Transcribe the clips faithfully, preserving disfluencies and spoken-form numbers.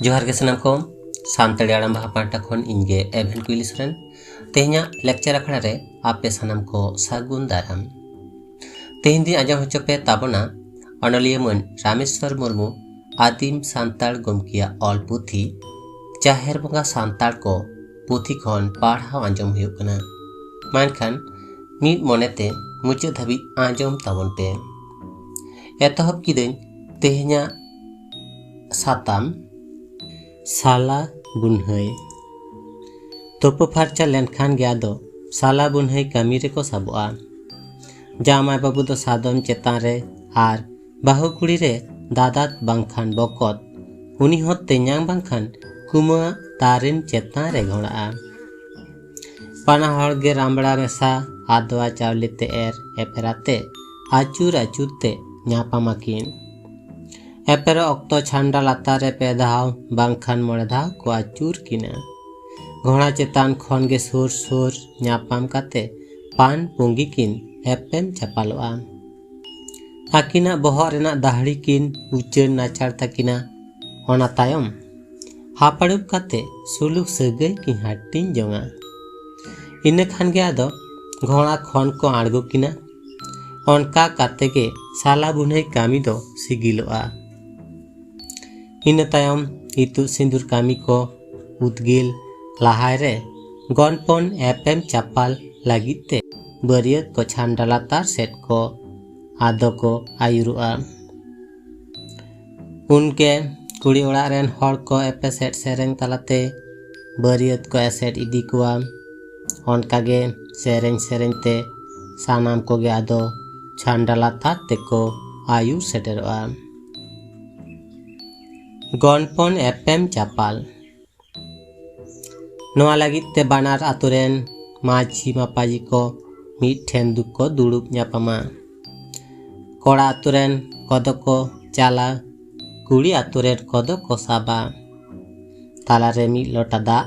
ᱡᱚᱦᱟᱨ ᱜᱮ ᱥᱟᱱᱟᱢ ᱠᱚ᱾ ᱥᱟᱱᱛᱟᱲᱤ ᱟᱲᱟᱝ ᱵᱟᱦᱟ ᱯᱟᱦᱴᱟ ᱠᱷᱚᱱ ᱤᱧ ᱜᱮ ᱮᱵᱷᱮᱱ ᱠᱩᱭᱞᱤ ᱥᱚᱨᱮᱱ᱾ ᱛᱮᱦᱮᱧᱟᱜ ᱞᱮᱠᱪᱟᱨ ᱟᱠᱷᱲᱟ ᱨᱮ ᱟᱯᱮ ᱥᱟᱱᱟᱢ ᱠᱚ ᱥᱟᱹᱜᱩᱱ ᱫᱟᱨᱟᱢ᱾ ᱛᱮᱦᱮᱧ ᱫᱚᱧ ᱟᱸᱡᱚᱢ ᱦᱚᱪᱚ ᱯᱮ ᱛᱟᱵᱚᱱᱟ ᱚᱱᱚᱞᱤᱭᱟᱹ ᱢᱟᱹᱱ ᱨᱟᱢᱮᱥᱣᱚᱨ ᱢᱩᱨᱢᱩ ᱟᱹᱫᱤᱢ ᱥᱟᱱᱛᱟᱲ ᱜᱚᱢᱠᱮᱭᱟᱜ ᱚᱞ ᱯᱩᱛᱷᱤ ᱡᱟᱦᱮᱨ ᱵᱚᱸᱜᱟ ᱥᱟᱱᱛᱟᱲ ᱠᱚ ᱯᱩᱛᱷᱤ ᱠᱷᱚᱱ ᱯᱟᱲᱦᱟᱣ ᱟᱸᱡᱚᱢ ᱦᱩᱭᱩᱜ ᱠᱟᱱᱟ᱾ ᱢᱮᱱᱠᱷᱟᱱ ᱢᱤᱫ ᱢᱚᱱᱮᱛᱮ ᱢᱩᱪᱟᱹᱫ ᱫᱷᱟᱹᱵᱤᱡ ᱟᱸᱡᱚᱢ ᱛᱟᱵᱚᱱ ᱯᱮ᱾ ᱮᱛᱚᱦᱚᱵ ᱠᱤᱫᱟᱹᱧ ᱛᱮᱦᱮᱧᱟᱜ ᱥᱟᱛᱟᱢ, ᱥᱟᱞᱟ ᱵᱩᱱᱦᱟᱹᱭ᱾ ᱛᱩᱯᱩ ᱯᱷᱟᱨᱪᱟ ᱞᱮᱱᱠᱷᱟᱱ ᱜᱮ ᱟᱫᱚ ᱥᱟᱞᱟ ᱵᱩᱱᱦᱟᱹᱭ ᱠᱟᱹᱢᱤ ᱨᱮᱠᱚ ᱥᱟᱵᱚᱜᱼᱟ᱾ ᱡᱟᱶᱟᱭ ᱵᱟᱹᱵᱩ ᱫᱚ ᱥᱟᱫᱚᱢ ᱪᱮᱛᱟᱱ ᱨᱮ ᱟᱨ ᱵᱟᱹᱦᱩ ᱠᱩᱲᱤ ᱨᱮ ᱫᱟᱫᱟᱛ ᱵᱟᱝᱠᱷᱟᱱ ᱵᱚᱠᱚᱛ, ᱩᱱᱤ ᱦᱚᱸ ᱛᱮᱧᱟᱝ ᱵᱟᱝᱠᱷᱟᱱ ᱠᱩᱢᱟᱹ ᱛᱟᱨᱮᱱ ᱪᱮᱛᱟᱱ ᱨᱮ ᱜᱷᱚᱲᱟᱜᱼᱟ᱾ ᱵᱟᱱᱟ ᱦᱚᱲ ᱜᱮ ᱨᱟᱢᱲᱟ ᱢᱮᱥᱟ ᱟᱫᱽᱣᱟ ᱪᱟᱣᱞᱮ ᱛᱮ ᱮᱨ ᱮᱯᱮᱨ ᱟᱛᱮ ᱟᱹᱪᱩᱨ ᱟᱹᱪᱩᱨ ᱛᱮ ᱧᱟᱯᱟᱢ ᱟᱹᱠᱤᱱ᱾ ᱮᱯᱮᱨᱚᱜ ᱚᱠᱛᱚ ᱪᱷᱟᱱᱰᱟ ᱞᱟᱛᱟᱨ ᱨᱮ ᱯᱮ ᱫᱷᱟᱣ ᱵᱟᱝᱠᱷᱟᱱ ᱢᱚᱬᱮ ᱫᱷᱟᱣ ᱠᱚ ᱟᱹᱪᱩᱨ ᱠᱤᱱᱟ᱾ ᱜᱷᱚᱲᱟ ᱪᱮᱛᱟᱱ ᱠᱷᱚᱱ ᱜᱮ ᱥᱩᱨ ᱥᱩᱨ ᱧᱟᱯᱟᱢ ᱠᱟᱛᱮ ᱯᱟᱱ ᱯᱩᱸᱜᱤ ᱠᱤᱱ ᱮᱯᱮᱢ ᱪᱟᱯᱟᱞᱚᱜᱼᱟ᱾ ᱟᱹᱠᱤᱱᱟᱜ ᱵᱚᱦᱚᱜ ᱨᱮᱱᱟᱜ ᱫᱟᱹᱦᱲᱤ ᱠᱤᱱ ᱩᱪᱟᱹᱲ ᱱᱟᱪᱟᱲ ᱛᱟᱹᱠᱤᱱᱟ᱾ ᱚᱱᱟ ᱛᱟᱭᱚᱢ ᱦᱟᱯᱟᱲᱩᱵ ᱠᱟᱛᱮ ᱥᱩᱞᱩᱠ ᱥᱟᱹᱜᱟᱹᱭ ᱠᱤᱱ ᱦᱟᱹᱴᱤᱧ ᱡᱚᱝᱟ᱾ ᱤᱱᱟᱹ ᱠᱷᱟᱱ ᱜᱮ ᱟᱫᱚ ᱜᱷᱚᱲᱟ ᱠᱷᱚᱱ ᱠᱚ ᱟᱬᱜᱚ ᱠᱤᱱᱟ᱾ ᱚᱱᱠᱟ ᱠᱟᱛᱮ ᱜᱮ ᱥᱟᱞᱟ ᱵᱩᱱᱦᱟᱹᱭ ᱠᱟᱹᱢᱤ ᱫᱚ ᱥᱤᱜᱤᱞᱚᱜᱼᱟ᱾ ᱤᱱᱟᱹ ᱛᱟᱭᱚᱢ ᱤᱛᱩᱫ ᱥᱤᱸᱫᱩᱨ ᱠᱟᱹᱢᱤ ᱠᱚ ᱩᱫᱽᱜᱤᱞ ᱞᱟᱦᱟᱭ ᱨᱮ ᱜᱚᱱᱯᱚᱱ ᱮᱯᱮᱢ ᱪᱟᱯᱟᱞ ᱞᱟᱹᱜᱤᱫ ᱛᱮ ᱵᱟᱹᱨᱭᱟᱹᱛ ᱠᱚ ᱪᱷᱟᱱᱰᱟ ᱞᱟᱛᱟᱨ ᱥᱮᱫ ᱠᱚ ᱟᱫᱚ ᱠᱚ ᱟᱹᱭᱩᱨᱚᱜᱼᱟ᱾ ᱩᱱᱠᱮ ᱠᱩᱲᱤ ᱚᱲᱟᱜ ᱨᱮᱱ ᱦᱚᱲ ᱠᱚ ᱮᱯᱮᱥᱮᱫ ᱥᱮᱨᱮᱧ ᱛᱟᱞᱟᱛᱮ ᱵᱟᱹᱨᱭᱟᱹᱛ ᱠᱚ ᱮᱥᱮᱫ ᱤᱫᱤ ᱠᱚᱣᱟ᱾ ᱚᱱᱠᱟᱜᱮ ᱥᱮᱨᱮᱧ ᱥᱮᱨᱮᱧ ᱛᱮ ᱥᱟᱱᱟᱢ ᱠᱚᱜᱮ ᱟᱫᱚ ᱪᱷᱟᱱᱰᱟ ᱞᱟᱛᱟᱨ ᱛᱮᱠᱚ ᱟᱹᱭᱩᱨ ᱥᱮᱴᱮᱨᱚᱜᱼᱟ᱾ ᱜᱚᱱᱯᱚᱱ ᱮᱯᱮᱢ ᱪᱟᱯᱟᱞ᱾ ᱱᱚᱣᱟ ᱞᱟᱹᱜᱤᱫ ᱛᱮ ᱵᱟᱱᱟᱨ ᱟᱛᱳ ᱨᱮᱱ ᱢᱟᱹᱡᱷᱤ ᱢᱟᱯᱟᱡᱷᱤ ᱠᱚ ᱢᱤᱫ ᱴᱷᱮᱱ ᱫᱩᱠᱚ ᱫᱩᱲᱩᱵ ᱧᱟᱯᱟᱢᱟ᱾ ᱠᱚᱲᱟ ᱟᱛᱳ ᱨᱮᱱ ᱠᱚᱫᱚ ᱠᱚ ᱪᱟᱞᱟ, ᱠᱩᱲᱤ ᱟᱛᱳ ᱨᱮᱱ ᱠᱚᱫᱚ ᱠᱚ ᱥᱟᱵᱟ᱾ ᱛᱟᱞᱟᱨᱮ ᱢᱤᱫ ᱞᱚᱴᱟ ᱫᱟᱜ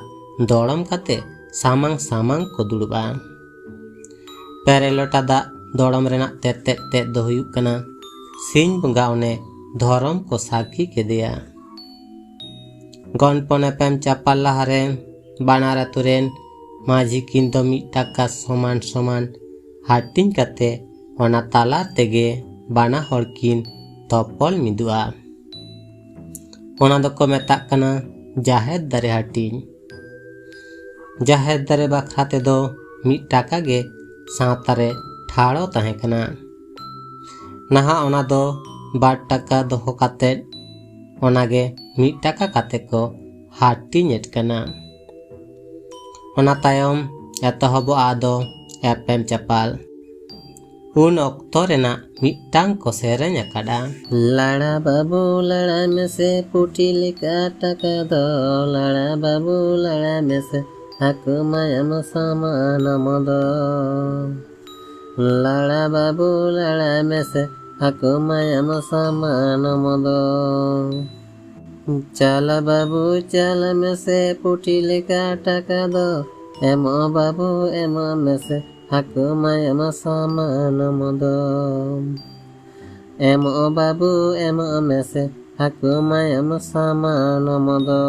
ᱫᱚᱲᱚᱢ ᱠᱟᱛᱮ ᱥᱟᱢᱟᱝ ᱥᱟᱢᱟᱝ ᱠᱚ ᱫᱩᱲᱩᱵᱼᱟ᱾ ᱯᱮᱨᱮ ᱞᱚᱴᱟ ᱫᱟᱜ ᱫᱚᱲᱚᱢ ᱨᱮᱱᱟᱜ ᱛᱮᱛᱮᱫ ᱛᱮᱫ ᱫᱚ ᱦᱩᱭᱩᱜ ᱠᱟᱱᱟ, ᱥᱤᱧ ᱵᱚᱸᱜᱟ ᱚᱱᱮ ᱫᱷᱚᱨᱚᱢ ᱠᱚ ᱥᱟᱹᱠᱷᱤ ᱠᱮᱫᱮᱭᱟ᱾ ᱜᱚᱱᱯᱚᱱ ᱮᱯᱮᱢ ᱪᱟᱯᱟᱞ ᱞᱟᱦᱟᱨᱮ ᱵᱟᱱᱟᱨ ᱟᱛᱳ ᱨᱮᱱ ᱢᱟᱹᱡᱷᱤ ᱠᱤᱱ ᱫᱚ ᱢᱤᱫ ᱴᱟᱠᱟ ᱥᱚᱢᱟᱱ ᱥᱚᱢᱟᱱ ᱦᱟᱹᱴᱤᱧ ᱠᱟᱛᱮ ᱚᱱᱟ ᱛᱟᱞᱟ ᱛᱮᱜᱮ ᱵᱟᱱᱟ ᱦᱚᱲ ᱠᱤᱱ ᱛᱚᱯᱚᱞ ᱢᱤᱫᱚᱜᱼᱟ᱾ ᱚᱱᱟ ᱫᱚᱠᱚ ᱢᱮᱛᱟᱜ ᱠᱟᱱᱟ ᱡᱟᱦᱮᱨ ᱫᱟᱨᱮ ᱦᱟᱹᱴᱤᱧ᱾ ᱡᱟᱦᱮᱨ ᱫᱟᱨᱮ ᱵᱟᱠᱷᱨᱟ ᱛᱮᱫᱚ ᱢᱤᱫ ᱴᱟᱠᱟ ᱜᱮ ᱥᱟᱶᱛᱟ ᱨᱮ ᱴᱷᱟᱲᱚ ᱛᱟᱦᱮᱸ ᱠᱟᱱᱟ᱾ ᱱᱟᱦᱟᱜ ᱚᱱᱟ ᱫᱚ ᱵᱟᱨ ᱴᱟᱠᱟ ᱫᱚᱦᱚ ᱠᱟᱛᱮ ᱚᱱᱟᱜᱮ ᱢᱤᱫ ᱴᱟᱠᱟ ᱠᱟᱛᱮ ᱠᱚ ᱦᱟᱹᱴᱤᱧᱮᱫ ᱠᱟᱱᱟ᱾ ᱚᱱᱟ ᱛᱟᱭᱚᱢ ᱮᱛᱚᱦᱚᱵᱚᱜᱼᱟ ᱟᱫᱚ ᱮᱯᱮᱢ ᱪᱟᱯᱟᱞ᱾ ᱩᱱ ᱚᱠᱛᱚ ᱨᱮᱱᱟᱜ ᱢᱤᱫᱴᱟᱝ ᱠᱚ ᱥᱮᱨᱮᱧ ᱟᱠᱟᱫᱼᱟ᱾ ᱞᱟᱲᱟ ᱵᱟᱹᱵᱩ ᱞᱟᱲᱟ ᱢᱮᱥᱮ ᱯᱩᱴᱷᱤ ᱞᱮᱠᱟ ᱴᱟᱠᱟ ᱫᱚ, ᱞᱟᱲᱟ ᱵᱟᱹᱵᱩ ᱞᱟᱲᱟ ᱢᱮᱥᱮ ᱦᱟᱹᱠᱩ ᱢᱟᱭᱟᱢ ᱥᱟᱢᱟᱱᱚᱢ ᱫᱚ᱾ ᱞᱟᱲᱟ ᱵᱟᱹᱵᱩ ᱞᱟᱲᱟ ᱢᱮᱥᱮ ᱦᱟᱹᱠᱩ ᱢᱟᱭᱟᱢ ᱥᱟᱢᱟᱱᱚᱢ ᱫᱚ᱾ ᱪᱟᱞ ᱵᱟᱹᱵᱩ ᱪᱟᱞ ᱢᱮᱥᱮ ᱯᱩᱴᱷᱤ ᱞᱮᱠᱟ ᱴᱟᱠᱟ ᱫᱚ, ᱮᱢᱚᱜ ᱵᱟᱹᱵᱩ ᱮᱢᱚᱜ ᱢᱮᱥᱮ ᱦᱟᱹᱠᱩ ᱢᱟᱭᱟᱢ ᱥᱟᱢᱟᱱᱚᱢ ᱫᱚ᱾ ᱮᱢᱚᱜ ᱵᱟᱹᱵᱩ ᱮᱢᱚᱜ ᱢᱮᱥᱮ ᱦᱟᱹᱠᱩ ᱢᱟᱭᱟᱢ ᱥᱟᱢᱟᱱᱚᱢ ᱫᱚ᱾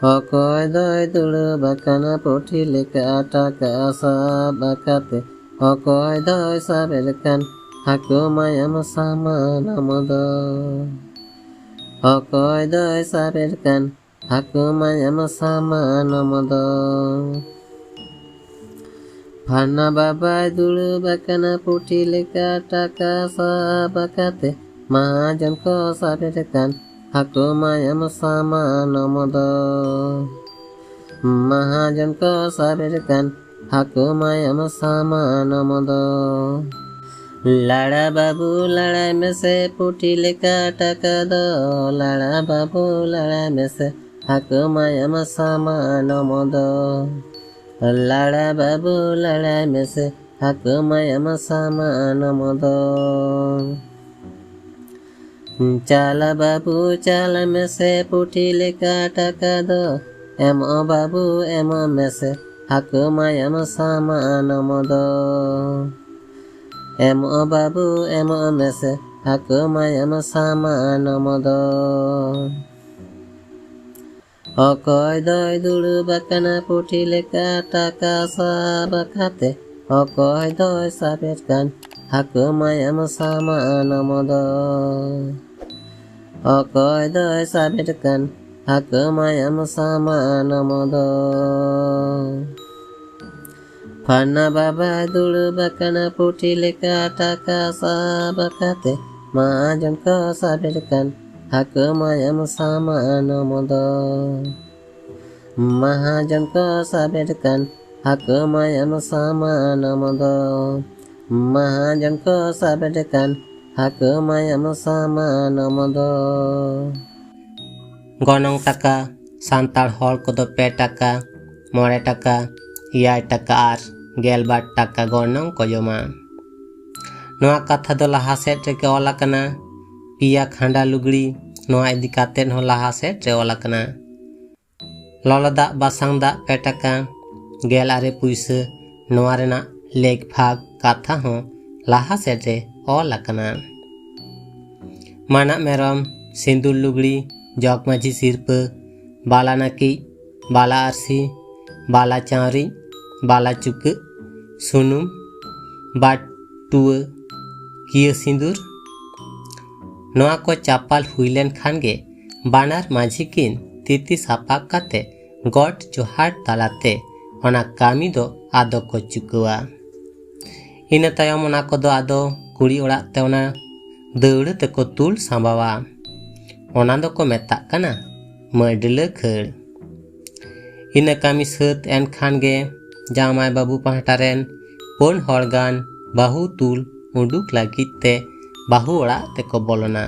ᱚᱠᱚᱭ ᱫᱚᱭ ᱫᱩᱲᱩᱵ ᱟᱠᱟᱱᱟ ᱯᱩᱴᱷᱤ ᱞᱮᱠᱟ ᱴᱟᱠᱟ ᱥᱟᱵ ᱟᱠᱟᱛᱮ? ᱚᱠᱚᱭ ᱫᱚᱭ ᱥᱟᱵᱮᱫ ᱠᱟᱱ ᱦᱟᱹᱠᱩ ᱢᱟᱭᱟᱢ ᱥᱟᱢᱟᱱᱚᱢ ᱫᱚ? ᱚᱠᱚᱭ ᱫᱚᱭ ᱥᱟᱵᱮᱫ ᱠᱟᱱ ᱦᱟᱹᱠᱩ ᱢᱟᱭᱟᱢ ᱥᱟᱢᱟᱱᱚᱢ ᱫᱚ? ᱯᱷᱟᱱᱟ ᱵᱟᱵᱟᱭ ᱫᱩᱲᱩᱵ ᱟᱠᱟᱱᱟ ᱯᱩᱴᱷᱤ ᱞᱮᱠᱟ ᱴᱟᱠᱟ ᱥᱟᱵ ᱟᱠᱟᱛᱮ, ᱢᱟᱦᱟᱡᱚᱱ ᱠᱚ ᱥᱟᱵᱮᱫ ᱠᱟᱱ ᱦᱟᱹᱠᱩ ᱢᱟᱭᱟᱢ ᱥᱟᱢᱟᱱᱚᱢ ᱫᱚ᱾ ᱢᱟᱦᱟᱡᱚᱱ ᱠᱚ ᱥᱟᱵᱮᱫ ᱠᱟᱱ ᱦᱟᱹᱠᱩ ᱢᱟᱭᱟᱢ ᱥᱟᱢᱟᱱᱚᱢ ᱫᱚ᱾ ᱞᱟᱲᱟ ᱵᱟᱹᱵᱩ ᱞᱟᱲᱟᱭ ᱢᱮᱥᱮ ᱯᱩᱴᱷᱤ ᱞᱮᱠᱟ ᱴᱟᱠᱟ ᱫᱚ, ᱞᱟᱲᱟ ᱵᱟᱹᱵᱩ ᱞᱟᱲᱟᱭ ᱢᱮᱥᱮ ᱦᱟᱹᱠᱩ ᱢᱟᱭᱟᱢ ᱥᱟᱢᱟᱱᱚᱢ ᱫᱚ᱾ ᱞᱟᱲᱟ ᱵᱟᱹᱵᱩ ᱞᱟᱲᱟᱭ ᱢᱮᱥᱮ ᱦᱟᱹᱠᱩ ᱢᱟᱭᱟᱢ ᱥᱟᱢᱟᱱᱚᱢ ᱫᱚ᱾ ᱪᱟᱞ ᱵᱟᱹᱵᱩ ᱪᱟᱞ ᱢᱮᱥᱮ ᱯᱩᱴᱷᱤ ᱞᱮᱠᱟ ᱴᱟᱠᱟ ᱫᱚ, ᱮᱢᱚᱜ ᱵᱟᱹᱵᱩ ᱮᱢᱚᱜ ᱢᱮᱥᱮ ᱦᱟᱹᱠᱩ ᱢᱟᱭᱟᱢ ᱥᱟᱢᱟᱱᱚᱢ ᱫᱚ᱾ ᱮᱢᱚᱜ ᱵᱟᱹᱵᱩ ᱮᱢᱚᱜ ᱢᱮᱥᱮ ᱦᱟᱹᱠᱩ ᱢᱟᱭᱟᱢ ᱥᱟᱢᱟᱱᱚᱢ ᱫᱚ᱾ ᱚᱠᱚᱭ ᱫᱚᱭ ᱫᱩᱲᱩᱵ ᱟᱠᱟᱱᱟ ᱯᱩᱴᱷᱤ ᱞᱮᱠᱟ ᱴᱟᱠᱟ ᱥᱟᱵ ᱠᱟᱛᱮ? ᱚᱠᱚᱭ ᱫᱚᱭ ᱥᱟᱵᱮᱫ ᱠᱟᱱ ᱦᱟᱹᱠᱩ ᱢᱟᱭᱟᱢ ᱥᱟᱢᱟᱱᱚᱢ ᱫᱚ? ᱚᱠᱚᱭ ᱫᱚᱭ ᱥᱟᱵᱮᱫ ᱠᱟᱱ ᱦᱟᱹᱠᱩ ᱢᱟᱭᱟᱢ ᱥᱟᱢᱟᱱᱚᱢ ᱫᱚ? ᱯᱷᱟᱱᱟ ᱵᱟᱵᱟᱭ ᱫᱩᱲᱩᱵ ᱟᱠᱟᱱᱟ ᱯᱩᱴᱷᱤ ᱞᱮᱠᱟ ᱴᱟᱠᱟ ᱥᱟᱵ ᱠᱟᱛᱮ᱾ ᱢᱟᱦᱟᱡᱚᱱ ᱠᱚ ᱥᱟᱵᱮᱫ ᱠᱟᱱ ᱦᱟᱹᱠᱩ ᱢᱟᱭᱟᱢ ᱥᱟᱢᱟᱱᱚᱢ ᱫᱚ᱾ ᱢᱟᱦᱟᱡᱚᱱ ᱠᱚ ᱥᱟᱵᱮᱫ ᱠᱟᱱ ᱦᱟᱹᱠᱩ ᱢᱟᱭᱟᱢ ᱥᱟᱢᱟᱱᱚᱢ ᱫᱚ᱾ ᱢᱟᱦᱟᱡᱚᱱ ᱠᱚ ᱥᱟᱵᱮᱫ ᱠᱟᱱ ᱦᱟᱹᱠᱩ ᱢᱟᱭᱟᱢ ᱥᱟᱢᱟᱱᱚᱢ ᱫᱚ᱾ ᱜᱚᱱᱚᱝ ᱴᱟᱠᱟ, ᱥᱟᱱᱛᱟᱲ ᱦᱚᱲ ᱠᱚᱫᱚ ᱯᱮ ᱴᱟᱠᱟ, ᱢᱚᱬᱮ ᱴᱟᱠᱟ, ᱮᱭᱟᱭ ᱴᱟᱠᱟ ᱟᱨ ᱜᱮᱞᱵᱟᱨ ᱴᱟᱠᱟ ᱜᱚᱱᱚᱝ ᱠᱚ ᱡᱚᱢᱟ᱾ ᱱᱚᱣᱟ ᱠᱟᱛᱷᱟ ᱫᱚ ᱞᱟᱦᱟ ᱥᱮᱫ ᱨᱮᱜᱮ ᱚᱞ ᱟᱠᱟᱱᱟ᱾ ᱯᱮᱭᱟ ᱠᱷᱟᱸᱰᱟ ᱞᱩᱜᱽᱲᱤ, ᱱᱚᱣᱟ ᱤᱫᱤ ᱠᱟᱛᱮᱫ ᱦᱚᱸ ᱞᱟᱦᱟ ᱥᱮᱫ ᱨᱮ ᱚᱞ ᱟᱠᱟᱱᱟ᱾ ᱞᱚᱞᱚ ᱫᱟᱜ ᱵᱟᱥᱟᱝ ᱫᱟᱜ ᱯᱮ ᱴᱟᱠᱟ, ᱜᱮᱞ ᱟᱨᱮ ᱯᱩᱭᱥᱟᱹ, ᱱᱚᱣᱟ ᱨᱮᱱᱟᱜ ᱞᱮᱠ ᱵᱷᱟᱜᱽ ᱠᱟᱛᱷᱟ ᱦᱚᱸ ᱞᱟᱦᱟ ᱥᱮᱫ ᱨᱮ ᱚᱞ ᱟᱠᱟᱱᱟ᱾ ᱢᱟᱱᱟᱜ ᱢᱮᱨᱚᱢ, ᱥᱤᱸᱫᱩᱨ ᱞᱩᱜᱽᱲᱤ, ᱡᱚᱜᱽ ᱢᱟᱹᱡᱷᱤ ᱥᱤᱨᱯᱟᱹ, ᱵᱟᱞᱟ ᱱᱟᱹᱠᱤᱡ, ᱵᱟᱞᱟ ᱟᱹᱨᱥᱤ, ᱵᱟᱞᱟ ᱪᱟᱣᱨᱤᱡ, ᱵᱟᱞᱟ ᱪᱩᱠᱟᱹᱜ, ᱥᱩᱱᱩᱢ, ᱵᱟᱴᱩᱣᱟᱹ, ᱠᱤᱭᱟᱹ ᱥᱤᱸᱫᱩᱨ, ᱱᱚᱣᱟ ᱠᱚ ᱪᱟᱯᱟᱞ ᱦᱩᱭ ᱞᱮᱱ ᱠᱷᱟᱱ ᱜᱮ ᱵᱟᱱᱟᱨ ᱢᱟᱹᱡᱷᱤ ᱠᱤᱱ ᱛᱤᱛᱤ ᱥᱟᱯᱟᱵ ᱠᱟᱛᱮ ᱜᱚᱰ ᱡᱚᱦᱟᱨ ᱛᱟᱞᱟᱛᱮ ᱚᱱᱟ ᱠᱟᱹᱢᱤ ᱫᱚ ᱟᱫᱚ ᱠᱚ ᱪᱩᱠᱟᱹᱣᱟ᱾ ᱤᱱᱟᱹ ᱛᱟᱭᱚᱢ ᱚᱱᱟ ᱠᱚᱫᱚ ᱟᱫᱚ ᱠᱩᱲᱤ ᱚᱲᱟᱜ ᱛᱮ ᱚᱱᱟ ᱫᱟᱹᱣᱲᱟᱹ ᱛᱮᱠᱚ ᱛᱩᱞ ᱥᱟᱢᱵᱟᱣᱟ᱾ ᱚᱱᱟ ᱫᱚᱠᱚ ᱢᱮᱛᱟᱜ ᱠᱟᱱᱟ ᱢᱟᱹᱰᱞᱟᱹ ᱠᱷᱟᱹᱲ᱾ ᱤᱱᱟᱹ ᱠᱟᱹᱢᱤ ᱥᱟᱹᱛ ᱮᱱ ᱠᱷᱟᱱ ᱜᱮ ᱡᱟᱶᱟᱭ ᱵᱟᱹᱵᱩ ᱯᱟᱦᱴᱟ ᱨᱮᱱ ᱯᱩᱱ ᱦᱚᱲ ᱜᱟᱱ ᱵᱟᱹᱦᱩ ᱛᱩᱞ ᱩᱰᱩᱠ ᱞᱟᱹᱜᱤᱫ ᱛᱮ ᱵᱟᱹᱦᱩ ᱚᱲᱟᱜ ᱛᱮᱠᱚ ᱵᱚᱞᱚᱱᱟ᱾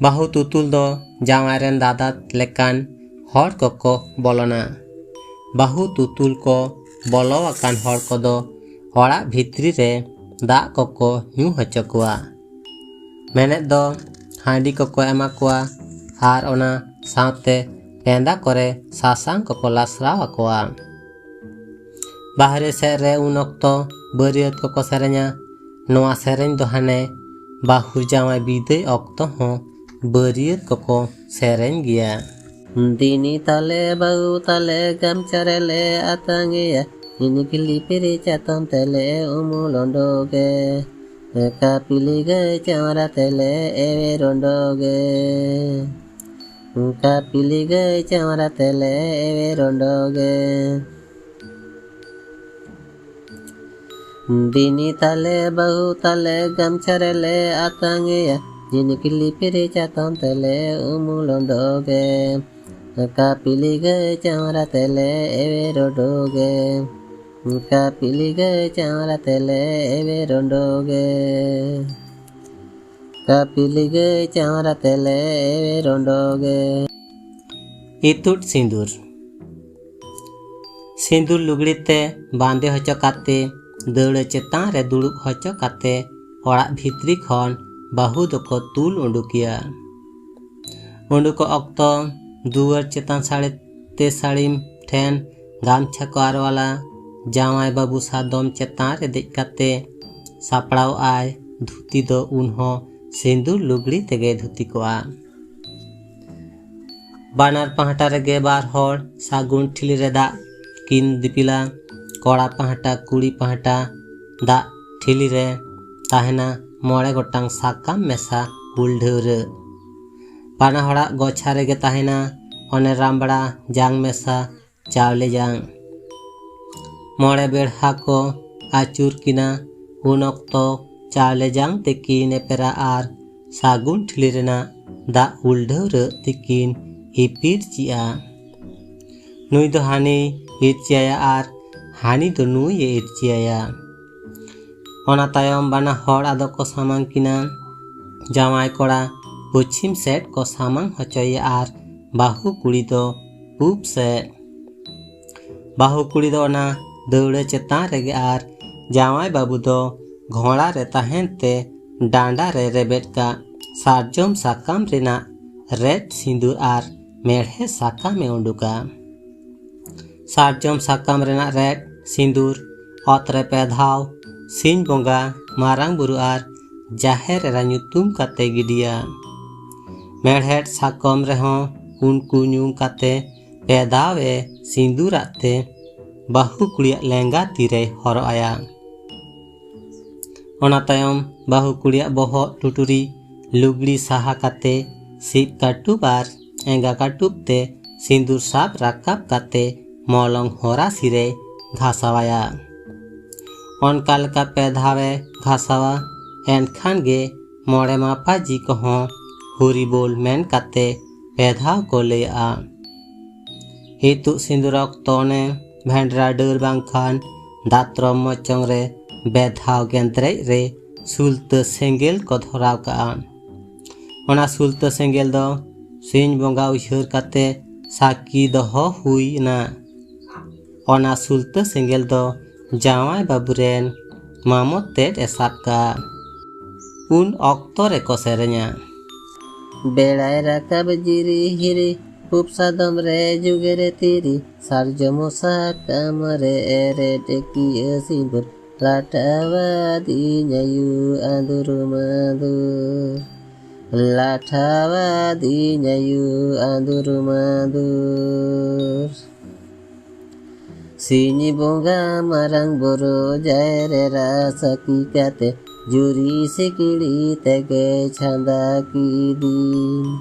ᱵᱟᱹᱦᱩ ᱛᱩᱛᱩᱞ ᱫᱚ ᱡᱟᱶᱟᱭ ᱨᱮᱱ ᱫᱟᱫᱟ ᱞᱮᱠᱟᱱ ᱦᱚᱲ ᱠᱚᱠᱚ ᱵᱚᱞᱚᱱᱟ᱾ ᱵᱟᱹᱦᱩ ᱛᱩᱛᱩᱞ ᱠᱚ ᱵᱚᱞᱚ ᱟᱠᱟᱱ ᱦᱚᱲ ᱠᱚᱫᱚ ᱚᱲᱟᱜ ᱵᱷᱤᱛᱨᱤ ᱨᱮ ᱫᱟᱜ ᱠᱚᱠᱚ ᱧᱩ ᱦᱚᱪᱚ ᱠᱚᱣᱟ᱾ ᱢᱮᱱᱮᱫ ᱫᱚ ᱦᱟᱺᱰᱤ ᱠᱚᱠᱚ ᱮᱢᱟ ᱠᱚᱣᱟ ᱟᱨ ᱚᱱᱟ ᱥᱟᱶᱛᱮ ᱯᱮᱸᱫᱟ ᱠᱚᱨᱮ ᱥᱟᱥᱟᱝ ᱠᱚᱠᱚ ᱞᱟᱥᱨᱟᱣ ᱟᱠᱚᱣᱟ᱾ ᱵᱟᱦᱨᱮ ᱥᱮᱫ ᱨᱮ ᱩᱱ ᱚᱠᱛᱚ ᱵᱟᱹᱨᱭᱟᱹᱛ ᱠᱚᱠᱚ ᱥᱮᱨᱮᱧᱟ᱾ ᱱᱚᱣᱟ ᱥᱮᱨᱮᱧ ᱫᱚ ᱦᱟᱱᱮ ᱵᱟᱹᱦᱩ ᱡᱟᱶᱟᱭ ᱵᱤᱫᱟᱹᱭ ᱚᱠᱛᱚ ᱦᱚᱸ ᱵᱟᱹᱨᱭᱟᱹᱛ ᱠᱚᱠᱚ ᱥᱮᱨᱮᱧ ᱜᱮᱭᱟ᱾ ᱫᱤᱱᱤ ᱛᱟᱞᱮ ᱵᱟᱹᱦᱩ ᱛᱟᱞᱮ ᱜᱟᱢᱪᱷᱟ ᱨᱮᱞᱮ ᱟᱛᱟᱝ ᱮᱭᱟ, ᱡᱤᱱᱤᱠᱞᱤ ᱯᱮᱨᱮ ᱪᱟᱛᱚᱢ ᱛᱮᱞᱮ ᱩᱢᱩᱞ ᱚᱰᱚᱜᱮ, ᱠᱟᱯᱤᱞᱤ ᱜᱟᱹᱭ ᱪᱟᱣᱨᱟ ᱛᱮᱞᱮ ᱮᱣᱮᱨ ᱚᱰᱚᱜᱮ, ᱠᱟᱯᱤᱞᱤ ᱜᱟᱹᱭ ᱪᱟᱣᱨᱟ ᱛᱮᱞᱮ ᱮᱣᱮᱨ ᱚᱰᱚᱜᱮ᱾ ᱫᱤᱱᱤ ᱛᱟᱞᱮ ᱵᱟᱹᱦᱩ ᱛᱟᱞᱮ ᱜᱟᱢᱪᱷᱟ ᱨᱮᱞᱮ ᱟᱛᱟᱝ ᱮᱭᱟ, ᱡᱤᱱᱤᱠᱞᱤ ᱯᱮᱨᱮ ᱪᱟᱛᱚᱢ ᱛᱮᱞᱮ ᱩᱢᱩᱞ ᱚᱰᱚᱜᱮ, ᱠᱟᱯᱤᱞᱤ ᱜᱟᱹᱭ ᱪᱟᱣᱨᱟ ᱛᱮᱞᱮ ᱮᱣᱮᱨ ᱚᱰᱚᱜᱮ, ᱠᱟᱯᱤᱞᱤ ᱜᱟᱹᱭ ᱪᱟᱣᱨᱟ ᱛᱮᱞᱮ ᱮᱣᱮᱨ ᱚᱰᱚᱜᱮ, ᱠᱟᱯᱤᱞᱤ ᱜᱟᱹᱭ ᱪᱟᱣᱨᱟ ᱛᱮᱞᱮ ᱮᱣᱮᱨ ᱚᱰᱚᱜᱮ᱾ ᱤᱛᱩᱫ ᱥᱤᱸᱫᱩᱨ᱾ ᱥᱤᱸᱫᱩᱨ ᱞᱩᱜᱽᱲᱤ ᱛᱮ ᱵᱟᱸᱫᱮ ᱦᱚᱪᱚ ᱠᱟᱛᱮ, ᱫᱟᱹᱣᱲᱟᱹ ᱪᱮᱛᱟᱱ ᱨᱮ ᱫᱩᱲᱩᱵ ᱦᱚᱪᱚ ᱠᱟᱛᱮ, ᱚᱲᱟᱜ ᱵᱷᱤᱛᱨᱤ ᱠᱷᱚᱱ ᱵᱟᱹᱦᱩ ᱫᱚᱠᱚ ᱛᱩᱞ ᱩᱰᱩᱠᱮᱭᱟ᱾ ᱩᱰᱩᱠᱚᱜ ᱚᱠᱛᱚ ᱫᱩᱣᱟᱹᱨ ᱪᱮᱛᱟᱱ ᱥᱟᱹᱲᱤ ᱛᱮ ᱥᱟᱹᱲᱤᱢ ᱴᱷᱮᱱ ᱜᱟᱢᱪᱷᱟ ᱠᱚ ᱟᱨᱣᱟᱞᱟ, ᱡᱟᱶᱟᱭ ᱵᱟᱹᱵᱩ ᱥᱟᱫᱚᱢ ᱪᱮᱛᱟᱱ ᱨᱮ ᱫᱮᱡ ᱠᱟᱛᱮ ᱥᱟᱯᱲᱟᱣ ᱟᱭ ᱫᱷᱩᱛᱤ ᱫᱚ ᱩᱱᱦᱚᱸ ᱥᱤᱸᱫᱩᱨ ᱞᱩᱜᱽᱲᱤ ᱛᱮᱜᱮ ᱫᱷᱩᱛᱤ ᱠᱚᱜᱼᱟ᱾ ᱵᱟᱱᱟᱨ ᱯᱟᱦᱴᱟ ᱨᱮᱜᱮ ᱵᱟᱨ ᱦᱚᱲ ᱥᱟᱹᱜᱩᱱ ᱴᱷᱤᱞᱤ ᱨᱮ ᱫᱟᱜ ᱠᱤᱱ ᱫᱤᱯᱤᱞᱟ᱾ ᱠᱚᱲᱟ ᱯᱟᱦᱴᱟ ᱠᱩᱲᱤ ᱯᱟᱦᱴᱟ ᱫᱟᱜ ᱴᱷᱤᱞᱤ ᱨᱮ ᱛᱟᱦᱮᱱᱟ ᱢᱚᱬᱮ ᱜᱚᱴᱟᱝ ᱥᱟᱠᱟᱢ ᱢᱮᱥᱟ ᱦᱩᱞᱰᱷᱟᱹᱣᱨᱟᱹ᱾ ᱵᱟᱱᱟ ᱦᱚᱲᱟᱜ ᱜᱚᱪᱷᱟ ᱨᱮᱜᱮ ᱛᱟᱦᱮᱱᱟ ᱚᱱᱮ ᱨᱟᱢᱵᱲᱟ ᱡᱟᱝ ᱢᱮᱥᱟ ᱪᱟᱣᱞᱮ ᱡᱟᱝ᱾ ᱢᱚᱬᱮ ᱵᱮᱲᱦᱟ ᱠᱚ ᱟᱹᱪᱩᱨ ᱠᱤᱱᱟ᱾ ᱩᱱ ᱚᱠᱛᱚ ᱪᱟᱣᱞᱮ ᱡᱟᱝ ᱛᱮᱠᱤᱱ ᱮᱯᱮᱨᱟ ᱟᱨ ᱥᱟᱹᱜᱩᱱ ᱴᱷᱤᱞᱤ ᱨᱮᱱᱟᱜ ᱫᱟᱜ ᱩᱞᱰᱷᱟᱹᱣ ᱨᱟᱹᱜ ᱛᱮᱠᱤᱱ ᱤᱯᱤᱨ ᱪᱤᱜᱼᱟ᱾ ᱱᱩᱭ ᱫᱚ ᱦᱟᱹᱱᱤᱭ ᱤᱨᱪᱤᱭᱟᱭᱟ ᱟᱨ ᱦᱟᱹᱱᱤ ᱫᱚ ᱱᱩᱭᱮ ᱤᱨᱪᱤᱭᱟᱭᱟ᱾ ᱚᱱᱟ ᱛᱟᱭᱚᱢ ᱵᱟᱱᱟ ᱦᱚᱲ ᱟᱫᱚ ᱠᱚ ᱥᱟᱢᱟᱝ ᱠᱤᱱᱟ᱾ ᱡᱟᱶᱟᱭ ᱠᱚᱲᱟ ᱯᱚᱪᱷᱤᱢ ᱥᱮᱫ ᱠᱚ ᱥᱟᱢᱟᱝ ᱦᱚᱪᱚᱭᱮᱭᱟ ᱟᱨ ᱵᱟᱹᱦᱩ ᱠᱩᱲᱤ ᱫᱚ ᱯᱩᱵ ᱥᱮᱫ᱾ ᱵᱟᱹᱦᱩ ᱠᱩᱲᱤ ᱫᱚ ᱚᱱᱟ ᱫᱟᱹᱣᱲᱟᱹ ᱪᱮᱛᱟᱱ ᱨᱮᱜᱮ ᱟᱨ ᱡᱟᱶᱟᱭ ᱵᱟᱹᱵᱩ ᱫᱚ ᱜᱷᱚᱲᱟ ᱨᱮ ᱛᱟᱦᱮᱱ ᱛᱮ ᱰᱟᱸᱰᱟ ᱨᱮ ᱨᱮᱵᱮᱫ ᱠᱟᱜ ᱥᱟᱨᱡᱚᱢ ᱥᱟᱠᱟᱢ ᱨᱮᱱᱟᱜ ᱨᱮᱫ ᱥᱤᱸᱫᱩᱨ ᱟᱨ ᱢᱮᱲᱦᱮ ᱥᱟᱠᱟᱢᱮ ᱩᱰᱩᱠᱟ᱾ ᱥᱟᱨᱡᱚᱢ ᱥᱟᱠᱟᱢ ᱨᱮᱱᱟᱜ ᱨᱮᱫ ᱥᱤᱸᱫᱩᱨ ᱚᱛ ᱨᱮ ᱯᱮ ᱫᱷᱟᱣ ᱥᱤᱧ ᱵᱚᱸᱜᱟ, ᱢᱟᱨᱟᱝ ᱵᱩᱨᱩ ᱟᱨ ᱡᱟᱦᱮᱨ ᱮᱨᱟ ᱧᱩᱛᱩᱢ ᱠᱟᱛᱮ ᱜᱤᱰᱤᱭᱟ᱾ ᱢᱮᱲᱦᱮᱫ ᱥᱟᱠᱚᱢ ᱨᱮᱦᱚᱸ ᱩᱱᱠᱩ ᱧᱩᱢ ᱠᱟᱛᱮ ᱯᱮ ᱫᱷᱟᱣ ᱮ ᱥᱤᱸᱫᱩᱨᱟᱜ ᱛᱮ ᱵᱟᱹᱦᱩ ᱠᱩᱲᱤᱭᱟᱜ ᱞᱮᱸᱜᱟ ᱛᱤ ᱨᱮᱭ ᱦᱚᱨᱚᱜ ᱟᱭᱟ᱾ ᱚᱱᱟ ᱛᱟᱭᱚᱢ ᱵᱟᱹᱦᱩ ᱠᱩᱲᱤᱭᱟᱜ ᱵᱚᱦᱚᱜ ᱴᱩᱴᱩᱨᱤ ᱞᱩᱜᱽᱲᱤ ᱥᱟᱦᱟ ᱠᱟᱛᱮ ᱥᱤᱵ ᱠᱟᱹᱴᱩᱵ ᱟᱨ ᱮᱸᱜᱟ ᱠᱟᱹᱴᱩᱵ ᱛᱮ ᱥᱤᱸᱫᱩᱨ ᱥᱟᱵ ᱨᱟᱠᱟᱵ ᱠᱟᱛᱮ ᱢᱚᱞᱚᱝ ᱦᱚᱨᱟᱥᱤ ᱨᱮᱭ ᱜᱷᱟᱥᱟᱣᱟᱭᱟ᱾ ᱚᱱᱠᱟ ᱞᱮᱠᱟ ᱯᱮ ᱫᱷᱟᱣ ᱮ ᱜᱷᱟᱥᱟᱣᱟ᱾ ᱮᱱᱠᱷᱟᱱ ᱜᱮ ᱢᱚᱬᱮ ᱢᱟᱯᱟᱡᱤ ᱠᱚᱦᱚᱸ ᱦᱩᱨᱤ ᱵᱳᱞ ᱢᱮᱱ ᱠᱟᱛᱮ ᱯᱮ ᱫᱷᱟᱣ ᱠᱚ ᱞᱟᱹᱭᱟᱜᱼᱟ᱾ ᱤᱛᱩᱫ ᱥᱤᱸᱫᱩᱨ ᱚᱠᱛᱚ ᱚᱱᱮ ᱵᱷᱮᱱᱰᱨᱟ ᱰᱟᱹᱨ ᱵᱟᱝᱠᱷᱟᱱ ᱫᱟᱛᱨᱚᱢ ᱢᱚᱪᱚᱝ ᱨᱮ ᱵᱮᱫᱷᱟᱣ ᱜᱮᱸᱫᱽᱨᱮᱡ ᱨᱮ ᱥᱩᱞᱛᱟᱹ ᱥᱮᱸᱜᱮᱞ ᱠᱚ ᱫᱷᱚᱨᱟᱣ ᱠᱟᱜᱼᱟ᱾ ᱚᱱᱟ ᱥᱩᱞᱛᱟᱹ ᱥᱮᱸᱜᱮᱞ ᱫᱚ ᱥᱤᱧ ᱵᱚᱸᱜᱟ ᱩᱭᱦᱟᱹᱨ ᱠᱟᱛᱮ ᱥᱟᱹᱠᱷᱤ ᱫᱚᱦᱚ ᱦᱩᱭ ᱮᱱᱟ᱾ ᱚᱱᱟ ᱥᱩᱞᱛᱟᱹ ᱥᱮᱸᱜᱮᱞ ᱫᱚ ᱡᱟᱶᱟᱭ ᱵᱟᱹᱵᱩ ᱨᱮᱱ ᱢᱟᱢᱚ ᱛᱮᱫ ᱮ ᱥᱟᱵ ᱠᱟᱜᱼᱟ᱾ ᱩᱱ ᱚᱠᱛᱚ ᱨᱮᱠᱚ ᱥᱮᱨᱮᱧᱟ᱾ ᱵᱮᱲᱟᱭ ᱨᱟᱠᱟᱵ ᱡᱤᱨᱤ ᱦᱤᱨᱤ, ᱩᱯ ᱥᱟᱫᱚᱢ ᱨᱮ ᱡᱩᱜᱮ ᱨᱮ ᱛᱤᱨᱤ, ᱥᱟᱨᱡᱚᱢ ᱥᱟᱠᱟᱢ ᱨᱮ ᱮᱨᱮᱰ ᱠᱤᱭᱟᱹ ᱥᱤᱸᱫᱩᱨ, ᱞᱟᱴᱷᱟᱣᱟᱫᱤᱧ ᱟᱭᱩ ᱟᱸᱫᱩᱨ ᱢᱟᱸᱫᱩᱨ, ᱞᱟᱴᱷᱟᱣᱟᱫᱤᱧ ᱟᱭᱩ ᱟᱸᱫᱩᱨ ᱢᱟᱸᱫᱩᱨ᱾ ᱥᱤᱧ ᱵᱚᱸᱜᱟ ᱢᱟᱨᱟᱝ ᱵᱩᱨᱩ ᱡᱟᱭᱨᱮ ᱨᱟ ᱥᱟᱹᱠᱷᱤ ᱠᱟᱛᱮ, ᱡᱩᱨᱤ ᱥᱤᱠᱲᱤ ᱛᱮᱜᱮ ᱪᱷᱟᱸᱫᱟ ᱠᱤᱫᱤᱧ,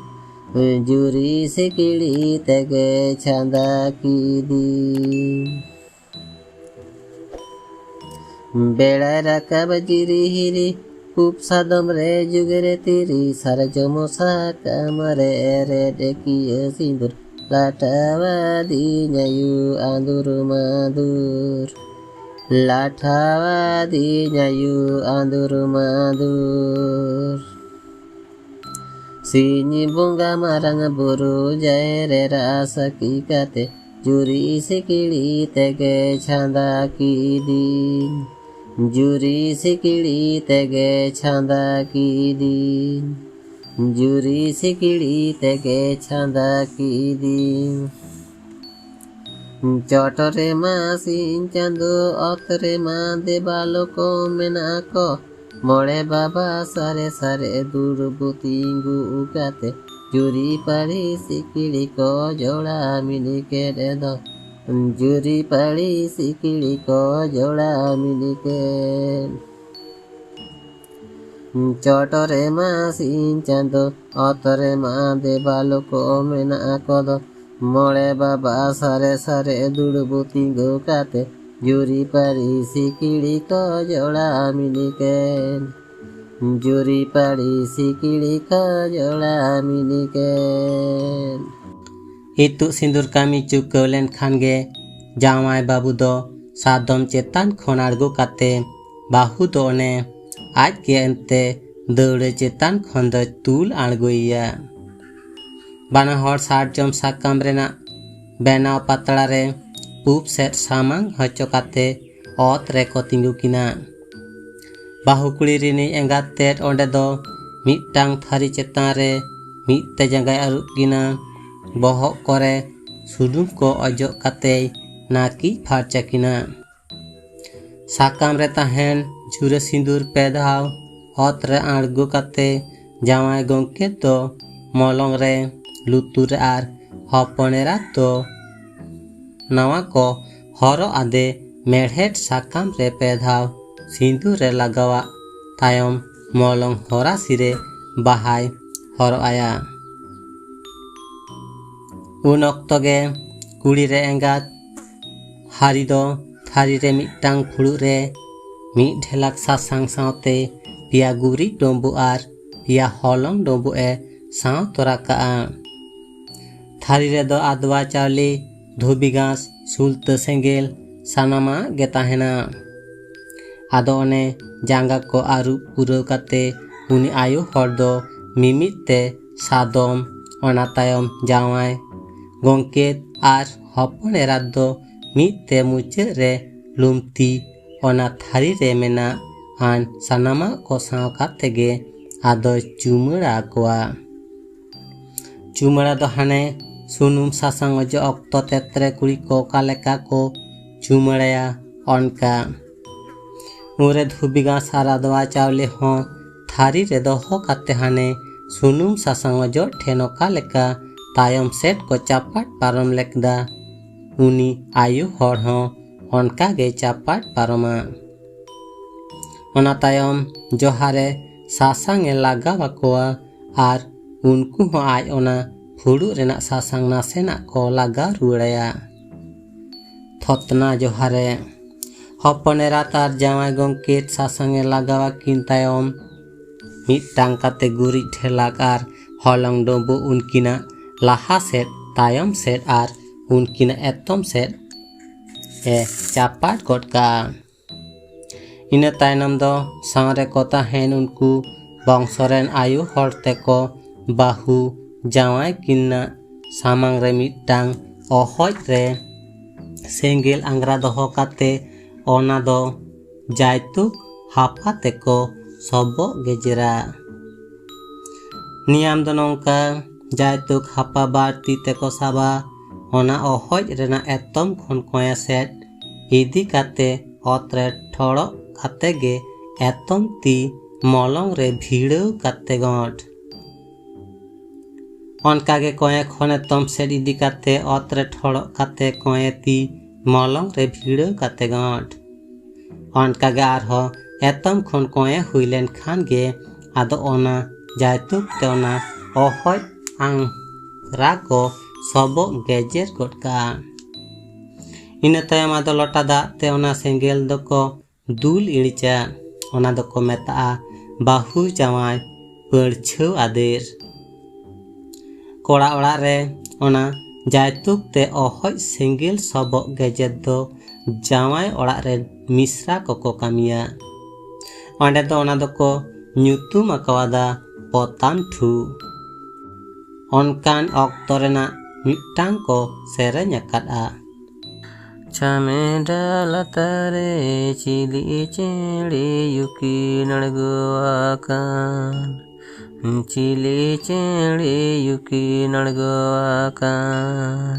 ᱡᱩᱨᱤ ᱥᱤᱠᱲᱤ ᱛᱮᱜᱮ ᱪᱷᱟᱸᱫᱟ ᱠᱤᱫᱤᱧ᱾ ᱵᱮᱲᱟᱭ ᱨᱟᱠᱟᱵ ᱡᱤᱨᱤ ᱦᱤᱨᱤ, ᱩᱯ ᱥᱟᱫᱚᱢ ᱨᱮ ᱡᱩᱜᱮ ᱨᱮ ᱛᱤᱨᱤ, ᱥᱟᱨᱡᱚᱢ ᱥᱟᱠᱟᱢ ᱨᱮ ᱮᱨᱮᱰ ᱠᱤᱭᱟᱹ ᱥᱤᱸᱫᱩᱨ, ᱞᱟᱴᱷᱟᱣᱟᱫᱤᱧ ᱟᱭᱩ ᱟᱸᱫᱩᱨ ᱢᱟᱸᱫᱩᱨ, ᱞᱟᱴᱷᱟᱣᱟᱫᱤᱧ ᱟᱭᱩ ᱟᱸᱫᱩᱨ ᱢᱟᱸᱫᱩᱨ᱾ ᱥᱤᱧ ᱵᱚᱸᱜᱟ ᱢᱟᱨᱟᱝ ᱵᱩᱨᱩ ᱡᱟᱭᱨᱮ ᱨᱟ ᱥᱟᱹᱠᱷᱤ ᱠᱟᱛᱮ, ᱡᱩᱨᱤ ᱥᱤᱠᱲᱤ ᱛᱮᱜᱮ ᱪᱷᱟᱸᱫᱟ ᱠᱤᱫᱤᱧ, ᱡᱩᱨᱤ ᱥᱤᱠᱲᱤ ᱛᱮᱜᱮ ᱪᱷᱟᱸᱫᱟ ᱠᱤᱫᱤᱧ, ᱡᱩᱨᱤ ᱥᱤᱠᱲᱤ ᱛᱮᱜᱮ ᱪᱷᱟᱸᱫᱟ ᱠᱤᱫᱤᱧ᱾ ᱪᱚᱴ ᱨᱮᱢᱟ ᱥᱤᱧ ᱪᱟᱸᱫᱚ, ᱚᱛ ᱨᱮᱢᱟ ᱫᱮᱵᱟᱞᱳ ᱠᱚ ᱢᱮᱱᱟᱜ ᱠᱚ, ᱢᱚᱬᱮ ᱵᱟᱵᱟ ᱥᱟᱨᱮ ᱥᱟᱨᱮ ᱫᱩᱲᱩᱵ ᱛᱤᱸᱜᱩ ᱠᱟᱛᱮ, ᱡᱩᱨᱤ ᱯᱟᱹᱲᱤ ᱥᱤᱠᱲᱤ ᱠᱚ ᱡᱚᱲᱟ ᱢᱤᱞᱤ ᱠᱮᱫ ᱫᱚ᱾ ᱡᱩᱨᱤ ᱯᱟᱹᱲᱤ ᱥᱤᱠᱲᱤ ᱠᱚ ᱡᱚᱲᱟ ᱢᱤᱞᱤ ᱠᱮᱫ᱾ ᱪᱚᱴ ᱨᱮᱢᱟ ᱥᱤᱧ ᱪᱟᱸᱫᱚ, ᱚᱛ ᱨᱮᱢᱟ ᱫᱮᱵᱟᱞᱳ ᱠᱚ ᱢᱮᱱᱟᱜ ᱠᱚᱫᱚ᱾ ᱢᱚᱬᱮ ᱵᱟᱵᱟ ᱥᱟᱨᱮ ᱥᱟᱨᱮ ᱫᱩᱲᱩᱵ ᱛᱤᱸᱜᱩ ᱠᱟᱛᱮ, ᱡᱩᱨᱤ ᱯᱟᱹᱲᱤ ᱥᱤᱠᱲᱤ ᱠᱚ ᱡᱚᱲᱟ ᱢᱤᱞᱤ ᱠᱮᱫ᱾ ᱡᱩᱨᱤ ᱯᱟᱹᱲᱤ ᱥᱤᱠᱲᱤ ᱠᱚ ᱡᱚᱲᱟ ᱢᱤᱞᱤ ᱠᱮᱫ᱾ ᱤᱛᱩᱫ ᱥᱤᱸᱫᱩᱨ ᱠᱟᱹᱢᱤ ᱪᱩᱠᱟᱹᱣ ᱞᱮᱱᱠᱷᱟᱱ ᱜᱮ ᱡᱟᱶᱟᱭ ᱵᱟᱹᱵᱩ ᱫᱚ ᱥᱟᱫᱚᱢ ᱪᱮᱛᱟᱱ ᱠᱷᱚᱱ ᱟᱬᱜᱚ ᱠᱟᱛᱮ ᱵᱟᱹᱦᱩ ᱫᱚ ᱚᱱᱮ ᱟᱡ ᱜᱮ ᱮᱱᱛᱮ ᱫᱟᱹᱣᱲᱟᱹ ᱪᱮᱛᱟᱱ ᱠᱷᱚᱱ ᱫᱚᱭ ᱛᱩᱞ ᱟᱬᱜᱚᱭᱮᱭᱟ᱾ ᱵᱟᱱᱟ ᱦᱚᱲ ᱥᱟᱨᱡᱚᱢ ᱥᱟᱠᱟᱢ ᱨᱮᱱᱟᱜ ᱵᱮᱱᱟᱣ ᱯᱟᱛᱲᱟ ᱨᱮ ᱯᱩᱵ ᱥᱮᱫ ᱥᱟᱢᱟᱝ ᱦᱚᱪᱚ ᱠᱟᱛᱮ ᱚᱛ ᱨᱮᱠᱚ ᱛᱤᱸᱜᱩ ᱠᱤᱱᱟ᱾ ᱵᱟᱹᱦᱩ ᱠᱩᱲᱤ ᱨᱤᱱᱤᱡ ᱮᱸᱜᱟᱛ ᱛᱮᱫ ᱚᱸᱰᱮ ᱫᱚ ᱢᱤᱫᱴᱟᱝ ᱛᱷᱟᱹᱨᱤ ᱪᱮᱛᱟᱱ ᱨᱮ ᱢᱤᱫ ᱛᱮ ᱡᱟᱸᱜᱟᱭ ᱟᱹᱨᱩᱵ ᱠᱤᱱᱟ᱾ ᱵᱚᱦᱚᱜ ᱠᱚᱨᱮ ᱥᱩᱱᱩᱢ ᱠᱚ ᱚᱡᱚᱜ ᱠᱟᱛᱮᱭ ᱱᱟᱹᱠᱤ ᱯᱷᱟᱨᱪᱟ ᱠᱤᱱᱟ᱾ ᱥᱟᱠᱟᱢ ᱨᱮ ᱛᱟᱦᱮᱱ ᱡᱷᱩᱨᱟᱹ ᱥᱤᱸᱫᱩᱨ ᱯᱮ ᱫᱷᱟᱣ ᱚᱛ ᱨᱮ ᱟᱬᱜᱚ ᱠᱟᱛᱮ ᱡᱟᱶᱟᱭ ᱜᱚᱢᱠᱮ ᱫᱚ ᱢᱚᱞᱚᱝ ᱨᱮ, ᱞᱩᱛᱩᱨ ᱨᱮ ᱟᱨ ᱦᱚᱯᱚᱱ ᱮᱨᱟ ᱫᱚ ᱱᱟᱣᱟ ᱠᱚ ᱦᱚᱨᱚᱜ ᱟᱫᱮ ᱢᱮᱲᱦᱮᱫ ᱥᱟᱠᱟᱢ ᱨᱮ ᱯᱮ ᱫᱷᱟᱣ ᱥᱤᱸᱫᱩᱨ ᱨᱮ ᱞᱟᱜᱟᱣᱟᱜ ᱛᱟᱭᱚᱢ ᱢᱚᱞᱚᱝ ᱦᱚᱨᱟᱥᱤ ᱨᱮ ᱵᱟᱦᱟᱭ ᱦᱚᱨᱚᱜ ᱟᱭᱟ᱾ ᱩᱱ ᱚᱠᱛᱚ ᱜᱮ ᱠᱩᱲᱤ ᱨᱮ ᱮᱸᱜᱟᱛ ᱦᱟᱹᱨᱤ ᱫᱚ ᱛᱷᱟᱹᱨᱤ ᱨᱮ ᱢᱤᱫᱴᱟᱝ ᱯᱷᱩᱲᱩᱜ ᱨᱮ ᱢᱤᱫ ᱰᱷᱮᱞᱟᱠ ᱥᱟᱥᱟᱝ ᱥᱟᱶᱛᱮ ᱯᱮᱭᱟ ᱜᱩᱨᱤᱡ ᱰᱩᱸᱵᱩᱜ ᱟᱨ ᱯᱮᱭᱟ ᱦᱚᱞᱚᱝ ᱰᱩᱸᱵᱩᱜ ᱮ ᱥᱟᱶ ᱛᱚᱨᱟ ᱠᱟᱜᱼᱟ᱾ ᱛᱷᱟᱹᱨᱤ ᱨᱮᱫᱚ ᱟᱫᱽᱣᱟ ᱪᱟᱣᱞᱮ, ᱫᱷᱩᱵᱤ ᱜᱷᱟᱸᱥ, ᱥᱩᱞᱛᱟᱹ ᱥᱮᱸᱜᱮᱞ, ᱥᱟᱱᱟᱢᱟᱜ ᱜᱮ ᱛᱟᱦᱮᱱᱟ᱾ ᱟᱫᱚ ᱚᱱᱮ ᱡᱟᱸᱜᱟ ᱠᱚ ᱟᱹᱨᱩᱵ ᱯᱩᱨᱟᱹᱣ ᱠᱟᱛᱮ ᱩᱱᱤ ᱟᱭᱳ ᱦᱚᱲ ᱫᱚ ᱢᱤᱢᱤᱫ ᱛᱮ ᱥᱟᱫᱚᱢ, ᱚᱱᱟ ᱛᱟᱭᱚᱢ ᱡᱟᱶᱟᱭ ᱜᱚᱢᱠᱮ ᱟᱨ ᱦᱚᱯᱚᱱ ᱮᱨᱟᱛ ᱫᱚ ᱢᱤᱫ ᱛᱮ ᱢᱩᱪᱟᱹᱫ ᱨᱮ ᱞᱩᱢᱛᱤ, ᱚᱱᱟ ᱛᱷᱟᱹᱨᱤ ᱨᱮ ᱢᱮᱱᱟᱜ ᱟᱱ ᱥᱟᱱᱟᱢᱟᱜ ᱠᱚ ᱥᱟᱶ ᱠᱟᱛᱮ ᱜᱮ ᱟᱫᱚᱭ ᱪᱩᱢᱟᱹᱲᱟ ᱟᱠᱚᱣᱟ᱾ ᱪᱩᱢᱟᱹᱲᱟ ᱫᱚ ᱦᱟᱱᱮ ᱥᱩᱱᱩᱢ ᱥᱟᱥᱟᱝ ᱚᱡᱚᱜ ᱚᱠᱛᱚ ᱛᱮᱛᱨᱮ ᱠᱩᱲᱤ ᱠᱚ ᱚᱠᱟ ᱞᱮᱠᱟ ᱠᱚ ᱪᱩᱢᱟᱹᱲᱟᱭᱟ ᱚᱱᱠᱟ᱾ ᱩᱱᱨᱮ ᱫᱷᱩᱵᱤ ᱜᱷᱟᱥ ᱟᱨ ᱟᱫᱣᱟ ᱪᱟᱣᱞᱮ ᱦᱚᱸ ᱛᱷᱟᱹᱨᱤ ᱨᱮ ᱫᱚᱦᱚ ᱠᱟᱛᱮ ᱦᱟᱱᱮ ᱥᱩᱱᱩᱢ ᱥᱟᱥᱟᱝ ᱚᱡᱚᱜ ᱴᱷᱮᱱ ᱚᱠᱟ ᱞᱮᱠᱟ ᱛᱟᱭᱚᱢ ᱥᱮᱫ ᱠᱚ ᱪᱟᱯᱟᱫ ᱯᱟᱨᱚᱢ ᱞᱮᱠᱫᱟ, ᱩᱱᱤ ᱟᱭᱳ ᱦᱚᱲ ᱦᱚᱸ ᱚᱱᱠᱟ ᱜᱮ ᱪᱟᱯᱟᱫ ᱯᱟᱨᱚᱢᱟ᱾ ᱚᱱᱟ ᱛᱟᱭᱚᱢ ᱡᱚᱦᱟᱨᱮ ᱥᱟᱥᱟᱝ ᱮ ᱞᱟᱜᱟᱣ ᱟᱠᱚᱣᱟ ᱟᱨ ᱩᱱᱠᱩ ᱦᱚᱸ ᱟᱡ ᱚᱱᱟ ᱯᱷᱩᱲᱩᱜ ᱨᱮᱱᱟᱜ ᱥᱟᱥᱟᱝ ᱱᱟᱥᱮᱱᱟᱜ ᱠᱚ ᱞᱟᱜᱟᱣ ᱨᱩᱣᱟᱹᱲᱟᱭᱟ᱾ ᱛᱷᱚᱛᱱᱟ ᱡᱚᱦᱟᱨᱮ ᱦᱚᱯᱚᱱ ᱮᱨᱟᱛ ᱟᱨ ᱡᱟᱶᱟᱭ ᱜᱚᱢᱠᱮ ᱥᱟᱥᱟᱝ ᱮ ᱞᱟᱜᱟᱣ ᱟᱹᱠᱤᱱ ᱛᱟᱭᱚᱢ ᱢᱤᱫᱴᱟᱝ ᱠᱟᱛᱮ ᱜᱩᱨᱤᱡ ᱰᱷᱮᱞᱟᱠ ᱟᱨ ᱦᱚᱞᱚᱝ ᱰᱩᱸᱵᱩᱜ ᱩᱱᱠᱤᱱᱟᱜ ᱞᱟᱦᱟ ᱥᱮᱫ, ᱛᱟᱭᱚᱢ ᱥᱮᱫ ᱟᱨ ᱩᱱᱠᱤᱱᱟᱜ ᱮᱛᱚᱢ ᱥᱮᱫ ᱮ ᱪᱟᱯᱟᱫ ᱜᱚᱫ ᱠᱟᱜᱼᱟ᱾ ᱤᱱᱟᱹ ᱛᱟᱭᱱᱚᱢ ᱫᱚ ᱥᱟᱶ ᱨᱮᱠᱚ ᱛᱟᱦᱮᱱ ᱩᱱᱠᱩ ᱵᱚᱝᱥᱚ ᱨᱮᱱ ᱟᱭᱳ ᱦᱚᱲ ᱛᱮᱠᱚ ᱵᱟᱹᱦᱩ ᱡᱟᱶᱟᱭ ᱠᱤᱱᱟᱜ ᱥᱟᱢᱟᱝ ᱨᱮ ᱢᱤᱫᱴᱟᱝ ᱚᱦᱚᱡ ᱨᱮ ᱥᱮᱸᱜᱮᱞ ᱟᱝᱜᱽᱨᱟ ᱫᱚᱦᱚ ᱠᱟᱛᱮ ᱚᱱᱟ ᱫᱚ ᱡᱟᱭᱛᱩᱠ ᱦᱟᱯᱟ ᱛᱮᱠᱚ ᱥᱚᱵᱚᱜ ᱜᱮᱡᱮᱨᱟ᱾ ᱱᱤᱭᱟᱢ ᱫᱚ ᱱᱚᱝᱠᱟ, ᱡᱟᱭᱛᱩᱠ ᱦᱟᱯᱟ ᱵᱟᱨ ᱛᱤ ᱛᱮᱠᱚ ᱥᱟᱵᱟ, ᱚᱱᱟ ᱚᱦᱚᱡ ᱨᱮᱱᱟᱜ ᱮᱛᱚᱢ ᱠᱷᱚᱱ ᱠᱚᱸᱭᱮ ᱥᱮᱫ ᱤᱫᱤ ᱠᱟᱛᱮ ᱚᱛ ᱨᱮ ᱴᱷᱚᱲᱚᱜ ᱠᱟᱛᱮ ᱜᱮ ᱮᱛᱚᱢ ᱛᱤ ᱢᱚᱞᱚᱝ ᱨᱮ ᱵᱷᱤᱲᱟᱹᱣ ᱠᱟᱛᱮ ᱜᱚᱸᱴ᱾ ᱚᱱᱠᱟ ᱜᱮ ᱠᱚᱸᱭᱮ ᱠᱷᱚᱱ ᱮᱛᱚᱢ ᱥᱮᱫ ᱤᱫᱤ ᱠᱟᱛᱮ ᱚᱛ ᱨᱮ ᱴᱷᱚᱲᱚᱜ ᱠᱟᱛᱮ ᱠᱚᱸᱭᱮ ᱛᱤ ᱢᱚᱞᱚᱝ ᱨᱮ ᱵᱷᱤᱲᱟᱹᱣ ᱠᱟᱛᱮ ᱜᱚᱸᱴ᱾ ᱚᱱᱠᱟ ᱜᱮ ᱟᱨᱦᱚᱸ ᱮᱛᱚᱢ ᱠᱷᱚᱱ ᱠᱚᱸᱭᱮ ᱦᱩᱭ ᱞᱮᱱ ᱠᱷᱟᱱ ᱜᱮ ᱟᱫᱚ ᱚᱱᱟ ᱡᱟᱭᱛᱩᱠ ᱛᱮ ᱚᱱᱟ ᱚᱦᱚᱡ ᱟᱝᱜᱽᱨᱟ ᱠᱚ ᱥᱚᱵᱚᱜ ᱜᱮᱡᱮᱨ ᱜᱚᱫ ᱠᱟᱜᱼᱟ᱾ ᱤᱱᱟᱹ ᱛᱟᱭᱚᱢ ᱟᱫᱚ ᱞᱚᱴᱟ ᱫᱟᱜ ᱛᱮ ᱚᱱᱟ ᱥᱮᱸᱜᱮᱞ ᱫᱚᱠᱚ ᱫᱩᱞ ᱤᱬᱤᱡᱟ᱾ ᱚᱱᱟ ᱫᱚᱠᱚ ᱢᱮᱛᱟᱜᱼᱟ ᱵᱟᱹᱦᱩ ᱡᱟᱶᱟᱭ ᱯᱟᱹᱲᱪᱷᱟᱹᱣ ᱟᱫᱮᱨ᱾ ᱠᱚᱲᱟ ᱚᱲᱟᱜ ᱨᱮ ᱚᱱᱟ ᱡᱟᱭᱛᱩᱠ ᱛᱮ ᱚᱦᱚᱡ ᱥᱮᱸᱜᱮᱞ ᱥᱚᱵᱚᱜ ᱜᱮᱡᱮᱨ ᱫᱚ ᱡᱟᱶᱟᱭ ᱚᱲᱟᱜ ᱨᱮᱱ ᱢᱤᱥᱨᱟ ᱠᱚᱠᱚ ᱠᱟᱹᱢᱤᱭᱟ᱾ ᱚᱸᱰᱮ ᱫᱚ ᱚᱱᱟ ᱫᱚᱠᱚ ᱧᱩᱛᱩᱢ ᱟᱠᱟᱣᱟᱫᱟ ᱯᱚᱛᱟᱢ ᱴᱷᱩ᱾ ᱚᱱᱠᱟᱱ ᱚᱠᱛᱚ ᱨᱮᱱᱟᱜ ᱢᱤᱫᱴᱟᱝ ᱠᱚ ᱥᱮᱨᱮᱧ ᱟᱠᱟᱫᱼᱟ᱾ ᱪᱷᱟᱢᱮᱰᱟ ᱞᱟᱛᱟᱨ ᱨᱮ ᱪᱤᱞᱤ ᱪᱮᱬᱮ ᱭᱩᱠᱤᱱ ᱟᱬᱜᱚ ᱟᱠᱟᱱ? ᱪᱤᱞᱤ ᱪᱮᱬᱮ ᱭᱩᱠᱤᱱ ᱟᱬᱜᱚ ᱟᱠᱟᱱ?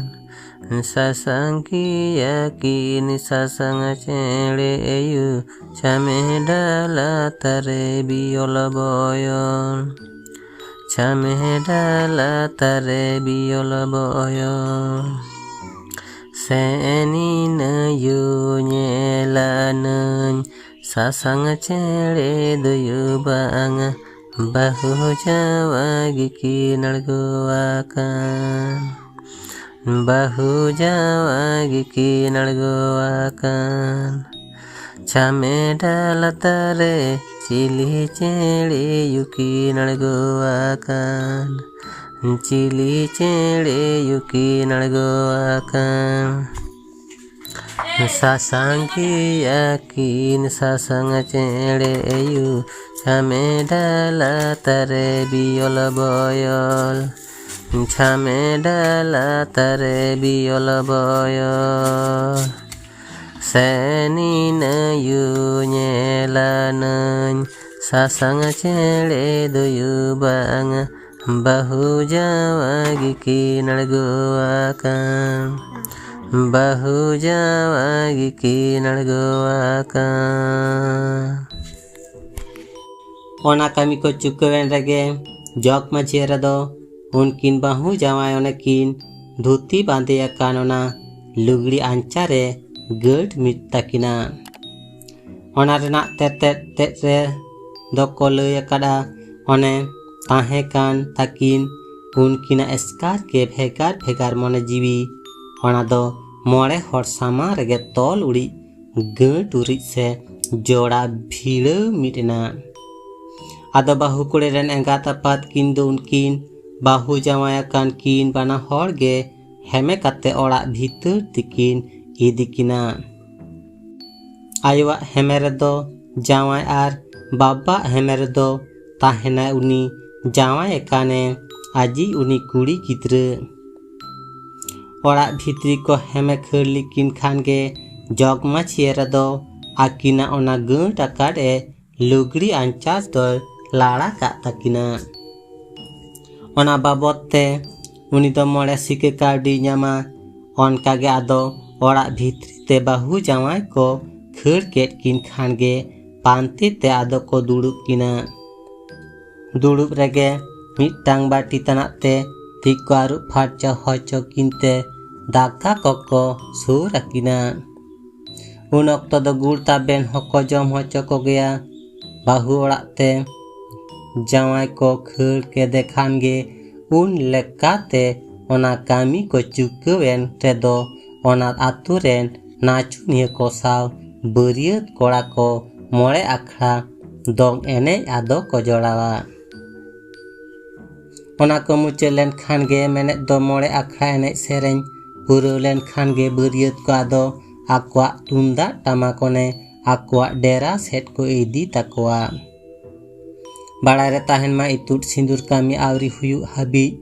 ᱥᱟᱥᱟᱝ ᱠᱤᱭᱟ ᱠᱤᱱ ᱥᱟᱥᱟᱝ ᱪᱮᱬᱮ ᱟᱭᱩ, ᱪᱷᱟᱢᱮ ᱰᱟᱞᱟ ᱛᱟᱨᱮ ᱵᱤᱭᱚᱞ ᱵᱚᱭᱚᱞ᱾ ᱪᱷᱟᱢᱮ ᱰᱟᱞᱟ ᱛᱟᱨᱮ ᱵᱤᱭᱚᱞ ᱵᱚᱭᱚᱞ᱾ ᱥᱮᱱᱤᱱᱟᱹᱭᱩ ᱧᱮᱞᱟᱱᱟᱹᱧ, ᱥᱟᱥᱟᱝ ᱪᱮᱬᱮ ᱫᱚᱭᱩ ᱵᱟᱝᱟ, ᱵᱟᱹᱦᱩ ᱡᱟᱶᱟᱭ ᱜᱮᱠᱤᱱ ᱟᱬᱜᱚ ᱟᱠᱟᱱ᱾ ᱵᱟᱹᱦᱩ ᱡᱟᱶᱟᱭ ᱜᱮᱠᱤᱱ ᱟᱬᱜᱚ ᱟᱠᱟᱱ᱾ ᱪᱷᱟᱢᱮ ᱰᱟᱞᱟ ᱛᱟᱨᱮ ᱪᱤᱞᱤ ᱪᱮᱬᱮ ᱭᱩᱠᱤᱱ ᱟᱬᱜᱚ ᱟᱠᱟᱱ᱾ ᱪᱤᱞᱤ ᱪᱮᱬᱮ ᱭᱩᱠᱤᱱ ᱟᱬᱜᱚ ᱟᱠᱟᱱ᱾ ᱥᱟᱥᱟᱝ ᱜᱮᱭᱟ ᱠᱤᱱ ᱥᱟᱥᱟᱝ ᱪᱮᱬᱮ ᱟᱭᱩ, ᱪᱷᱟᱢᱮ ᱰᱟᱞᱟ ᱛᱟᱨᱮ ᱵᱤᱭᱚᱞ ᱵᱚᱭᱚᱞ᱾ ᱪᱷᱟᱢᱮ ᱰᱟᱞᱟ ᱛᱟᱨᱮ ᱵᱤᱭᱚᱞ ᱵᱚᱭᱚᱞ᱾ ᱥᱮᱱᱤᱱᱟᱹᱭᱩ ᱧᱮᱞᱟᱱᱟᱹᱧ, ᱥᱟᱥᱟᱝ ᱪᱮᱬᱮ ᱫᱚᱭᱩ ᱵᱟᱝᱟ, ᱵᱟᱹᱦᱩ ᱡᱟᱶᱟᱭ ᱜᱮᱠᱤᱱ ᱟᱬᱜᱚ ᱟᱠᱟᱱ᱾ ᱵᱟᱹᱦᱩ ᱡᱟᱶᱟᱭ ᱜᱮᱠᱤᱱ ᱟᱬᱜᱚ ᱟᱠᱟᱱ᱾ ᱚᱱᱟ ᱠᱟᱹᱢᱤ ᱠᱚ ᱪᱩᱠᱟᱹᱣᱮᱱ ᱨᱮᱜᱮ ᱡᱚᱜᱽ ᱢᱟᱹᱡᱷᱤ ᱮᱨᱟ ᱫᱚ ᱩᱱᱠᱤᱱ ᱵᱟᱹᱦᱩ ᱡᱟᱶᱟᱭ ᱚᱱᱮ ᱠᱤᱱ ᱫᱷᱩᱛᱤ ᱵᱟᱸᱫᱮ ᱟᱠᱟᱱ ᱚᱱᱟ ᱞᱩᱜᱽᱲᱤ ᱟᱧᱪᱟᱨ ᱨᱮ ᱜᱟᱹᱴ ᱢᱤᱫ ᱛᱟᱹᱠᱤᱱᱟ᱾ ᱚᱱᱟ ᱨᱮᱱᱟᱜ ᱛᱮᱛᱮᱫ ᱛᱮᱫ ᱨᱮ ᱫᱚᱠᱚ ᱞᱟᱹᱭ ᱟᱠᱟᱫᱼᱟ, ᱚᱱᱮ ᱛᱟᱦᱮᱸ ᱠᱟᱱ ᱛᱟᱹᱠᱤᱱ ᱩᱱᱠᱤᱱᱟᱜ ᱮᱥᱠᱟᱨ ᱜᱮ ᱵᱷᱮᱜᱟᱨ ᱵᱷᱮᱜᱟᱨ ᱢᱚᱱᱮ ᱡᱤᱣᱤ, ᱚᱱᱟ ᱫᱚ ᱢᱚᱬᱮ ᱦᱚᱲ ᱥᱟᱢᱟᱝ ᱨᱮᱜᱮ ᱛᱚᱞ ᱩᱲᱤᱡ ᱜᱟᱹᱴ ᱩᱨᱤᱡ ᱥᱮ ᱡᱚᱲᱟ ᱵᱷᱤᱲᱟᱹᱣ ᱢᱤᱫ ᱮᱱᱟ᱾ ᱟᱫᱚ ᱵᱟᱹᱦᱩ ᱠᱩᱲᱤ ᱨᱮᱱ ᱮᱸᱜᱟᱛ ᱟᱯᱟᱛ ᱠᱤᱱ ᱫᱚ ᱩᱱᱠᱤᱱ ᱵᱟᱹᱦᱩ ᱡᱟᱶᱟᱭ ᱟᱠᱟᱱ ᱠᱤᱱ ᱵᱟᱱᱟ ᱦᱚᱲ ᱜᱮ ᱦᱮᱢᱮ ᱠᱟᱛᱮ ᱚᱲᱟᱜ ᱵᱷᱤᱛᱟᱹᱨ ᱛᱮᱠᱤᱱ ᱤᱫᱤ ᱠᱤᱱᱟ᱾ ᱟᱭᱳᱣᱟᱜ ᱦᱮᱢᱮ ᱨᱮᱫᱚ ᱡᱟᱶᱟᱭ ᱟᱨ ᱵᱟᱵᱟᱣᱟᱜ ᱦᱮᱢᱮ ᱨᱮᱫᱚ ᱛᱟᱦᱮᱱᱟᱭ ᱩᱱᱤ ᱡᱟᱶᱟᱭ ᱟᱠᱟᱱᱮ ᱟᱡᱤᱡ ᱩᱱᱤ ᱠᱩᱲᱤ ᱜᱤᱫᱽᱨᱟᱹ᱾ ᱚᱲᱟᱜ ᱵᱷᱤᱛᱨᱤ ᱠᱚ ᱦᱮᱢᱮ ᱠᱷᱟᱹᱲ ᱞᱮᱠᱤᱱ ᱠᱷᱟᱱ ᱜᱮ ᱡᱚᱜᱽ ᱢᱟᱹᱡᱷᱤ ᱮᱨᱟ ᱫᱚ ᱟᱹᱠᱤᱱᱟᱜ ᱚᱱᱟ ᱜᱟᱹᱴ ᱟᱠᱟᱫ ᱮ ᱞᱩᱜᱽᱲᱤ ᱟᱧᱪᱟᱨ ᱫᱚᱭ ᱞᱟᱲᱟ ᱠᱟᱜ ᱛᱟᱹᱠᱤᱱᱟ᱾ ᱚᱱᱟ ᱵᱟᱵᱚᱫ ᱛᱮ ᱩᱱᱤ ᱫᱚ ᱢᱚᱬᱮ ᱥᱤᱠᱟᱹ ᱠᱟᱹᱣᱰᱤᱭ ᱧᱟᱢᱟ᱾ ᱚᱱᱠᱟ ᱜᱮ ᱟᱫᱚ ᱚᱲᱟᱜ ᱵᱷᱤᱛᱨᱤ ᱛᱮ ᱵᱟᱹᱦᱩ ᱡᱟᱶᱟᱭ ᱠᱚ ᱠᱷᱟᱹᱲ ᱠᱮᱫ ᱠᱤᱱ ᱠᱷᱟᱱ ᱜᱮ ᱯᱟᱱᱛᱮ ᱛᱮ ᱟᱫᱚ ᱠᱚ ᱫᱩᱲᱩᱵ ᱠᱤᱱᱟ᱾ ᱫᱩᱲᱩᱵ ᱨᱮᱜᱮ ᱢᱤᱫᱴᱟᱝ ᱵᱟᱹᱴᱤ ᱛᱟᱱᱟᱜ ᱛᱮ ᱛᱤ ᱠᱚ ᱟᱹᱨᱩᱵ ᱯᱷᱟᱨᱪᱟ ᱦᱚᱪᱚ ᱠᱤᱱ ᱛᱮ ᱫᱟᱠᱟ ᱠᱚᱠᱚ ᱥᱩᱨ ᱟᱹᱠᱤᱱᱟ᱾ ᱩᱱ ᱚᱠᱛᱚ ᱫᱚ ᱜᱩᱲ ᱛᱟᱵᱮᱱ ᱦᱚᱸᱠᱚ ᱡᱚᱢ ᱦᱚᱪᱚ ᱠᱚᱜᱮᱭᱟ᱾ ᱵᱟᱹᱦᱩ ᱚᱲᱟᱜ ᱛᱮ ᱡᱟᱶᱟᱭ ᱠᱚ ᱠᱷᱟᱹᱲ ᱠᱮᱫᱮ ᱠᱷᱟᱱ ᱜᱮ ᱩᱱ ᱞᱮᱠᱟᱛᱮ ᱚᱱᱟ ᱠᱟᱹᱢᱤ ᱠᱚ ᱪᱩᱠᱟᱹᱣ ᱮᱱ ᱨᱮᱫᱚ ᱚᱱᱟ ᱟᱛᱳ ᱨᱮᱱ ᱱᱟᱪᱚᱱᱤᱭᱟᱹ ᱠᱚ ᱥᱟᱶ ᱵᱟᱹᱨᱭᱟᱹᱛ ᱠᱚᱲᱟ ᱠᱚ ᱢᱚᱬᱮ ᱟᱠᱷᱲᱟ ᱫᱚᱝ ᱮᱱᱮᱡ ᱟᱫᱚ ᱠᱚ ᱡᱚᱲᱟᱣᱟ᱾ ᱚᱱᱟ ᱠᱚ ᱢᱩᱪᱟᱹᱫ ᱞᱮᱱᱠᱷᱟᱱ ᱜᱮ ᱢᱮᱱᱮᱫ ᱫᱚ ᱢᱚᱬᱮ ᱟᱠᱷᱲᱟ ᱮᱱᱮᱡ ᱥᱮᱨᱮᱧ ᱯᱩᱨᱟᱹᱣ ᱞᱮᱱᱠᱷᱟᱱ ᱜᱮ ᱵᱟᱹᱨᱭᱟᱹᱛ ᱠᱚ ᱟᱫᱚ ᱟᱠᱚᱣᱟᱜ ᱛᱩᱢᱫᱟᱜ ᱴᱟᱢᱟᱠ ᱚᱱᱮ ᱟᱠᱚᱣᱟᱜ ᱰᱮᱨᱟ ᱥᱮᱫ ᱠᱚ ᱤᱫᱤ ᱛᱟᱠᱚᱣᱟ᱾ ᱵᱟᱲᱟᱭ ᱨᱮ ᱛᱟᱦᱮᱱ ᱢᱟ, ᱤᱛᱩᱫ ᱥᱤᱸᱫᱩᱨ ᱠᱟᱹᱢᱤ ᱟᱹᱣᱨᱤ ᱦᱩᱭᱩᱜ ᱦᱟᱹᱵᱤᱡ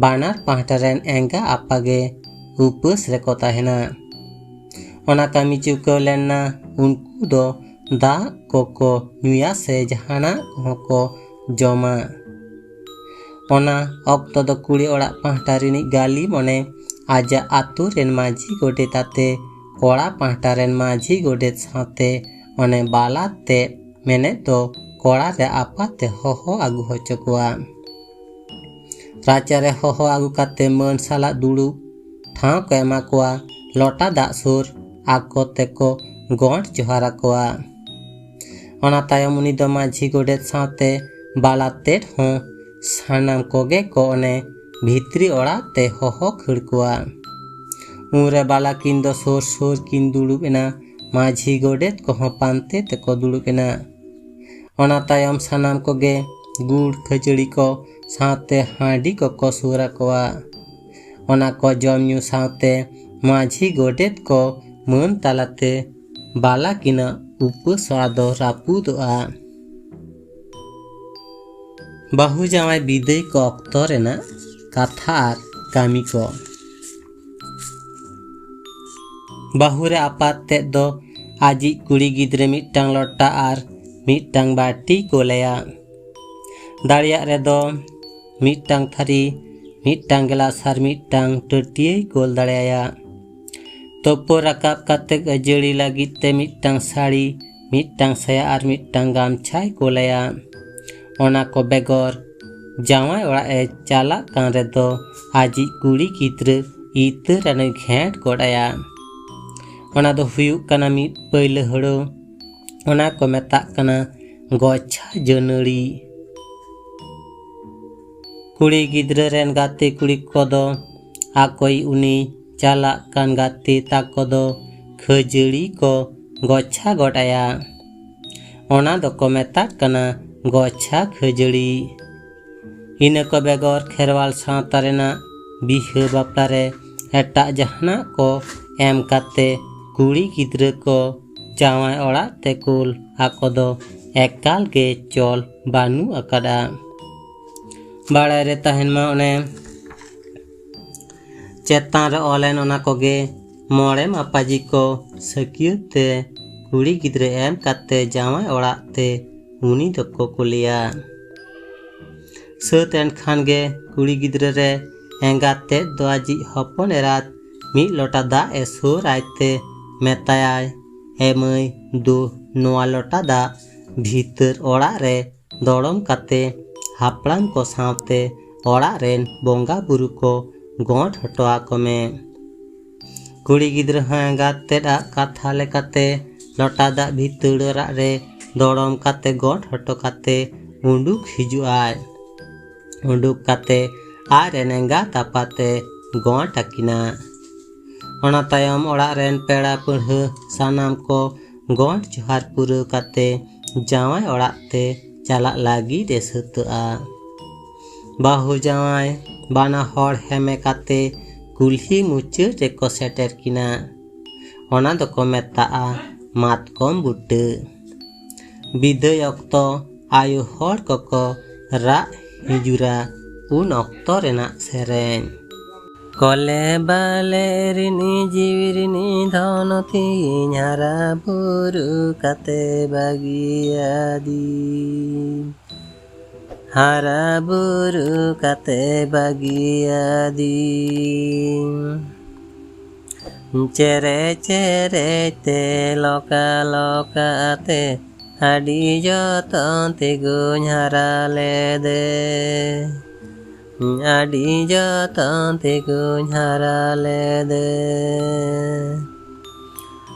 ᱵᱟᱱᱟᱨ ᱯᱟᱦᱴᱟ ᱨᱮᱱ ᱮᱸᱜᱟ ᱟᱯᱟ ᱜᱮ ᱩᱯᱟᱹᱥ ᱨᱮᱠᱚ ᱛᱟᱦᱮᱱᱟ᱾ ᱚᱱᱟ ᱠᱟᱹᱢᱤ ᱪᱩᱠᱟᱹᱣ ᱞᱮᱱᱟ ᱩᱱᱠᱩ ᱫᱚ ᱫᱟᱜ ᱠᱚᱠᱚ ᱧᱩᱭᱟ ᱥᱮ ᱡᱟᱦᱟᱱᱟᱜ ᱠᱚᱦᱚᱸ ᱠᱚ ᱡᱚᱢᱟ᱾ ᱚᱱᱟ ᱚᱠᱛᱚ ᱫᱚ ᱠᱩᱲᱤ ᱚᱲᱟᱜ ᱯᱟᱦᱴᱟ ᱨᱤᱱᱤᱡ ᱜᱟᱹᱞᱤᱢ ᱚᱱᱮ ᱟᱡᱟᱜ ᱟᱛᱳ ᱨᱮᱱ ᱢᱟᱹᱡᱷᱤ ᱜᱚᱰᱮᱛ ᱟᱛᱮ ᱠᱚᱲᱟ ᱯᱟᱦᱴᱟ ᱨᱮᱱ ᱢᱟᱹᱡᱷᱤ ᱜᱚᱰᱮᱛ ᱥᱟᱶᱛᱮ ᱚᱱᱮ ᱵᱟᱞᱟ ᱛᱮᱫ ᱢᱮᱱᱮᱫ ᱫᱚ ᱠᱚᱲᱟ ᱨᱮ ᱟᱯᱟᱛ ᱛᱮ ᱦᱚᱦᱚ ᱟᱹᱜᱩ ᱦᱚᱪᱚ ᱠᱚᱣᱟ᱾ ᱨᱟᱪᱟ ᱨᱮ ᱦᱚᱦᱚ ᱟᱹᱜᱩ ᱠᱟᱛᱮ ᱢᱟᱹᱱ ᱥᱟᱞᱟᱜ ᱫᱩᱲᱩᱵ ᱴᱷᱟᱶ ᱠᱚ ᱮᱢᱟ ᱠᱚᱣᱟ᱾ ᱞᱚᱴᱟ ᱫᱟᱜ ᱥᱩᱨ ᱟᱠᱚ ᱛᱮᱠᱚ ᱜᱚᱸᱰ ᱡᱚᱦᱟᱨ ᱟᱠᱚᱣᱟ᱾ ᱚᱱᱟ ᱛᱟᱭᱚᱢ ᱩᱱᱤ ᱫᱚ ᱢᱟᱹᱡᱷᱤ ᱜᱚᱰᱮᱛ ᱥᱟᱶᱛᱮ ᱵᱟᱞᱟ ᱛᱮᱫ ᱦᱚᱸ ᱥᱟᱱᱟᱢ ᱠᱚᱜᱮ ᱠᱚ ᱚᱱᱮ ᱵᱷᱤᱛᱨᱤ ᱚᱲᱟᱜ ᱛᱮ ᱦᱚᱦᱚ ᱠᱷᱟᱹᱲ ᱠᱚᱣᱟ᱾ ᱩᱱᱨᱮ ᱵᱟᱞᱟ ᱠᱤᱱ ᱫᱚ ᱥᱩᱨ ᱥᱩᱨ ᱠᱤᱱ ᱫᱩᱲᱩᱵ ᱮᱱᱟ᱾ ᱢᱟᱹᱡᱷᱤ ᱜᱚᱰᱮᱛ ᱠᱚᱦᱚᱸ ᱯᱟᱱᱛᱮ ᱛᱮᱠᱚ ᱫᱩᱲᱩᱵ ᱮᱱᱟ᱾ ᱚᱱᱟ ᱛᱟᱭᱚᱢ ᱥᱟᱱᱟᱢ ᱠᱚᱜᱮ ᱜᱩᱲ ᱠᱷᱟᱹᱡᱟᱹᱲᱤ ᱠᱚ ᱥᱟᱶᱛᱮ ᱦᱟᱺᱰᱤ ᱠᱚᱠᱚ ᱥᱩᱨ ᱟᱠᱚᱣᱟ᱾ ᱚᱱᱟ ᱠᱚ ᱡᱚᱢ ᱧᱩ ᱥᱟᱶᱛᱮ ᱢᱟᱹᱡᱷᱤ ᱜᱚᱰᱮᱛ ᱠᱚ ᱢᱟᱹᱱ ᱛᱟᱞᱟᱛᱮ ᱵᱟᱞᱟ ᱠᱤᱱᱟᱜ ᱩᱯᱟᱹᱥ ᱟᱫᱚ ᱨᱟᱹᱯᱩᱫᱚᱜᱼᱟ᱾ ᱵᱟᱹᱦᱩ ᱡᱟᱶᱟᱭ ᱵᱤᱫᱟᱹᱭ ᱠᱚ ᱚᱠᱛᱚ ᱨᱮᱱᱟᱜ ᱠᱟᱛᱷᱟ ᱟᱨ ᱠᱟᱹᱢᱤ ᱠᱚ᱾ ᱵᱟᱹᱦᱩ ᱨᱮ ᱟᱯᱟᱛ ᱛᱮᱫ ᱫᱚ ᱟᱡᱤᱡ ᱠᱩᱲᱤ ᱜᱤᱫᱽᱨᱟᱹ ᱢᱤᱫᱴᱟᱝ ᱞᱚᱴᱟ ᱟᱨ ᱢᱤᱫᱴᱟᱝ ᱵᱟᱹᱴᱤ ᱠᱚᱞᱮᱭᱟ᱾ ᱫᱟᱲᱮᱭᱟᱜ ᱨᱮᱫᱚ ᱢᱤᱫᱴᱟᱝ ᱛᱷᱟᱹᱨᱤ, ᱢᱤᱫᱴᱟᱝ ᱜᱮᱞᱟᱥ ᱟᱨ ᱢᱤᱫᱴᱟᱝ ᱴᱟᱹᱴᱭᱟᱹᱭ ᱠᱳᱞ ᱫᱟᱲᱮᱭᱟᱭᱟ᱾ ᱛᱳᱯᱳ ᱨᱟᱠᱟᱵ ᱠᱟᱛᱮ ᱟᱹᱡᱟᱹᱲᱤ ᱞᱟᱹᱜᱤᱫ ᱛᱮ ᱢᱤᱫᱴᱟᱝ ᱥᱟᱹᱲᱤ, ᱢᱤᱫᱴᱟᱝ ᱥᱟᱭᱟ ᱟᱨ ᱢᱤᱫᱴᱟᱝ ᱜᱟᱢᱪᱷᱟᱭ ᱠᱳᱞᱟᱭᱟ᱾ ᱚᱱᱟ ᱠᱚ ᱵᱮᱜᱚᱨ ᱡᱟᱶᱟᱭ ᱚᱲᱟᱜ ᱮ ᱪᱟᱞᱟᱜ ᱠᱟᱱ ᱨᱮᱫᱚ ᱟᱡᱤᱡ ᱠᱩᱲᱤ ᱜᱤᱫᱽᱨᱟᱹ ᱤᱛᱟᱹ ᱨᱟᱱᱩᱭ ᱜᱷᱮᱸᱴ ᱜᱚᱫ ᱟᱭᱟ᱾ ᱚᱱᱟ ᱫᱚ ᱦᱩᱭᱩᱜ ᱠᱟᱱᱟ ᱢᱤᱫ ᱯᱟᱹᱭᱞᱟᱹ ᱦᱳᱲᱳ᱾ ᱚᱱᱟ ᱠᱚ ᱢᱮᱛᱟᱜ ᱠᱟᱱᱟ ᱜᱚᱪᱷᱟ ᱡᱟᱹᱱᱟᱹᱲᱤ᱾ ᱠᱩᱲᱤ ᱜᱤᱫᱽᱨᱟᱹ ᱨᱮᱱ ᱜᱟᱛᱮ ᱠᱩᱲᱤ ᱠᱚᱫᱚ ᱟᱠᱚᱭᱤᱡ ᱩᱱᱤ ᱪᱟᱞᱟᱜ ᱠᱟᱱ ᱜᱟᱛᱮ ᱛᱟᱠᱚ ᱫᱚ ᱠᱷᱟᱹᱡᱟᱹᱲᱤ ᱠᱚ ᱜᱚᱪᱷᱟ ᱜᱚᱫ ᱟᱭᱟ᱾ ᱚᱱᱟ ᱫᱚᱠᱚ ᱢᱮᱛᱟᱜ ᱠᱟᱱᱟ ᱜᱚᱪᱷᱟ ᱠᱷᱟᱹᱡᱟᱹᱲᱤ᱾ ᱤᱱᱟᱹ ᱠᱚ ᱵᱮᱜᱚᱨ ᱠᱷᱮᱨᱣᱟᱞ ᱥᱟᱶᱛᱟ ᱨᱮᱱᱟᱜ ᱵᱤᱦᱟᱹ ᱵᱟᱯᱞᱟ ᱨᱮ ᱮᱴᱟᱜ ᱡᱟᱦᱟᱱᱟᱜ ᱠᱚ ᱮᱢ ᱠᱟᱛᱮ ᱠᱩᱲᱤ ᱜᱤᱫᱽᱨᱟᱹ ᱠᱚ ᱡᱟᱶᱟᱭ ᱚᱲᱟᱜ ᱛᱮ ᱠᱩᱞ ᱟᱠᱚ ᱫᱚ ᱮᱠᱟᱞ ᱜᱮ ᱪᱚᱞ ᱵᱟᱹᱱᱩᱜ ᱟᱠᱟᱫᱟ᱾ ᱵᱟᱲᱟᱭ ᱨᱮ ᱛᱟᱦᱮᱱ ᱢᱟ ᱚᱱᱮ ᱪᱮᱛᱟᱱ ᱨᱮ ᱚᱞ ᱮᱱ ᱚᱱᱟ ᱠᱚᱜᱮ ᱢᱚᱬᱮ ᱢᱟᱯᱟᱡᱤ ᱠᱚ ᱥᱟᱹᱠᱭᱟᱹᱛ ᱛᱮ ᱠᱩᱲᱤ ᱜᱤᱫᱽᱨᱟᱹ ᱮᱢ ᱠᱟᱛᱮ ᱡᱟᱶᱟᱭ ᱚᱲᱟᱜ ᱛᱮ ᱩᱱᱤ ᱫᱚᱠᱚ ᱠᱩᱞᱮᱭᱟ᱾ ᱥᱟᱹᱛ ᱮᱱ ᱠᱷᱟᱱ ᱜᱮ ᱠᱩᱲᱤ ᱜᱤᱫᱽᱨᱟᱹ ᱨᱮ ᱮᱸᱜᱟᱛ ᱛᱮᱫ ᱫᱚ ᱟᱡᱤᱡ ᱦᱚᱯᱚᱱ ᱮᱨᱟᱛ ᱢᱤᱫ ᱞᱚᱴᱟ ᱫᱟᱜ ᱮ ᱥᱩᱨ ᱟᱭ ᱛᱮ ᱢᱮᱛᱟᱭᱟᱭ, "ᱮ ᱢᱟᱹᱭ, ᱫᱩ ᱱᱚᱣᱟ ᱞᱚᱴᱟ ᱫᱟᱜ ᱵᱷᱤᱛᱟᱹᱨ ᱚᱲᱟᱜ ᱨᱮ ᱫᱚᱲᱚᱢ ᱠᱟᱛᱮ ᱦᱟᱯᱲᱟᱢ ᱠᱚ ᱥᱟᱶᱛᱮ ᱚᱲᱟᱜ ᱨᱮᱱ ᱵᱚᱸᱜᱟ ᱵᱩᱨᱩ ᱠᱚ ᱜᱚᱸᱰ ᱦᱚᱴᱚ ᱟᱠᱚ ᱢᱮ᱾" ᱠᱩᱲᱤ ᱜᱤᱫᱽᱨᱟᱹ ᱦᱚᱸ ᱮᱸᱜᱟᱛ ᱛᱮᱫ ᱟᱜ ᱠᱟᱛᱷᱟ ᱞᱮᱠᱟᱛᱮ ᱞᱚᱴᱟ ᱫᱟᱜ ᱵᱷᱤᱛᱟᱹᱲ ᱚᱲᱟᱜ ᱨᱮ ᱫᱚᱲᱚᱢ ᱠᱟᱛᱮ ᱜᱚᱸᱰ ᱦᱚᱴᱚ ᱠᱟᱛᱮ ᱩᱰᱩᱠ ᱦᱤᱡᱩᱜ ᱟᱭ᱾ ᱩᱰᱩᱠ ᱠᱟᱛᱮ ᱟᱡ ᱨᱮᱱ ᱮᱸᱜᱟᱛ ᱟᱯᱟᱛ ᱮ ᱜᱚᱸᱰ ᱟᱹᱠᱤᱱᱟ᱾ ᱚᱱᱟ ᱛᱟᱭᱚᱢ ᱚᱲᱟᱜ ᱨᱮᱱ ᱯᱮᱲᱟ ᱯᱟᱹᱲᱦᱟᱹ ᱥᱟᱱᱟᱢ ᱠᱚ ᱜᱚᱸᱰ ᱡᱚᱦᱟᱨ ᱯᱩᱨᱟᱹᱣ ᱠᱟᱛᱮ ᱡᱟᱶᱟᱭ ᱚᱲᱟᱜ ᱛᱮ ᱪᱟᱞᱟᱜ ᱞᱟᱹᱜᱤᱫ ᱮ ᱥᱟᱹᱛᱟᱹᱜᱼᱟ᱾ ᱵᱟᱹᱦᱩ ᱡᱟᱶᱟᱭ ᱵᱟᱱᱟ ᱦᱚᱲ ᱦᱮᱢᱮ ᱠᱟᱛᱮ ᱠᱩᱞᱦᱤ ᱢᱩᱪᱟᱹᱫ ᱨᱮᱠᱚ ᱥᱮᱴᱮᱨ ᱠᱤᱱᱟ᱾ ᱚᱱᱟ ᱫᱚᱠᱚ ᱢᱮᱛᱟᱜᱼᱟ ᱢᱟᱛᱠᱚᱢ ᱵᱩᱴᱟᱹ᱾ ᱵᱤᱫᱟᱹᱭ ᱚᱠᱛᱚ ᱟᱭᱳ ᱦᱚᱲ ᱠᱚᱠᱚ ᱨᱟᱜ ᱦᱤᱡᱩᱨᱟ, ᱩᱱ ᱚᱠᱛᱚ ᱨᱮᱱᱟᱜ ᱥᱮᱨᱮᱧ᱾ ᱠᱚᱞᱮ ᱵᱟᱞᱮ ᱨᱤᱱᱤ ᱡᱤᱣᱤ ᱨᱤᱱᱤ ᱫᱷᱚᱱ ᱛᱤᱧ ᱦᱟᱨᱟ ᱵᱩᱨᱩ ᱠᱟᱛᱮ ᱵᱟᱹᱜᱤᱭᱟᱫᱤᱧ, ᱦᱟᱨᱟ ᱵᱩᱨᱩ ᱠᱟᱛᱮ ᱵᱟᱹᱜᱤᱭᱟᱫᱤᱧ᱾ ᱪᱮᱨᱮᱡ ᱪᱮᱨᱮᱡ ᱛᱮ ᱞᱚᱠᱟ ᱞᱚᱠᱟ ᱛᱮ ᱟᱹᱰᱤ ᱡᱚᱛᱚᱱ ᱛᱮᱜᱩᱧ ᱦᱟᱨᱟ ᱞᱮᱫᱮ᱾ ᱟᱹᱰᱤ ᱡᱚᱛᱚᱱ ᱛᱮᱜᱩᱧ ᱦᱟᱨᱟ ᱞᱮᱫᱮ᱾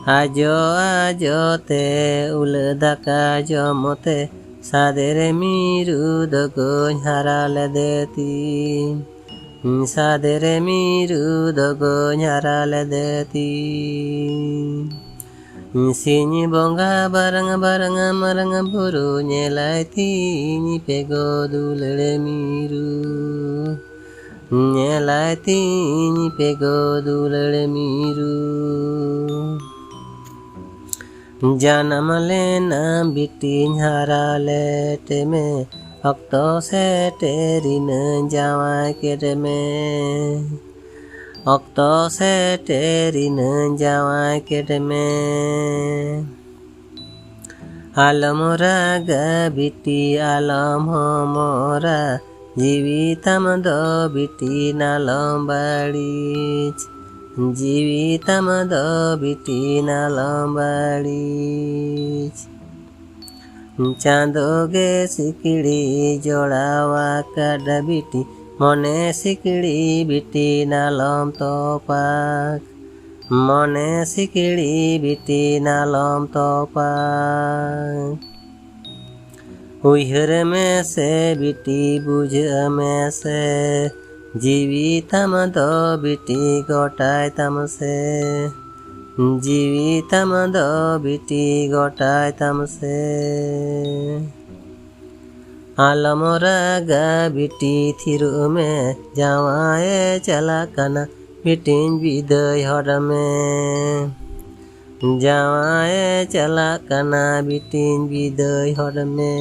ᱟᱡᱚ ᱟᱡᱚ ᱛᱮ ᱩᱞᱟᱹ ᱫᱟᱠᱟ ᱡᱚᱢ ᱛᱮ ᱥᱟᱫᱮᱨᱮ ᱢᱤᱨᱩ ᱫᱚᱜᱚᱧ ᱦᱟᱨᱟ ᱞᱮᱫᱮ ᱛᱤᱧ᱾ ᱥᱟᱫᱮᱨᱮ ᱢᱤᱨᱩ ᱫᱚᱜᱚᱧ ᱦᱟᱨᱟ ᱞᱮᱫᱮ ᱛᱤᱧ᱾ ᱥᱤᱧ ᱵᱚᱸᱜᱟ ᱵᱟᱨᱟᱝ ᱵᱟᱨᱟᱝ ᱢᱟᱨᱟᱝ ᱵᱩᱨᱩ ᱧᱮᱞᱟᱭ ᱛᱤᱧ ᱯᱮ ᱜᱚ ᱫᱩᱞᱟᱹᱲ ᱢᱤᱨᱩ᱾ ᱧᱮᱞᱟᱭ ᱛᱤᱧ ᱯᱮ ᱜᱚ ᱫᱩᱞᱟᱹᱲ ᱢᱤᱨᱩ᱾ ᱡᱟᱱᱟᱢ ᱞᱮᱱᱟ ᱵᱤᱴᱤᱧ ᱦᱟᱨᱟ ᱞᱮᱴ ᱢᱮ, ᱚᱠᱛᱚ ᱥᱮᱴᱮᱨᱤᱱᱟᱹᱧ ᱡᱟᱶᱟᱭ ᱠᱮᱫ ᱢᱮ᱾ ᱚᱠᱛᱚ ᱥᱮᱴᱮᱨᱤᱱᱟᱹᱧ ᱡᱟᱶᱟᱭ ᱠᱮᱫ ᱢᱮ᱾ ᱟᱞᱚᱢ ᱨᱟᱜᱟ ᱵᱤᱴᱤ ᱟᱞᱚᱢ ᱦᱚᱢᱚᱨᱟ, ᱡᱤᱣᱤ ᱛᱟᱢ ᱫᱚ ᱵᱤᱴᱤ ᱱᱟᱞᱚᱢ ᱵᱟᱹᱲᱤᱡ᱾ ᱡᱤᱣᱤ ᱛᱟᱢ ᱫᱚ ᱵᱤᱴᱤ ᱱᱟᱞᱚᱢ ᱵᱟᱹᱲᱤᱡ᱾ ᱪᱟᱸᱫᱚ ᱜᱮ ᱥᱤᱠᱲᱤ ᱡᱚᱲᱟᱣ ᱟᱠᱟᱫ ᱵᱤᱴᱤ, ᱢᱚᱱᱮ ᱥᱤᱠᱲᱤ ᱵᱤᱴᱤ ᱱᱟᱞᱚᱢ ᱛᱚᱯᱟᱠ᱾ ᱢᱚᱱᱮ ᱥᱤᱠᱲᱤ ᱵᱤᱴᱤ ᱱᱟᱞᱚᱢ ᱛᱚᱯᱟᱠ᱾ ᱩᱭᱦᱟᱹᱨ ᱢᱮᱥᱮ ᱵᱤᱴᱤ ᱵᱩᱡᱷᱟᱹᱣ ᱢᱮᱥᱮ, ᱡᱤᱣᱤ ᱛᱟᱢ ᱫᱚ ᱵᱤᱴᱤ ᱜᱚᱴᱟᱭ ᱛᱟᱢ ᱥᱮ᱾ ᱡᱤᱣᱤ ᱛᱟᱢ ᱫᱚ ᱵᱤᱴᱤ ᱜᱚᱴᱟᱭ ᱛᱟᱢ ᱥᱮ᱾ ᱟᱞᱚᱢ ᱨᱟᱜᱟ ᱵᱤᱴᱤ ᱛᱷᱤᱨᱚᱜ ᱢᱮ, ᱡᱟᱶᱟᱭᱮ ᱪᱟᱞᱟᱜ ᱠᱟᱱᱟ ᱵᱤᱴᱤᱧ ᱵᱤᱫᱟᱹᱭ ᱦᱚᱨ ᱢᱮ᱾ ᱡᱟᱶᱟᱭᱮ ᱪᱟᱞᱟᱜ ᱠᱟᱱᱟ ᱵᱤᱴᱤᱧ ᱵᱤᱫᱟᱹᱭ ᱦᱚᱨ ᱢᱮ᱾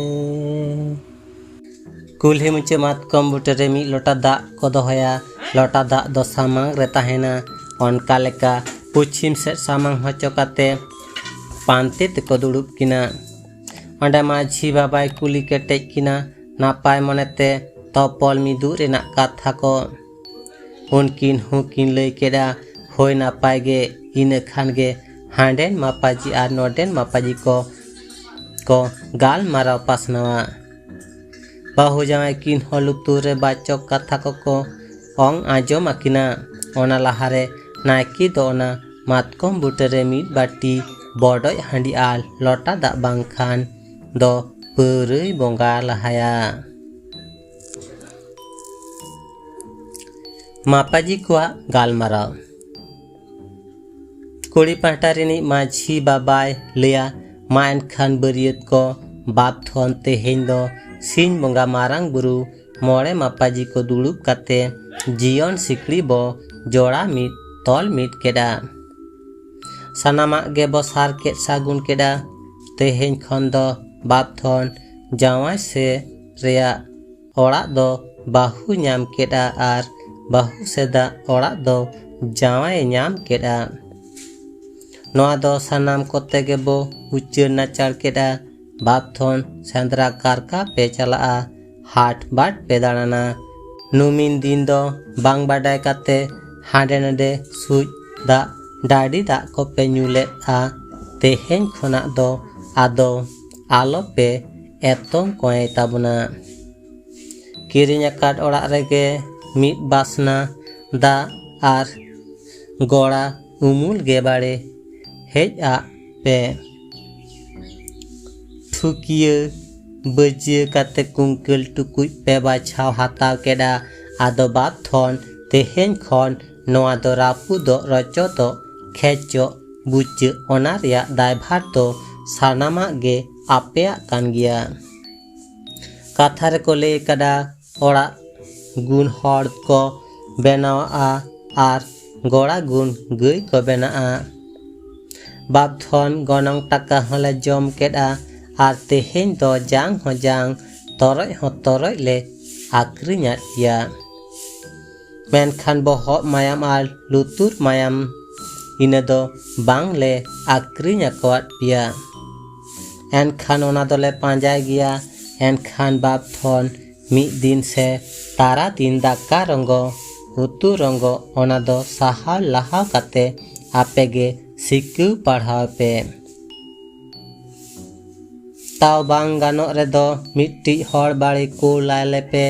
ᱠᱩᱞᱦᱤ ᱢᱩᱪᱟᱹᱫ ᱢᱟᱛᱠᱚᱢ ᱵᱩᱴᱟᱹᱨᱮ ᱢᱤᱫ ᱞᱚᱴᱟ ᱫᱟᱜ ᱠᱚ ᱫᱚᱦᱚᱭᱟ᱾ ᱞᱚᱴᱟ ᱫᱟᱜ ᱫᱚ ᱥᱟᱢᱟᱝ ᱨᱮ ᱛᱟᱦᱮᱱᱟ᱾ ᱚᱱᱠᱟ ᱞᱮᱠᱟ ᱯᱚᱪᱷᱤᱢ ᱥᱮᱫ ᱥᱟᱢᱟᱝ ᱦᱚᱪᱚ ᱠᱟᱛᱮ ᱯᱟᱱᱛᱮ ᱛᱮᱠᱚ ᱫᱩᱲᱩᱵ ᱠᱤᱱᱟ᱾ ᱚᱸᱰᱮ ᱢᱟᱹᱡᱷᱤ ᱵᱟᱵᱟᱭ ᱠᱩᱞᱤ ᱠᱮᱴᱮᱡ ᱠᱤᱱᱟ ᱱᱟᱯᱟᱭ ᱢᱚᱱᱮᱛᱮ ᱛᱚᱯᱚᱞ ᱢᱤᱫᱩᱜ ᱨᱮᱱᱟᱜ ᱠᱟᱛᱷᱟ ᱠᱚ᱾ ᱩᱱᱠᱤᱱ ᱦᱚᱸᱠᱤᱱ ᱞᱟᱹᱭ ᱠᱮᱫᱟ, ᱦᱳᱭ ᱱᱟᱯᱟᱭ ᱜᱮ, ᱤᱱᱟᱹ ᱠᱷᱟᱱ ᱜᱮ ᱦᱟᱸᱰᱮᱱ ᱢᱟᱯᱟᱡᱤ ᱟᱨ ᱱᱚᱰᱮᱱ ᱢᱟᱯᱟᱡᱤ ᱠᱚ ᱠᱚ ᱜᱟᱞᱢᱟᱨᱟᱣ ᱯᱟᱥᱱᱟᱣᱟ᱾ ᱵᱟᱹᱦᱩ ᱡᱟᱶᱟᱭ ᱠᱤᱱ ᱦᱚᱸ ᱞᱩᱛᱩᱨ ᱨᱮ ᱵᱟᱪᱚᱠ ᱠᱟᱛᱷᱟ ᱠᱚᱠᱚ ᱚᱝ ᱟᱸᱡᱚᱢ ᱟᱹᱠᱤᱱᱟ᱾ ᱚᱱᱟ ᱞᱟᱦᱟᱨᱮ ᱱᱟᱭᱠᱮ ᱫᱚ ᱚᱱᱟ ᱢᱟᱛᱠᱚᱢ ᱵᱩᱴᱟᱹᱨᱮ ᱢᱤᱫ ᱵᱟᱹᱴᱤ ᱵᱚᱰᱚᱡ ᱦᱟᱺᱰᱤ ᱟᱨ ᱞᱚᱴᱟ ᱫᱟᱜ ᱵᱟᱝᱠᱷᱟᱱ ᱫᱚ ᱯᱟᱹᱣᱨᱟᱹᱭ ᱵᱚᱸᱜᱟ ᱞᱟᱦᱟᱭᱟ᱾ ᱢᱟᱯᱟᱡᱤ ᱠᱚᱣᱟᱜ ᱜᱟᱞᱢᱟᱨᱟᱣ᱾ ᱠᱩᱲᱤ ᱯᱟᱦᱴᱟ ᱨᱤᱱᱤᱡ ᱢᱟᱹᱡᱷᱤ ᱵᱟᱵᱟᱭ ᱞᱟᱹᱭᱟ, ᱢᱟ ᱮᱱᱠᱷᱟᱱ ᱵᱟᱹᱨᱭᱟᱹᱛ ᱠᱚ, ᱵᱟᱯ ᱫᱷᱚᱱ ᱛᱮᱦᱮᱧ ᱫᱚ ᱥᱤᱧ ᱵᱚᱸᱜᱟ ᱢᱟᱨᱟᱝ ᱵᱩᱨᱩ ᱢᱚᱬᱮ ᱢᱟᱯᱟᱡᱤ ᱠᱚ ᱫᱩᱲᱩᱵ ᱠᱟᱛᱮ ᱡᱤᱭᱚᱱ ᱥᱤᱠᱲᱤ ᱵᱚ ᱡᱚᱲᱟ ᱢᱤᱫ ᱛᱚᱞ ᱢᱤᱫ ᱠᱮᱫᱟ᱾ ᱥᱟᱱᱟᱢᱟᱜ ᱜᱮᱵᱚ ᱥᱟᱨ ᱠᱮᱫ ᱥᱟᱹᱜᱩᱱ ᱠᱮᱫᱟ᱾ ᱛᱮᱦᱮᱧ ᱠᱷᱚᱱ ᱫᱚ ᱵᱟᱯ ᱫᱷᱚᱱ ᱡᱟᱶᱟᱭ ᱥᱮ ᱨᱮᱭᱟᱜ ᱚᱲᱟᱜ ᱫᱚ ᱵᱟᱹᱦᱩ ᱧᱟᱢ ᱠᱮᱫᱼᱟ ᱟᱨ ᱵᱟᱹᱦᱩ ᱥᱮᱫᱟᱜ ᱚᱲᱟᱜ ᱫᱚ ᱡᱟᱶᱟᱭᱮ ᱧᱟᱢ ᱠᱮᱫᱼᱟ᱾ ᱱᱚᱣᱟ ᱫᱚ ᱥᱟᱱᱟᱢ ᱠᱚᱛᱮ ᱜᱮᱵᱚ ᱩᱪᱟᱹᱲ ᱱᱟᱪᱟᱲ ᱠᱮᱫᱼᱟ᱾ ᱵᱟᱯ ᱫᱷᱚᱱ ᱥᱮᱸᱫᱽᱨᱟ ᱠᱟᱨᱠᱟ ᱯᱮ ᱪᱟᱞᱟᱜᱼᱟ, ᱦᱟᱴ ᱵᱟᱴ ᱯᱮ ᱫᱟᱬᱟᱱᱟ᱾ ᱱᱩᱢᱤᱱ ᱫᱤᱱ ᱫᱚ ᱵᱟᱝ ᱵᱟᱰᱟᱭ ᱠᱟᱛᱮ ᱦᱟᱸᱰᱮ ᱱᱟᱰᱮ ᱥᱩᱡ ᱫᱟᱜ, ᱰᱟᱹᱰᱤ ᱫᱟᱜ ᱠᱚᱯᱮ ᱧᱩ ᱞᱮᱫᱼᱟ᱾ ᱛᱮᱦᱮᱧ ᱠᱷᱚᱱᱟᱜ ᱫᱚ ᱟᱫᱚ ᱟᱞᱚᱯᱮ ᱮᱛᱚᱢ ᱠᱚᱸᱭᱮ ᱛᱟᱵᱚᱱᱟ᱾ ᱠᱤᱨᱤᱧ ᱟᱠᱟᱫ ᱚᱲᱟᱜ ᱨᱮᱜᱮ ᱢᱤᱫ ᱵᱟᱥᱱᱟ ᱫᱟᱜ ᱟᱨ ᱜᱚᱲᱟ ᱩᱢᱩᱞ ᱜᱮ ᱵᱟᱲᱮ ᱦᱮᱡ ᱟᱜ ᱯᱮ᱾ ᱴᱷᱩᱠᱤᱭᱟᱹ ᱵᱟᱹᱡᱤᱭᱟᱹ ᱠᱟᱛᱮ ᱠᱩᱝᱠᱟᱹᱞ ᱴᱩᱠᱩᱡ ᱯᱮ ᱵᱟᱪᱷᱟᱣ ᱦᱟᱛᱟᱣ ᱠᱮᱫᱟ᱾ ᱟᱫᱚ ᱵᱟᱯ ᱫᱷᱚᱱ, ᱛᱮᱦᱮᱧ ᱠᱷᱚᱱ ᱱᱚᱣᱟ ᱫᱚ ᱨᱟᱹᱯᱩᱫᱚᱜ, ᱨᱚᱪᱚᱫᱚᱜ, ᱠᱷᱮᱪᱚᱜ, ᱵᱩᱪᱟᱹᱜ, ᱚᱱᱟ ᱨᱮᱭᱟᱜ ᱫᱟᱭᱵᱷᱟᱨ ᱫᱚ ᱥᱟᱱᱟᱢᱟᱜ ᱜᱮ ᱟᱯᱮᱭᱟᱜ ᱠᱟᱱ ᱜᱮᱭᱟ᱾ ᱠᱟᱛᱷᱟ ᱨᱮᱠᱚ ᱞᱟᱹᱭ ᱠᱟᱫᱟ, ᱚᱲᱟᱜ ᱜᱩᱱ ᱦᱚᱲ ᱠᱚ ᱵᱮᱱᱟᱣᱟ ᱟᱨ ᱜᱚᱲᱟ ᱜᱩᱱ ᱜᱟᱹᱭ ᱠᱚ ᱵᱮᱱᱟᱜᱼᱟ᱾ ᱵᱟᱯ ᱫᱷᱚᱱ ᱜᱚᱱᱚᱝ ᱴᱟᱠᱟ ᱦᱚᱸᱞᱮ ᱡᱚᱢ ᱠᱮᱫᱼᱟ ᱟᱨ ᱛᱮᱦᱮᱧ ᱫᱚ ᱡᱟᱝ ᱦᱚᱸ ᱡᱟᱝ, ᱛᱚᱨᱚᱡ ᱦᱚᱸ ᱛᱚᱨᱚᱡ ᱞᱮ ᱟᱹᱠᱷᱨᱤᱧᱟᱫ ᱯᱮᱭᱟ᱾ ᱢᱮᱱᱠᱷᱟᱱ ᱵᱚᱦᱚᱜ ᱢᱟᱭᱟᱢ ᱟᱨ ᱞᱩᱛᱩᱨ ᱢᱟᱭᱟᱢ ᱤᱱᱟᱹ ᱫᱚ ᱵᱟᱝ ᱞᱮ ᱟᱹᱠᱷᱨᱤᱧ ᱟᱠᱚᱣᱟᱫ ᱯᱮᱭᱟ᱾ ᱮᱱᱠᱷᱟᱱ ᱚᱱᱟ ᱫᱚᱞᱮ ᱯᱟᱸᱡᱟᱭ ᱜᱮᱭᱟ᱾ ᱮᱱᱠᱷᱟᱱ ᱵᱟᱯ ᱫᱷᱚᱱ ᱢᱤᱫ ᱫᱤᱱ ᱥᱮ ᱛᱟᱨᱟ ᱫᱤᱱ ᱫᱟᱠᱟ ᱨᱚᱸᱜᱚ ᱩᱛᱩ ᱨᱚᱸᱜᱚ, ᱚᱱᱟ ᱫᱚ ᱥᱟᱦᱟᱣ ᱞᱟᱦᱟᱣ ᱠᱟᱛᱮ ᱟᱯᱮ ᱜᱮ ᱥᱤᱠᱟᱹᱣ ᱯᱟᱲᱦᱟᱣ ᱯᱮ᱾ ᱛᱟᱣ ᱵᱟᱝ ᱜᱟᱱᱚᱜ ᱨᱮᱫᱚ ᱢᱤᱫᱴᱤᱡ ᱦᱚᱲ ᱵᱟᱲᱮ ᱠᱩᱞ ᱟᱞᱮ ᱯᱮ᱾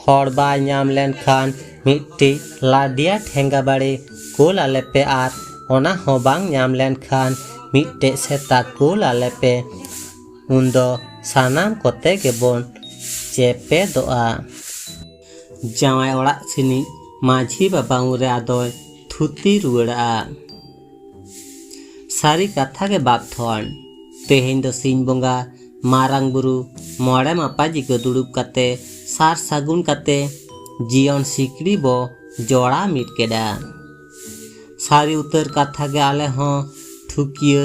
ᱦᱚᱲ ᱵᱟᱭ ᱧᱟᱢ ᱞᱮᱱᱠᱷᱟᱱ ᱢᱤᱫᱴᱤᱡ ᱞᱟᱰᱤᱭᱟ ᱴᱷᱮᱸᱜᱟ ᱵᱟᱲᱮ ᱠᱩᱞ ᱟᱞᱮ ᱯᱮ, ᱟᱨ ᱚᱱᱟ ᱦᱚᱸ ᱵᱟᱝ ᱧᱟᱢ ᱞᱮᱱᱠᱷᱟᱱ ᱢᱤᱫᱴᱮᱡ ᱥᱮᱛᱟ ᱠᱩᱞ ᱟᱞᱮ ᱯᱮ᱾ ᱩᱱᱫᱚ ᱥᱟᱱᱟᱢ ᱠᱚᱛᱮ ᱜᱮᱵᱚᱱ ᱪᱮᱯᱮᱫᱚᱜᱼᱟ᱾ ᱡᱟᱶᱟᱭ ᱚᱲᱟᱜ ᱥᱮᱱᱤᱡ ᱢᱟᱹᱡᱷᱤ ᱵᱟᱵᱟ ᱩᱱᱨᱮ ᱟᱫᱚᱭ ᱛᱷᱩᱛᱤ ᱨᱩᱣᱟᱹᱲᱟᱜᱼᱟ᱾ ᱥᱟᱹᱨᱤ ᱠᱟᱛᱷᱟ ᱜᱮ ᱵᱟᱯᱛᱷᱚᱱ, ᱛᱮᱦᱮᱧ ᱫᱚ ᱥᱤᱧ ᱵᱚᱸᱜᱟ, ᱢᱟᱨᱟᱝ ᱵᱩᱨᱩ, ᱢᱚᱬᱮ ᱢᱟᱯᱟᱡᱤ ᱠᱚ ᱫᱩᱲᱩᱵ ᱠᱟᱛᱮ ᱥᱟᱨ ᱥᱟᱹᱜᱩᱱ ᱠᱟᱛᱮ ᱡᱤᱭᱚᱱ ᱥᱤᱠᱲᱤ ᱵᱚ ᱡᱚᱲᱟᱣ ᱢᱤᱫ ᱠᱮᱫᱟ᱾ ᱥᱟᱹᱨᱤ ᱩᱛᱟᱹᱨ ᱠᱟᱛᱷᱟ ᱜᱮ ᱟᱞᱮ ᱦᱚᱸ ᱴᱷᱩᱠᱤᱭᱟᱹ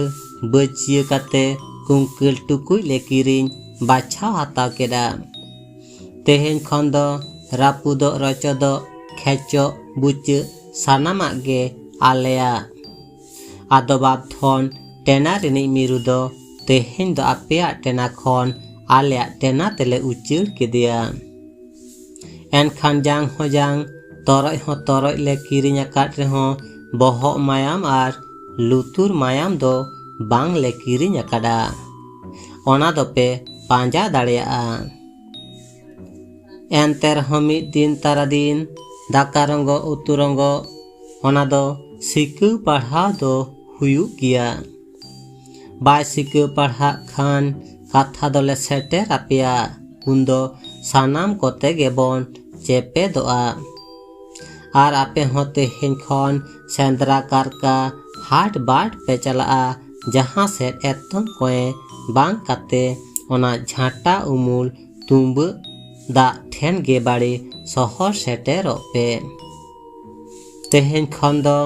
ᱵᱟᱹᱪᱤᱭᱟᱹ ᱠᱟᱛᱮ ᱠᱩᱝᱠᱟᱹᱞ ᱴᱩᱠᱩᱡ ᱞᱮ ᱠᱤᱨᱤᱧ ᱵᱟᱪᱷᱟᱣ ᱦᱟᱛᱟᱣ ᱠᱮᱫᱟ᱾ ᱛᱮᱦᱮᱧ ᱠᱷᱚᱱ ᱫᱚ ᱨᱟᱹᱯᱩᱫᱚᱜ, ᱨᱚᱪᱚᱫᱚᱜ, ᱠᱷᱮᱪᱚᱜ, ᱵᱩᱪᱟᱹᱜ ᱥᱟᱱᱟᱢᱟᱜ ᱜᱮ ᱟᱞᱮᱭᱟᱜ᱾ ᱟᱫᱚ ᱵᱟᱯᱛᱷᱚᱱ, ᱴᱮᱱᱟ ᱨᱤᱱᱤᱡ ᱢᱤᱨᱩ ᱫᱚ ᱛᱮᱦᱮᱧ ᱫᱚ ᱟᱯᱮᱭᱟᱜ ᱴᱮᱱᱟ ᱠᱷᱚᱱ ᱟᱞᱮᱭᱟᱜ ᱴᱮᱱᱟ ᱛᱮᱞᱮ ᱩᱪᱟᱹᱲ ᱠᱮᱫᱮᱭᱟ᱾ ᱮᱱᱠᱷᱟᱱ ᱡᱟᱝ ᱦᱚᱸ ᱡᱟᱝ, ᱛᱚᱨᱚᱡ ᱦᱚᱸ ᱛᱚᱨᱚᱡ ᱞᱮ ᱠᱤᱨᱤᱧ ᱟᱠᱟᱫ ᱨᱮᱦᱚᱸ ᱵᱚᱦᱚᱜ ᱢᱟᱭᱟᱢ ᱟᱨ ᱞᱩᱛᱩᱨ ᱢᱟᱭᱟᱢ ᱫᱚ ᱵᱟᱝ ᱞᱮ ᱠᱤᱨᱤᱧ ᱟᱠᱟᱫᱟ᱾ ᱚᱱᱟ ᱫᱚᱯᱮ ᱯᱟᱸᱡᱟ ᱫᱟᱲᱮᱭᱟᱜᱼᱟ᱾ ᱮᱱᱛᱮ ᱨᱮᱦᱚᱸ ᱢᱤᱫ ᱫᱤᱱ ᱛᱟᱨᱟ ᱫᱤᱱ ᱫᱟᱠᱟ ᱨᱚᱸᱜᱚ ᱩᱛᱩ ᱨᱚᱸᱜᱚ, ᱚᱱᱟ ᱫᱚ ᱥᱤᱠᱟᱹᱣ ᱯᱟᱲᱦᱟᱣ ᱫᱚ ᱦᱩᱭᱩᱜ ᱜᱮᱭᱟ᱾ ᱵᱟᱭ ᱥᱤᱠᱟᱹᱣ ᱯᱟᱲᱦᱟᱜ ᱠᱷᱟᱱ ᱠᱟᱛᱷᱟ ᱫᱚᱞᱮ ᱥᱮᱴᱮᱨ ᱟᱯᱮᱭᱟ, ᱩᱱᱫᱚ ᱥᱟᱱᱟᱢ ᱠᱚᱛᱮ ᱜᱮᱵᱚᱱ ᱪᱮᱯᱮᱫᱚᱜᱼᱟ᱾ ᱟᱨ ᱟᱯᱮ ᱦᱚᱸ ᱛᱮᱦᱮᱧ ᱠᱷᱚᱱ ᱥᱮᱸᱫᱽᱨᱟ ᱠᱟᱨᱠᱟ ᱦᱟᱴ ᱵᱟᱴ ᱯᱮ ᱪᱟᱞᱟᱜᱼᱟ, ᱡᱟᱦᱟᱸ ᱥᱮᱫ ᱮᱛᱚᱢ ᱠᱚᱸᱭᱮ ᱵᱟᱝ ᱠᱟᱛᱮ ᱚᱱᱟ ᱡᱷᱟᱸᱴᱟ ᱩᱢᱩᱞ ᱛᱩᱢᱵᱟᱹ ᱫᱟᱜ ᱴᱷᱮᱱ ᱜᱮ ᱵᱟᱲᱮ ᱥᱚᱦᱚᱨ ᱥᱮᱴᱮᱨᱚᱜ ᱯᱮ᱾ ᱛᱮᱦᱮᱧ ᱠᱷᱚᱱ ᱫᱚ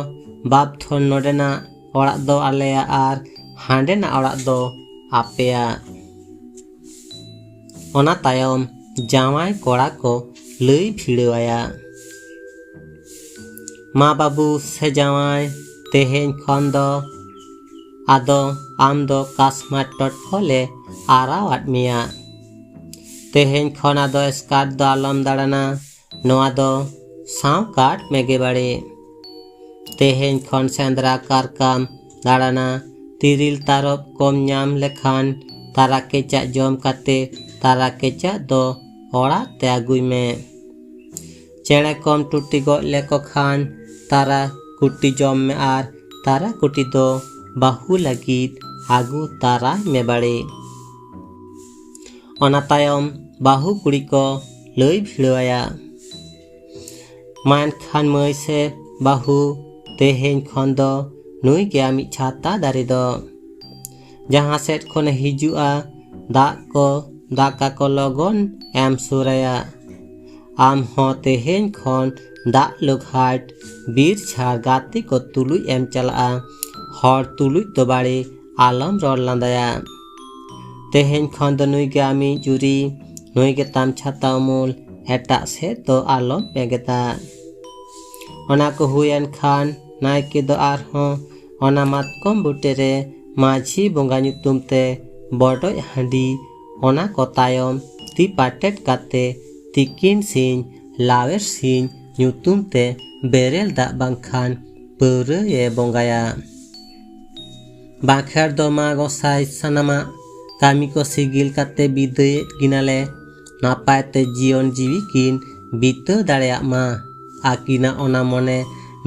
ᱵᱟᱯᱛᱷᱚᱱ ᱱᱚᱰᱮᱱᱟᱜ ᱚᱲᱟᱜ ᱫᱚ ᱟᱞᱮᱭᱟᱜ ᱟᱨ ᱦᱟᱸᱰᱮᱱᱟᱜ ᱚᱲᱟᱜ ᱫᱚ ᱟᱯᱮᱭᱟᱜ᱾ ᱚᱱᱟ ᱛᱟᱭᱚᱢ ᱡᱟᱶᱟᱭ ᱠᱚᱲᱟ ᱠᱚ ᱞᱟᱹᱭ ᱵᱷᱤᱲᱟᱹᱣᱟᱭᱟ, ᱢᱟ ᱵᱟᱹᱵᱩ ᱥᱮ ᱡᱟᱶᱟᱭ, ᱛᱮᱦᱮᱧ ᱠᱷᱚᱱ ᱫᱚ ᱟᱫᱚ ᱟᱢ ᱫᱚ ᱠᱟᱥᱢᱟᱨ ᱴᱚᱴᱠᱚ ᱞᱮ ᱟᱨᱟᱣᱟᱫ ᱢᱮᱭᱟ᱾ ᱛᱮᱦᱮᱧ ᱠᱷᱚᱱ ᱟᱫᱚ ᱮᱥᱠᱟᱨ ᱫᱚ ᱟᱞᱚᱢ ᱫᱟᱬᱟᱱᱟ᱾ ᱱᱚᱣᱟ ᱫᱚ ᱥᱟᱶ ᱠᱟᱴ ᱢᱮᱜᱮ ᱵᱟᱲᱮ᱾ ᱛᱮᱦᱮᱧ ᱠᱷᱚᱱ ᱥᱮᱸᱫᱽᱨᱟ ᱠᱟᱨᱠᱟᱢ ᱫᱟᱬᱟᱱᱟ᱾ ᱛᱤᱨᱤᱞ ᱛᱟᱨᱚᱵ ᱠᱚᱢ ᱧᱟᱢ ᱞᱮᱠᱷᱟᱱ ᱛᱟᱨᱟ ᱠᱮᱪᱟᱜ ᱡᱚᱢ ᱠᱟᱛᱮ ᱛᱟᱨᱟ ᱠᱮᱪᱟᱜ ᱫᱚ ᱚᱲᱟᱜ ᱛᱮ ᱟᱹᱜᱩᱭ ᱢᱮ᱾ ᱪᱮᱬᱮ ᱠᱚᱢ ᱴᱩᱴᱤ ᱜᱚᱡ ᱞᱮᱠᱚ ᱠᱷᱟᱱ ᱛᱟᱨᱟ ᱠᱩᱴᱤ ᱡᱚᱢ ᱢᱮ ᱟᱨ ᱛᱟᱨᱟ ᱠᱩᱴᱤ ᱫᱚ ᱵᱟᱹᱦᱩ ᱞᱟᱹᱜᱤᱫ ᱟᱹᱜᱩ ᱛᱟᱨᱟᱭ ᱢᱮ ᱵᱟᱲᱮ᱾ ᱚᱱᱟ ᱛᱟᱭᱚᱢ ᱵᱟᱹᱦᱩ ᱠᱩᱲᱤ ᱠᱚ ᱞᱟᱹᱭ ᱵᱷᱤᱲᱟᱹᱣᱟᱭᱟ, ᱢᱟ ᱮᱱᱠᱷᱟᱱ ᱢᱟᱹᱭ ᱥᱮ ᱵᱟᱹᱦᱩ, ᱛᱮᱦᱮᱧ ᱠᱷᱚᱱ ᱫᱚ ᱱᱩᱭ ᱜᱮ ᱟᱢᱤᱡ ᱪᱷᱟᱛᱟ ᱫᱟᱨᱮ ᱫᱚ᱾ ᱡᱟᱦᱟᱸ ᱥᱮᱫ ᱠᱷᱚᱱᱮ ᱦᱤᱡᱩᱜᱼᱟ, ᱫᱟᱜ ᱠᱚ ᱫᱟᱠᱟ ᱠᱚ ᱞᱚᱜᱚᱱ ᱮᱢ ᱥᱩᱨᱟᱭᱟ᱾ ᱟᱢ ᱦᱚᱸ ᱛᱮᱦᱮᱧ ᱠᱷᱚᱱ ᱫᱟᱜ ᱞᱩ ᱜᱷᱟᱴ ᱵᱤᱨ ᱡᱷᱟᱲ ᱜᱟᱛᱮ ᱠᱚ ᱛᱩᱞᱩᱡ ᱮᱢ ᱪᱟᱞᱟᱜᱼᱟ᱾ ᱦᱚᱲ ᱛᱩᱞᱩᱡ ᱫᱚ ᱵᱟᱲᱮ ᱟᱞᱚᱢ ᱨᱚᱲ ᱞᱟᱸᱫᱟᱭᱟ᱾ ᱛᱮᱦᱮᱧ ᱠᱷᱚᱱ ᱫᱚ ᱱᱩᱭ ᱜᱮ ᱟᱢᱤᱡ ᱡᱩᱨᱤ, ᱱᱩᱭ ᱜᱮ ᱛᱟᱢ ᱪᱷᱟᱛᱟ ᱩᱢᱩᱞ, ᱮᱴᱟᱜ ᱥᱮᱫ ᱫᱚ ᱟᱞᱚᱢ ᱵᱮᱸᱜᱮᱫᱟ᱾ ᱚᱱᱟ ᱠᱚ ᱦᱩᱭᱮᱱ ᱠᱷᱟᱱ ᱱᱟᱭᱠᱮ ᱫᱚ ᱟᱨᱦᱚᱸ ᱚᱱᱟ ᱢᱟᱛᱠᱚᱢ ᱵᱩᱴᱟᱹ ᱨᱮ ᱢᱟᱹᱡᱷᱤ ᱵᱚᱸᱜᱟ ᱧᱩᱛᱩᱢ ᱛᱮ ᱵᱚᱰᱚᱡ ᱦᱟᱺᱰᱤ ᱚᱱᱟ ᱠᱚ ᱛᱟᱭᱚᱢ ᱛᱤ ᱯᱟᱴᱮᱫ ᱠᱟᱛᱮ ᱛᱤᱠᱤᱱ ᱥᱤᱧ ᱞᱟᱣᱮᱨ ᱥᱤᱧ ᱧᱩᱛᱩᱢ ᱛᱮ ᱵᱮᱨᱮᱞ ᱫᱟᱜ ᱵᱟᱝᱠᱷᱟᱱ ᱯᱟᱹᱣᱨᱟᱹᱭᱮ ᱵᱚᱸᱜᱟᱭᱟ᱾ ᱵᱟᱸᱠᱷᱮᱲ ᱫᱚ ᱢᱟ ᱜᱚᱸᱥᱟᱭ ᱥᱟᱱᱟᱢᱟᱜ ᱠᱟᱹᱢᱤ ᱠᱚ ᱥᱤᱜᱤᱞ ᱠᱟᱛᱮ ᱵᱤᱫᱟᱹᱭᱮᱫ ᱠᱤᱱᱟᱞᱮ᱾ ᱱᱟᱯᱟᱭ ᱛᱮ ᱡᱤᱭᱚᱱ ᱡᱤᱣᱤ ᱠᱤᱱ ᱵᱤᱛᱟᱹᱣ ᱫᱟᱲᱮᱭᱟᱜ ᱢᱟ᱾ ᱟᱹᱠᱤᱱᱟᱜ ᱚᱱᱟ ᱢᱚᱱᱮ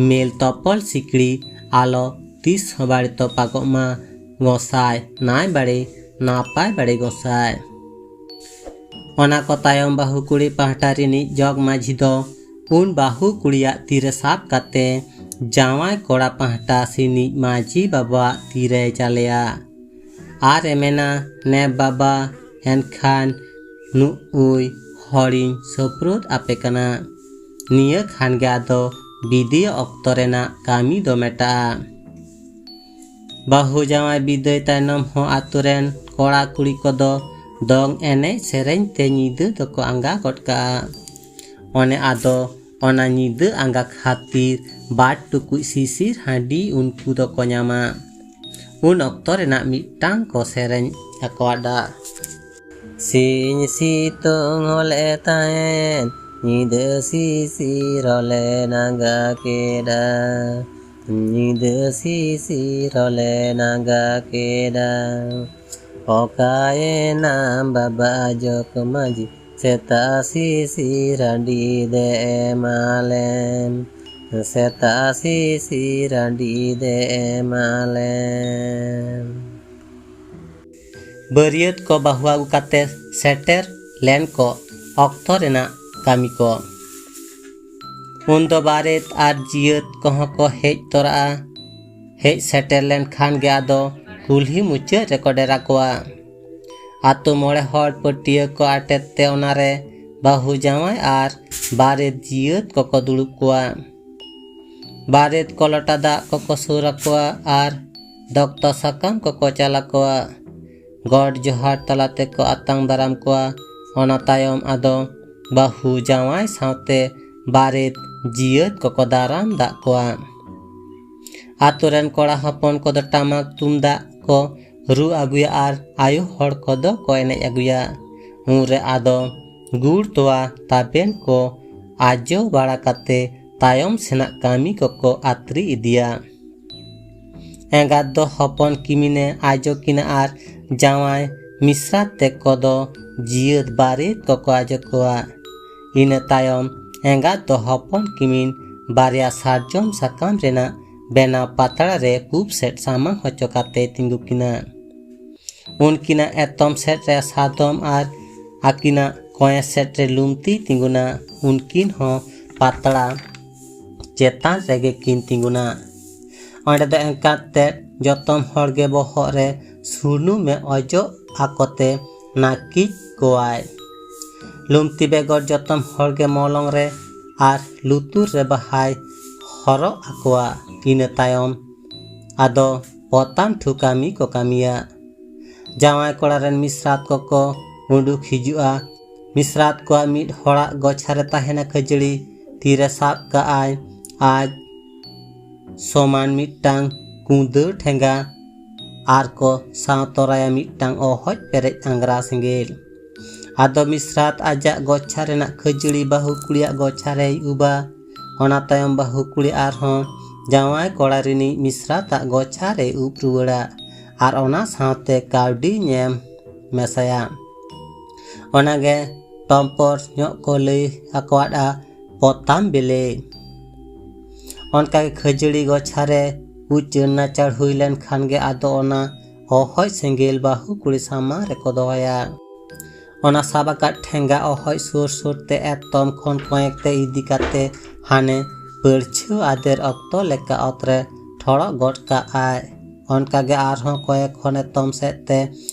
ᱢᱮᱞ ᱛᱚᱯᱚᱞ ᱥᱤᱠᱲᱤ ᱟᱞᱚ ᱛᱤᱥ ᱦᱚᱸ ᱵᱟᱹᱲᱤ ᱛᱚᱯᱟᱜᱚᱜ ᱢᱟ᱾ ᱜᱚᱸᱥᱟᱭ ᱱᱟᱭ ᱵᱟᱲᱮ, ᱱᱟᱯᱟᱭ ᱵᱟᱲᱮ ᱜᱚᱸᱥᱟᱭ᱾ ᱚᱱᱟ ᱠᱚ ᱛᱟᱭᱚᱢ ᱵᱟᱹᱦᱩ ᱠᱩᱲᱤ ᱯᱟᱦᱴᱟ ᱨᱤᱱᱤᱡ ᱡᱚᱜᱽ ᱢᱟᱹᱡᱷᱤ ᱫᱚ ᱩᱱ ᱵᱟᱹᱦᱩ ᱠᱩᱲᱤᱭᱟᱜ ᱛᱤᱨᱮ ᱥᱟᱵ ᱠᱟᱛᱮ ᱡᱟᱶᱟᱭ ᱠᱚᱲᱟ ᱯᱟᱦᱴᱟ ᱥᱮᱱᱤᱡ ᱢᱟᱹᱡᱷᱤ ᱵᱟᱵᱟᱣᱟᱜ ᱛᱤᱨᱮᱭ ᱪᱟᱞᱮᱭᱟ᱾ ᱟᱨ ᱮ ᱢᱮᱱᱟ, ᱱᱮ ᱵᱟᱵᱟ, ᱮᱱᱠᱷᱟᱱ ᱱᱩᱜᱼᱩᱭ ᱦᱚᱲᱤᱧ ᱥᱳᱯᱨᱳᱫ ᱟᱯᱮ ᱠᱟᱱᱟ᱾ ᱱᱤᱭᱟᱹ ᱠᱷᱟᱱ ᱜᱮ ᱟᱫᱚ ᱵᱤᱫᱟᱹᱭ ᱚᱠᱛᱚ ᱨᱮᱱᱟᱜ ᱠᱟᱹᱢᱤ ᱫᱚ ᱢᱮᱴᱟᱜᱼᱟ᱾ ᱵᱟᱹᱦᱩ ᱡᱟᱶᱟᱭ ᱵᱤᱫᱟᱹᱭ ᱛᱟᱭᱱᱚᱢ ᱦᱚᱸ ᱟᱛᱳ ᱨᱮᱱ ᱠᱚᱲᱟ ᱠᱩᱲᱤ ᱠᱚᱫᱚ ᱫᱚᱝ ᱮᱱᱮᱡ ᱥᱮᱨᱮᱧ ᱛᱮ ᱧᱤᱫᱟᱹ ᱫᱚᱠᱚ ᱟᱸᱜᱟ ᱜᱚᱫ ᱠᱟᱜᱼᱟ᱾ ᱚᱱᱮ ᱟᱫᱚ ᱚᱱᱟ ᱧᱤᱫᱟᱹ ᱟᱸᱜᱟ ᱠᱷᱟᱹᱛᱤᱨ ᱵᱟᱨ ᱴᱩᱠᱩᱡ ᱥᱤᱥᱤᱨ ᱦᱟᱺᱰᱤ ᱩᱱᱠᱩ ᱫᱚᱠᱚ ᱧᱟᱢᱟ᱾ ᱩᱱ ᱚᱠᱛᱚ ᱨᱮᱱᱟᱜ ᱢᱤᱫᱴᱟᱝ ᱠᱚ ᱥᱮᱨᱮᱧ ᱟᱠᱚᱣᱟᱫᱟ᱾ ᱥᱤᱧ ᱥᱤᱛᱩᱝ ᱦᱚᱞᱮ ᱛᱟᱦᱮᱸᱱ, ᱧᱤᱫᱟᱹ ᱥᱤᱥᱤᱨ ᱦᱚᱞᱮ ᱱᱟᱸᱜᱟ ᱠᱮᱫᱟ, ᱧᱤᱫᱟᱹ ᱥᱤᱥᱤᱨ ᱦᱚᱞᱮ ᱱᱟᱸᱜᱟ ᱠᱮᱫᱟ᱾ ᱚᱠᱟᱭᱮᱱᱟᱢ ᱵᱟᱵᱟ ᱡᱚᱜᱽ ᱢᱟᱹᱡᱷᱤ, ᱥᱮᱛᱟᱜ ᱥᱤᱥᱤᱨ ᱦᱟᱺᱰᱤ ᱫᱮ ᱮᱢᱟᱞᱮᱢ, ᱥᱮᱛᱟᱜ ᱥᱤᱥᱤᱨ ᱦᱟᱺᱰᱤ ᱫᱮ ᱮᱢᱟᱞᱮᱢ᱾ ᱵᱟᱹᱨᱭᱟᱹᱛ ᱠᱚ ᱵᱟᱹᱦᱩ ᱟᱹᱜᱩ ᱠᱟᱛᱮ ᱥᱮᱴᱮᱨ ᱞᱮᱱ ᱠᱚ ᱚᱠᱛᱚ ᱨᱮᱱᱟᱜ ᱠᱟᱹᱢᱤ ᱠᱚ᱾ ᱩᱱᱫᱚ ᱵᱟᱨᱮᱛ ᱟᱨ ᱡᱤᱭᱟᱹᱛ ᱠᱚᱦᱚᱸ ᱠᱚ ᱦᱮᱡ ᱛᱚᱨᱟᱜᱼᱟ᱾ ᱦᱮᱡ ᱥᱮᱴᱮᱨ ᱞᱮᱱᱠᱷᱟᱱ ᱜᱮ ᱟᱫᱚ ᱠᱩᱞᱦᱤ ᱢᱩᱪᱟᱹᱫ ᱨᱮᱠᱚ ᱰᱮᱨᱟ ᱠᱚᱣᱟ᱾ ᱟᱛᱳ ᱢᱚᱬᱮ ᱦᱚᱲ ᱯᱟᱹᱴᱤᱭᱟᱹ ᱠᱚ ᱟᱴᱮᱫ ᱛᱮ ᱚᱱᱟᱨᱮ ᱵᱟᱹᱦᱩ ᱡᱟᱶᱟᱭ ᱟᱨ ᱵᱟᱨᱮᱛ ᱡᱤᱭᱟᱹᱛ ᱠᱚᱠᱚ ᱫᱩᱲᱩᱵ ᱠᱚᱣᱟ᱾ ᱵᱟᱨᱮᱛ ᱠᱚ ᱞᱚᱴᱟ ᱫᱟᱜ ᱠᱚᱠᱚ ᱥᱩᱨ ᱟᱠᱚᱣᱟ ᱟᱨ ᱫᱚᱠᱛᱟ ᱥᱟᱠᱟᱢ ᱠᱚᱠᱚ ᱪᱟᱞ ᱟᱠᱚᱣᱟ᱾ ᱜᱚᱰ ᱡᱚᱦᱟᱨ ᱛᱟᱞᱟ ᱛᱮᱠᱚ ᱟᱛᱟᱝ ᱫᱟᱨᱟᱢ ᱠᱚᱣᱟ᱾ ᱚᱱᱟ ᱛᱟᱭᱚᱢ ᱟᱫᱚ ᱵᱟᱹᱦᱩ ᱡᱟᱶᱟᱭ ᱥᱟᱶᱛᱮ ᱵᱟᱨᱮᱛ ᱡᱤᱭᱟᱹᱛ ᱠᱚᱠᱚ ᱫᱟᱨᱟᱢ ᱫᱟᱜ ᱠᱚᱣᱟ᱾ ᱟᱛᱳ ᱨᱮᱱ ᱠᱚᱲᱟ ᱦᱚᱯᱚᱱ ᱠᱚᱫᱚ ᱴᱟᱢᱟᱠ ᱛᱩᱢᱫᱟᱜ ᱠᱚ ᱨᱩ ᱟᱹᱜᱩᱭᱟ ᱟᱨ ᱟᱭᱳ ᱦᱚᱲ ᱠᱚᱫᱚ ᱠᱚ ᱮᱱᱮᱡ ᱟᱹᱜᱩᱭᱟ᱾ ᱩᱱᱨᱮ ᱟᱫᱚ ᱜᱩᱲ ᱛᱚᱣᱟ ᱛᱟᱵᱮᱱ ᱠᱚ ᱟᱡᱚ ᱵᱟᱲᱟ ᱠᱟᱛᱮ ᱛᱟᱭᱚᱢ ᱥᱮᱱᱟᱜ ᱠᱟᱹᱢᱤ ᱠᱚᱠᱚ ᱟᱛᱨᱤ ᱤᱫᱤᱭᱟ᱾ ᱮᱸᱜᱟᱛ ᱫᱚ ᱦᱚᱯᱚᱱ ᱠᱤᱢᱤᱱᱮ ᱟᱡᱚ ᱠᱤᱱᱟ ᱟᱨ ᱡᱟᱶᱟᱭ ᱢᱤᱥᱨᱟ ᱛᱮᱠᱚ ᱫᱚ ᱡᱤᱭᱟᱹᱛ ᱵᱟᱨᱮᱛ ᱠᱚᱠᱚ ᱟᱡᱚ ᱠᱚᱣᱟ᱾ ᱤᱱᱟᱹ ᱛᱟᱭᱚᱢ ᱮᱸᱜᱟᱛ ᱫᱚ ᱦᱚᱯᱚᱱ ᱠᱤᱢᱤᱱ ᱵᱟᱨᱭᱟ ᱥᱟᱨᱡᱚᱢ ᱥᱟᱠᱟᱢ ᱨᱮᱱᱟᱜ ᱵᱮᱱᱟᱣ ᱯᱟᱛᱲᱟ ᱨᱮ ᱠᱩᱯ ᱥᱮᱫ ᱥᱟᱢᱟᱝ ᱦᱚᱪᱚ ᱠᱟᱛᱮ ᱛᱤᱸᱜᱩ ᱠᱤᱱᱟ᱾ ᱩᱱᱠᱤᱱᱟᱜ ᱮᱛᱚᱢ ᱥᱮᱫ ᱨᱮ ᱥᱟᱫᱚᱢ ᱟᱨ ᱟᱹᱠᱤᱱᱟᱜ ᱠᱚᱸᱭᱮ ᱥᱮᱫ ᱨᱮ ᱞᱩᱢᱛᱤ ᱛᱤᱸᱜᱩᱱᱟ᱾ ᱩᱱᱠᱤᱱ ᱦᱚᱸ ᱯᱟᱛᱲᱟ ᱪᱮᱛᱟᱱ ᱨᱮᱜᱮ ᱠᱤᱱ ᱛᱤᱸᱜᱩᱱᱟ᱾ ᱚᱸᱰᱮ ᱫᱚ ᱮᱸᱜᱟᱛ ᱛᱮᱫ ᱡᱚᱛᱚᱢ ᱦᱚᱲ ᱜᱮ ᱵᱚᱦᱚᱜ ᱨᱮ ᱥᱩᱱᱩᱢᱮ ᱚᱡᱚᱜ ᱟᱠᱚᱛᱮ ᱱᱟᱹᱠᱤᱡ ᱠᱚᱣᱟᱭ᱾ ᱞᱩᱢᱛᱤ ᱵᱮᱜᱚᱨ ᱡᱚᱛᱚᱢ ᱦᱚᱲ ᱜᱮ ᱢᱚᱞᱚᱝ ᱨᱮ ᱟᱨ ᱞᱩᱛᱩᱨ ᱨᱮ ᱵᱟᱦᱟᱭ ᱦᱚᱨᱚᱜ ᱟᱠᱚᱣᱟ᱾ ᱤᱱᱟᱹ ᱛᱟᱭᱚᱢ ᱟᱫᱚ ᱯᱚᱛᱟᱢ ᱴᱷᱩ ᱠᱟᱹᱢᱤ ᱠᱚ ᱠᱟᱹᱢᱤᱭᱟ᱾ ᱡᱟᱶᱟᱭ ᱠᱚᱲᱟ ᱨᱮᱱ ᱢᱤᱥᱨᱟᱛ ᱠᱚᱠᱚ ᱩᱰᱩᱠ ᱦᱤᱡᱩᱜᱼᱟ᱾ ᱢᱤᱥᱨᱟᱛ ᱠᱚᱣᱟᱜ ᱢᱤᱫ ᱦᱚᱲᱟᱜ ᱜᱚᱪᱷᱟ ᱨᱮ ᱛᱟᱦᱮᱱᱟ ᱠᱷᱟᱹᱡᱟᱹᱲᱤ, ᱛᱤᱨᱮ ᱥᱟᱵ ᱠᱟᱜᱼᱟᱭ ᱟᱡ ᱥᱚᱢᱟᱱ ᱢᱤᱫᱴᱟᱝ ᱠᱩᱸᱫᱟᱹ ᱴᱷᱮᱸᱜᱟ ᱟᱨ ᱠᱚ ᱥᱟᱶ ᱛᱚᱨᱟᱭᱟ ᱢᱤᱫᱴᱟᱝ ᱚᱦᱚᱡ ᱯᱮᱨᱮᱡ ᱟᱝᱜᱽᱨᱟ ᱥᱮᱸᱜᱮᱞ᱾ ᱟᱫᱚ ᱢᱤᱥᱨᱟᱛ ᱟᱡᱟᱜ ᱜᱚᱪᱷᱟ ᱨᱮᱱᱟᱜ ᱠᱷᱟᱹᱡᱟᱹᱲᱤ ᱵᱟᱹᱦᱩ ᱠᱩᱲᱤᱭᱟᱜ ᱜᱚᱪᱷᱟ ᱨᱮᱭ ᱩᱵᱟ᱾ ᱚᱱᱟ ᱛᱟᱭᱚᱢ ᱵᱟᱹᱦᱩ ᱠᱩᱲᱤ ᱟᱨᱦᱚᱸ ᱡᱟᱶᱟᱭ ᱠᱚᱲᱟ ᱨᱤᱱᱤᱡ ᱢᱤᱥᱨᱟᱛᱟᱜ ᱜᱚᱪᱷᱟ ᱨᱮᱭ ᱩᱵ ᱨᱩᱣᱟᱹᱲᱟ ᱟᱨ ᱚᱱᱟ ᱥᱟᱶᱛᱮ ᱠᱟᱹᱣᱰᱤ ᱧᱮᱢ ᱢᱮᱥᱟᱭᱟ᱾ ᱚᱱᱟᱜᱮ ᱴᱚᱢᱯᱚᱨ ᱧᱚᱜ ᱠᱚ ᱞᱟᱹᱭ ᱟᱠᱚᱣᱟᱫᱼᱟ ᱯᱚᱛᱟᱢ ᱵᱤᱞᱤ᱾ ᱚᱱᱠᱟᱜᱮ ᱠᱷᱟᱹᱡᱟᱹᱲᱤ ᱜᱚᱪᱷᱟ ᱨᱮ ᱩᱪᱟᱹᱲ ᱱᱟᱪᱟᱲ ᱦᱩᱭ ᱞᱮᱱᱠᱷᱟᱱ ᱜᱮ ᱟᱫᱚ ᱚᱱᱟ ᱚᱦᱚᱡ ᱥᱮᱸᱜᱮᱞ ᱵᱟᱹᱦᱩ ᱠᱩᱲᱤ ᱥᱟᱢᱟᱝ ᱨᱮᱠᱚ ᱫᱚᱦᱚᱭᱟ᱾ ᱚᱱᱟ ᱥᱟᱵ ᱟᱠᱟᱫ ᱴᱷᱮᱸᱜᱟ ᱚᱦᱚᱡ ᱥᱩᱨ ᱥᱩᱨ ᱛᱮ ᱮᱛᱚᱢ ᱠᱷᱚᱱ ᱠᱚᱭᱮᱠ ᱛᱮ ᱤᱫᱤ ᱠᱟᱛᱮ ᱦᱟᱱᱮ ᱯᱟᱹᱲᱪᱷᱟᱹᱣ ᱟᱫᱮᱨ ᱚᱠᱛᱚ ᱞᱮᱠᱟ ᱚᱛ ᱨᱮ ᱴᱷᱚᱲᱚᱜ ᱜᱚᱫ ᱠᱟᱜᱼᱟᱭ᱾ ᱚᱱᱠᱟᱜᱮ ᱟᱨᱦᱚᱸ ᱠᱚᱭᱮᱠ ᱠᱷᱚᱱ ᱮᱛᱚᱢ ᱥᱮᱫ ᱛᱮ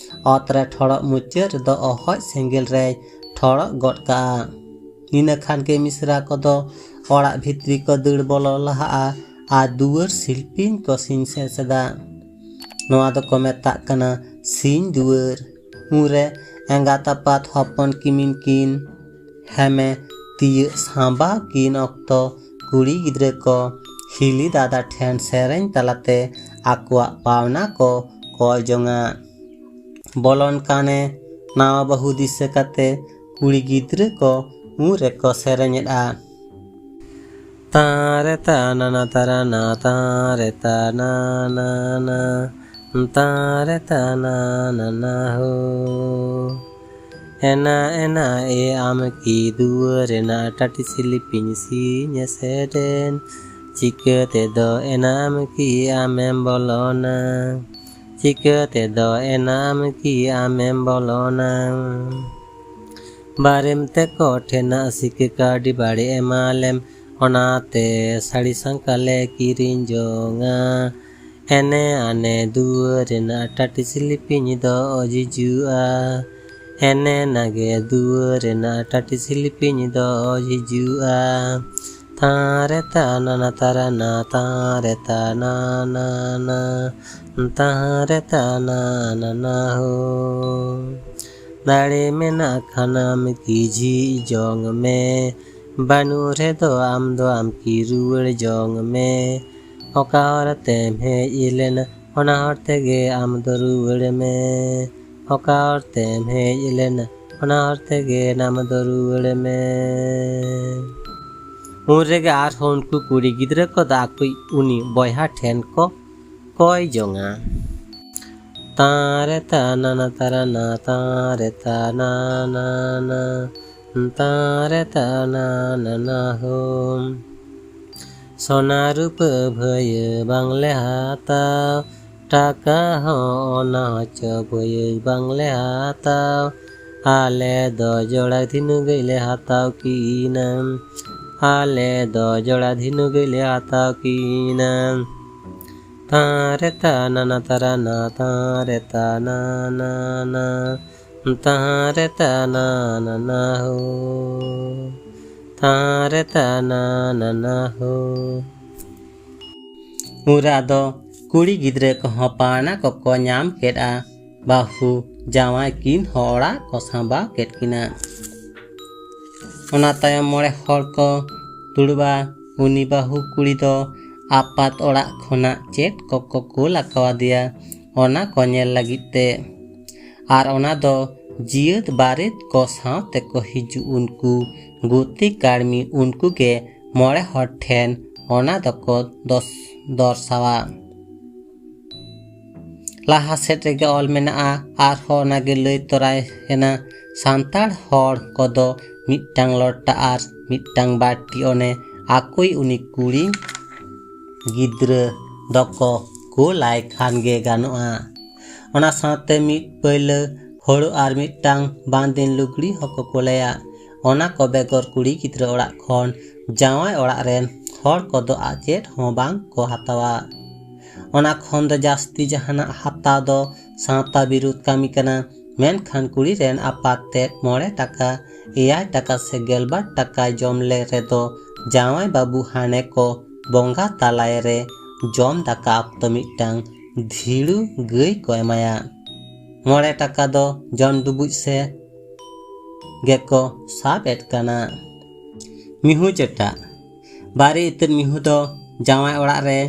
ᱚᱛ ᱨᱮ ᱴᱷᱚᱲᱚᱜ ᱢᱩᱪᱟᱹᱫ ᱨᱮᱫᱚ ᱚᱦᱚᱡ ᱥᱮᱸᱜᱮᱞ ᱨᱮᱭ ᱴᱷᱚᱲᱚᱜ ᱜᱚᱫ ᱠᱟᱜᱼᱟ᱾ ᱤᱱᱟᱹ ᱠᱷᱟᱱ ᱜᱮ ᱢᱤᱥᱨᱟ ᱠᱚᱫᱚ ᱚᱲᱟᱜ ᱵᱷᱤᱛᱨᱤ ᱠᱚ ᱫᱟᱹᱲ ᱵᱚᱞᱚ ᱞᱟᱦᱟᱜᱼᱟ ᱟᱨ ᱫᱩᱣᱟᱹᱨ ᱥᱤᱞᱯᱤᱧ ᱠᱚ ᱥᱤᱧ ᱥᱮᱫ ᱥᱮᱫᱟ᱾ ᱱᱚᱣᱟ ᱫᱚᱠᱚ ᱢᱮᱛᱟᱜ ᱠᱟᱱᱟ ᱥᱤᱧ ᱫᱩᱣᱟᱹᱨ᱾ ᱩᱱᱨᱮ ᱮᱸᱜᱟᱛ ᱟᱯᱟᱛ ᱦᱚᱯᱚᱱ ᱠᱤᱢᱤᱱ ᱠᱤᱱ ᱦᱮᱢᱮ ᱛᱤᱭᱟᱹᱜ ᱥᱟᱢᱵᱟᱣ ᱠᱤᱱ ᱚᱠᱛᱚ ᱠᱩᱲᱤ ᱜᱤᱫᱽᱨᱟᱹ ᱠᱚ ᱦᱤᱞᱤ ᱫᱟᱫᱟ ᱴᱷᱮᱱ ᱥᱮᱨᱮᱧ ᱛᱟᱞᱟᱛᱮ ᱟᱠᱚᱣᱟᱜ ᱯᱟᱣᱱᱟ ᱠᱚ ᱠᱚᱭ ᱡᱚᱝᱟ᱾ ᱵᱚᱞᱚᱱ ᱠᱟᱱᱮ ᱱᱟᱣᱟ ᱵᱟᱹᱦᱩ ᱫᱤᱥᱟᱹ ᱠᱟᱛᱮ ᱠᱩᱲᱤ ᱜᱤᱫᱽᱨᱟᱹ ᱠᱚ ᱩᱱ ᱨᱮᱠᱚ ᱥᱮᱨᱮᱧᱮᱫᱼᱟ᱾ ᱛᱟᱨᱮ ᱛᱟ ᱱᱟᱱᱟ ᱛᱟᱨᱟ ᱱᱟ ᱛᱟᱨᱮ ᱛᱟ ᱱᱟ ᱱᱟ ᱱᱟ ᱛᱟᱨᱮ ᱛᱟ ᱱᱟ ᱱᱟ ᱱᱟ ᱦᱳ᱾ ᱮᱱᱟ ᱮᱱᱟ ᱮ ᱟᱢ ᱠᱤ ᱫᱩᱣᱟᱹᱨ ᱨᱮᱱᱟᱜ ᱴᱟᱴᱤ ᱥᱤᱞᱤᱯᱤᱧ ᱥᱤᱧ ᱮᱥᱮᱫᱮᱱ᱾ ᱪᱤᱠᱟᱹ ᱛᱮᱫᱚ ᱮᱱᱟ ᱟᱢ ᱠᱤ ᱟᱢᱮᱢ ᱵᱚᱞᱚᱱᱟ? ᱪᱤᱠᱟᱹ ᱛᱮᱫᱚ ᱮᱱᱟ ᱟᱢ ᱠᱤ ᱟᱢᱮᱢ ᱵᱚᱞᱚᱱᱟ? ᱵᱟᱨᱮᱢ ᱛᱮᱠᱚ ᱴᱷᱮᱱᱟᱜ ᱥᱤᱠᱟᱹ ᱠᱟᱹᱣᱰᱤ ᱵᱟᱲᱮ ᱮᱢᱟᱞᱮᱢ, ᱚᱱᱟᱛᱮ ᱥᱟᱹᱲᱤ ᱥᱟᱝᱠᱟ ᱞᱮ ᱠᱤᱨᱤᱧ ᱡᱚᱝᱟ᱾ ᱮᱱᱮ ᱟᱱᱮ ᱫᱩᱣᱟᱹᱨ ᱨᱮᱱᱟᱜ ᱴᱟᱴᱤ ᱥᱤᱞᱤᱯᱤᱧ ᱫᱚ ᱚᱡᱤᱡᱩᱜᱼᱟ᱾ ᱮᱱᱮ ᱱᱟᱜᱮ ᱫᱩᱣᱟᱹᱨ ᱨᱮᱱᱟᱜ ᱴᱟᱴᱤ ᱥᱤᱞᱤᱯᱤᱧ ᱫᱚ ᱚᱡᱤᱡᱩᱜᱼᱟ᱾ ᱛᱟᱨᱮ ᱛᱟ ᱱᱟᱱᱟ ᱛᱟᱨᱟ ᱱᱟ ᱛᱟᱨᱮ ᱛᱟ ᱱᱟ ᱱᱟ ᱱᱟ ᱛᱟᱨᱮ ᱛᱟ ᱱᱟ ᱱᱟ ᱱᱟ ᱦᱳ᱾ ᱫᱟᱲᱮ ᱢᱮᱱᱟᱜ ᱠᱷᱟᱱ ᱟᱢ ᱠᱤ ᱡᱷᱤᱡ ᱡᱚᱝ ᱢᱮ, ᱵᱟᱹᱱᱩᱜ ᱨᱮᱫᱚ ᱟᱢ ᱫᱚ ᱟᱢ ᱠᱤ ᱨᱩᱣᱟᱹᱲ ᱡᱚᱝ ᱢᱮ᱾ ᱚᱠᱟ ᱦᱚᱨ ᱛᱮᱢ ᱦᱮᱡ ᱞᱮᱱᱟ, ᱚᱱᱟ ᱦᱚᱨ ᱛᱮᱜᱮ ᱟᱢ ᱫᱚ ᱨᱩᱣᱟᱹᱲ ᱢᱮ᱾ ᱚᱠᱟ ᱦᱚᱨ ᱛᱮᱢ ᱦᱮᱡ ᱞᱮᱱᱟ, ᱚᱱᱟ ᱦᱚᱨ ᱛᱮᱜᱮ ᱱᱟᱢ ᱫᱚ ᱨᱩᱣᱟᱹᱲ ᱢᱮ᱾ ᱩᱱ ᱨᱮᱜᱮ ᱟᱨᱦᱚᱸ ᱩᱱᱠᱩ ᱠᱩᱲᱤ ᱜᱤᱫᱽᱨᱟᱹ ᱠᱚᱫᱚ ᱟᱠᱚᱭᱤᱡ ᱩᱱᱤ ᱵᱚᱭᱦᱟ ᱴᱷᱮᱱ ᱠᱚ ᱠᱚᱭ ᱡᱚᱝᱟ᱾ ᱛᱟᱨᱮ ᱛᱟᱱᱟᱱᱟ ᱛᱟᱨᱟᱱᱟ ᱛᱟᱨᱮ ᱛᱟᱱᱟᱱᱟ ᱛᱟᱨᱮ ᱛᱟᱱᱟᱱᱟ ᱦᱳ᱾ ᱥᱚᱱᱟ ᱨᱩᱯᱟᱹ ᱵᱷᱟᱹᱭᱟᱹ ᱵᱟᱝᱞᱮ ᱦᱟᱛᱟᱣ, ᱴᱟᱠᱟ ᱦᱚᱸ ᱚᱱᱟ ᱦᱚᱪᱚ ᱵᱷᱟᱹᱭᱟᱹ ᱵᱟᱝᱞᱮ ᱦᱟᱛᱟᱣ᱾ ᱟᱞᱮ ᱫᱚ ᱡᱚᱲᱟ ᱫᱷᱤᱱᱩ ᱜᱟᱹᱭ ᱞᱮ ᱦᱟᱛᱟᱣ ᱠᱤᱱᱟ, ᱟᱞᱮ ᱫᱚ ᱡᱚᱲᱟ ᱫᱷᱤᱱᱩ ᱜᱟᱹᱭ ᱞᱮ ᱦᱟᱛᱟᱣ ᱠᱤᱱᱟ᱾ ᱛᱟᱨᱮ ᱛᱟᱱᱟᱱᱟ ᱛᱟᱨᱟᱱᱟ ᱛᱟᱨᱮ ᱛᱟᱱᱟᱱᱟ ᱛᱟᱨᱮ ᱛᱟᱱᱟᱱᱟ ᱦᱳ᱾ ᱛᱟᱨᱮ ᱛᱟᱱᱟᱱᱟ ᱦᱳ᱾ ᱩᱱᱨᱮ ᱟᱫᱚ ᱠᱩᱲᱤ ᱜᱤᱫᱽᱨᱟᱹ ᱠᱚᱦᱚᱸ ᱯᱟᱣᱱᱟ ᱠᱚᱠᱚ ᱧᱟᱢ ᱠᱮᱫᱼᱟ᱾ ᱵᱟᱹᱦᱩ ᱡᱟᱶᱟᱭ ᱠᱤᱱ ᱦᱚᱸ ᱚᱲᱟᱜ ᱠᱚ ᱥᱟᱢᱵᱟᱣ ᱠᱮᱫ ᱠᱤᱱᱟ᱾ ᱚᱱᱟ ᱛᱟᱭᱚᱢ ᱢᱚᱬᱮ ᱦᱚᱲ ᱠᱚ ᱫᱩᱲᱩᱵᱼᱟ᱾ ᱩᱱᱤ ᱵᱟᱹᱦᱩ ᱠᱩᱲᱤ ᱫᱚ ᱟᱯᱟᱛ ᱚᱲᱟᱜ ᱠᱷᱚᱱᱟᱜ ᱪᱮᱫ ᱠᱚᱠᱚ ᱠᱩᱞ ᱟᱠᱟᱣᱟᱫᱮᱭᱟ, ᱚᱱᱟ ᱠᱚ ᱧᱮᱞ ᱞᱟᱹᱜᱤᱫ ᱛᱮ᱾ ᱟᱨ ᱚᱱᱟ ᱫᱚ ᱡᱤᱭᱟᱹᱛ ᱵᱟᱨᱮᱛ ᱠᱚ ᱥᱟᱶ ᱛᱮᱠᱚ ᱦᱤᱡᱩᱜ ᱩᱱᱠᱩ ᱜᱩᱛᱤ ᱠᱟᱹᱲᱢᱤ, ᱩᱱᱠᱩ ᱜᱮ ᱢᱚᱬᱮ ᱦᱚᱲ ᱴᱷᱮᱱ ᱚᱱᱟ ᱫᱚᱠᱚ ᱫᱚᱥ-, ᱫᱚᱨᱥᱟᱣᱟ᱾ ᱞᱟᱦᱟ ᱥᱮᱫ ᱨᱮᱜᱮ ᱚᱞ ᱢᱮᱱᱟᱜᱼᱟ, ᱟᱨᱦᱚᱸ ᱚᱱᱟᱜᱮ ᱞᱟᱹᱭ ᱛᱚᱨᱟᱭᱮᱱᱟ, ᱥᱟᱱᱛᱟᱲ ᱦᱚᱲ ᱠᱚᱫᱚ ᱢᱤᱫᱴᱟᱝ ᱞᱚᱴᱟ ᱟᱨ ᱢᱤᱫᱴᱟᱝ ᱵᱟᱹᱴᱤ ᱚᱱᱮ ᱟᱠᱚᱭ ᱩᱱᱤ ᱠᱩᱲᱤ ᱜᱤᱫᱽᱨᱟᱹ ᱫᱚᱠᱚ ᱠᱩᱞᱟᱭ ᱠᱷᱟᱱ ᱜᱮ ᱜᱟᱱᱚᱜᱼᱟ᱾ ᱚᱱᱟ ᱥᱟᱶᱛᱮ ᱢᱤᱫ ᱯᱟᱹᱭᱞᱟᱹ ᱦᱳᱲᱳ ᱟᱨ ᱢᱤᱫᱴᱟᱝ ᱵᱟᱸᱫᱤᱱ ᱞᱩᱜᱽᱲᱤ ᱦᱚᱸᱠᱚ ᱠᱩᱞᱟᱭᱟ᱾ ᱚᱱᱟ ᱠᱚ ᱵᱮᱜᱚᱨ ᱠᱩᱲᱤ ᱜᱤᱫᱽᱨᱟᱹ ᱚᱲᱟᱜ ᱠᱷᱚᱱ ᱡᱟᱶᱟᱭ ᱚᱲᱟᱜ ᱨᱮᱱ ᱦᱚᱲ ᱠᱚᱫᱚ ᱟᱨ ᱪᱮᱫ ᱦᱚᱸ ᱵᱟᱝ ᱠᱚ ᱦᱟᱛᱟᱣᱟ᱾ ᱚᱱᱟ ᱠᱷᱚᱱ ᱫᱚ ᱡᱟᱹᱥᱛᱤ ᱡᱟᱦᱟᱱᱟᱜ ᱦᱟᱛᱟᱣ ᱫᱚ ᱥᱟᱶᱛᱟ ᱵᱤᱨᱩᱫᱷ ᱠᱟᱹᱢᱤ ᱠᱟᱱᱟ᱾ ᱢᱮᱱᱠᱷᱟᱱ ᱠᱩᱲᱤ ᱨᱮᱱ ᱟᱯᱟᱛ ᱛᱮᱫ ᱢᱚᱬᱮ ᱴᱟᱠᱟ, ᱮᱭᱟᱭ ᱴᱟᱠᱟ ᱥᱮ ᱜᱮᱞᱵᱟᱨ ᱴᱟᱠᱟᱭ ᱡᱚᱢ ᱞᱮ ᱨᱮᱫᱚ ᱡᱟᱶᱟᱭ ᱵᱟᱹᱵᱩ ᱦᱟᱱᱮ ᱠᱚ ᱵᱚᱸᱜᱟ ᱛᱟᱞᱟᱭ ᱨᱮ ᱡᱚᱢ ᱫᱟᱠᱟ ᱚᱠᱛᱚ ᱢᱤᱫᱴᱟᱝ ᱫᱷᱤᱲᱩ ᱜᱟᱹᱭ ᱠᱚ ᱮᱢᱟᱭᱟ᱾ ᱢᱚᱬᱮ ᱴᱟᱠᱟ ᱫᱚ ᱡᱚᱢ ᱰᱩᱵᱩᱡ ᱥᱮ ᱜᱮᱠᱚ ᱥᱟᱵ ᱮᱫ ᱠᱟᱱᱟ᱾ ᱢᱤᱦᱩ ᱪᱮᱴᱟᱜ᱾ ᱵᱟᱨᱮ ᱤᱛᱟᱹᱫ ᱢᱤᱦᱩ ᱫᱚ ᱡᱟᱶᱟᱭ ᱚᱲᱟᱜ ᱨᱮ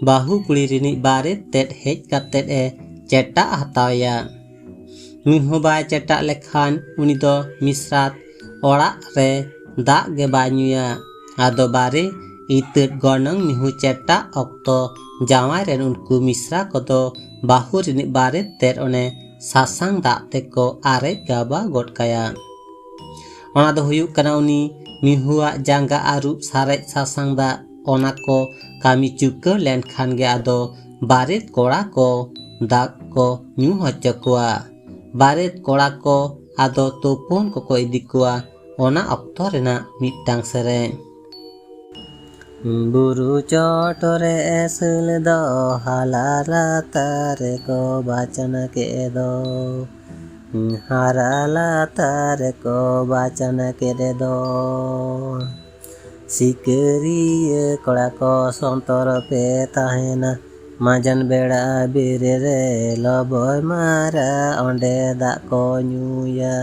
ᱵᱟᱹᱦᱩ ᱠᱩᱲᱤ ᱨᱤᱱᱤᱡ ᱵᱟᱨᱮ ᱛᱮᱫ ᱦᱮᱡ ᱠᱟᱛᱮᱫ ᱮ ᱪᱮᱴᱟᱜ ᱦᱟᱛᱟᱣᱮᱭᱟ᱾ ᱢᱤᱦᱩ ᱵᱟᱭ ᱪᱮᱴᱟᱜ ᱞᱮᱠᱷᱟᱱ ᱩᱱᱤ ᱫᱚ ᱢᱤᱥᱨᱟᱛ ᱚᱲᱟᱜ ᱨᱮ ᱫᱟᱜ ᱜᱮ ᱵᱟᱭ ᱧᱩᱭᱟ᱾ ᱟᱫᱚ ᱵᱟᱨᱮ ᱤᱛᱟᱹᱫ ᱜᱚᱱᱚᱝ ᱢᱤᱦᱩ ᱪᱮᱴᱟᱜ ᱚᱠᱛᱚ ᱡᱟᱶᱟᱭ ᱨᱮᱱ ᱩᱱᱠᱩ ᱢᱤᱥᱨᱟ ᱠᱚᱫᱚ ᱵᱟᱹᱦᱩ ᱨᱤᱱᱤᱡ ᱵᱟᱨᱮᱛ ᱛᱮᱫ ᱚᱱᱮ ᱥᱟᱥᱟᱝ ᱫᱟᱜ ᱛᱮᱠᱚ ᱟᱨᱮᱡ ᱜᱟᱵᱟ ᱜᱚᱫ ᱠᱟᱭᱟ᱾ ᱚᱱᱟ ᱫᱚ ᱦᱩᱭᱩᱜ ᱠᱟᱱᱟ ᱩᱱᱤ ᱢᱤᱦᱩᱣᱟᱜ ᱡᱟᱸᱜᱟ ᱟᱹᱨᱩᱵ ᱥᱟᱨᱮᱡ ᱥᱟᱥᱟᱝ ᱫᱟᱜ᱾ ᱚᱱᱟ ᱠᱚ ᱠᱟᱹᱢᱤ ᱪᱩᱠᱟᱹᱣ ᱞᱮᱱᱠᱷᱟᱱ ᱜᱮ ᱟᱫᱚ ᱵᱟᱨᱮᱛ ᱠᱚᱲᱟ ᱠᱚ ᱫᱟᱜ ᱠᱚ ᱧᱩ ᱦᱚᱪᱚ ᱠᱚᱣᱟ᱾ ᱵᱟᱨᱮᱛ ᱠᱚᱲᱟ ᱠᱚ ᱟᱫᱚ ᱛᱩᱯᱩᱱ ᱠᱚᱠᱚ ᱤᱫᱤ ᱠᱚᱣᱟ᱾ ᱚᱱᱟ ᱚᱠᱛᱚ ᱨᱮᱱᱟᱜ ᱢᱤᱫᱴᱟᱝ ᱥᱮᱨᱮᱧ᱾ ᱵᱩᱨᱩ ᱪᱚᱴ ᱨᱮ ᱮᱥᱮᱞ ᱫᱚ ᱦᱟᱞᱟ ᱞᱟᱛᱟᱨ ᱨᱮᱠᱚ ᱵᱟᱪᱟᱱ ᱠᱮᱫ ᱫᱚ, ᱦᱟᱨᱟ ᱞᱟᱛᱟᱨ ᱨᱮᱠᱚ ᱵᱟᱪᱟᱱ ᱠᱮᱫ ᱫᱚ᱾ ᱥᱤᱠᱟᱹᱨᱤᱭᱟᱹ ᱠᱚᱲᱟ ᱠᱚ ᱥᱚᱱᱛᱚᱨ ᱯᱮ ᱛᱟᱦᱮᱱᱟ, ᱢᱟᱡᱟᱱ ᱵᱮᱲᱟ ᱵᱤᱨ ᱨᱮ ᱞᱚᱵᱚᱭ ᱢᱟᱨᱟ ᱚᱸᱰᱮ ᱫᱟᱜ ᱠᱚ ᱧᱩᱭᱟ᱾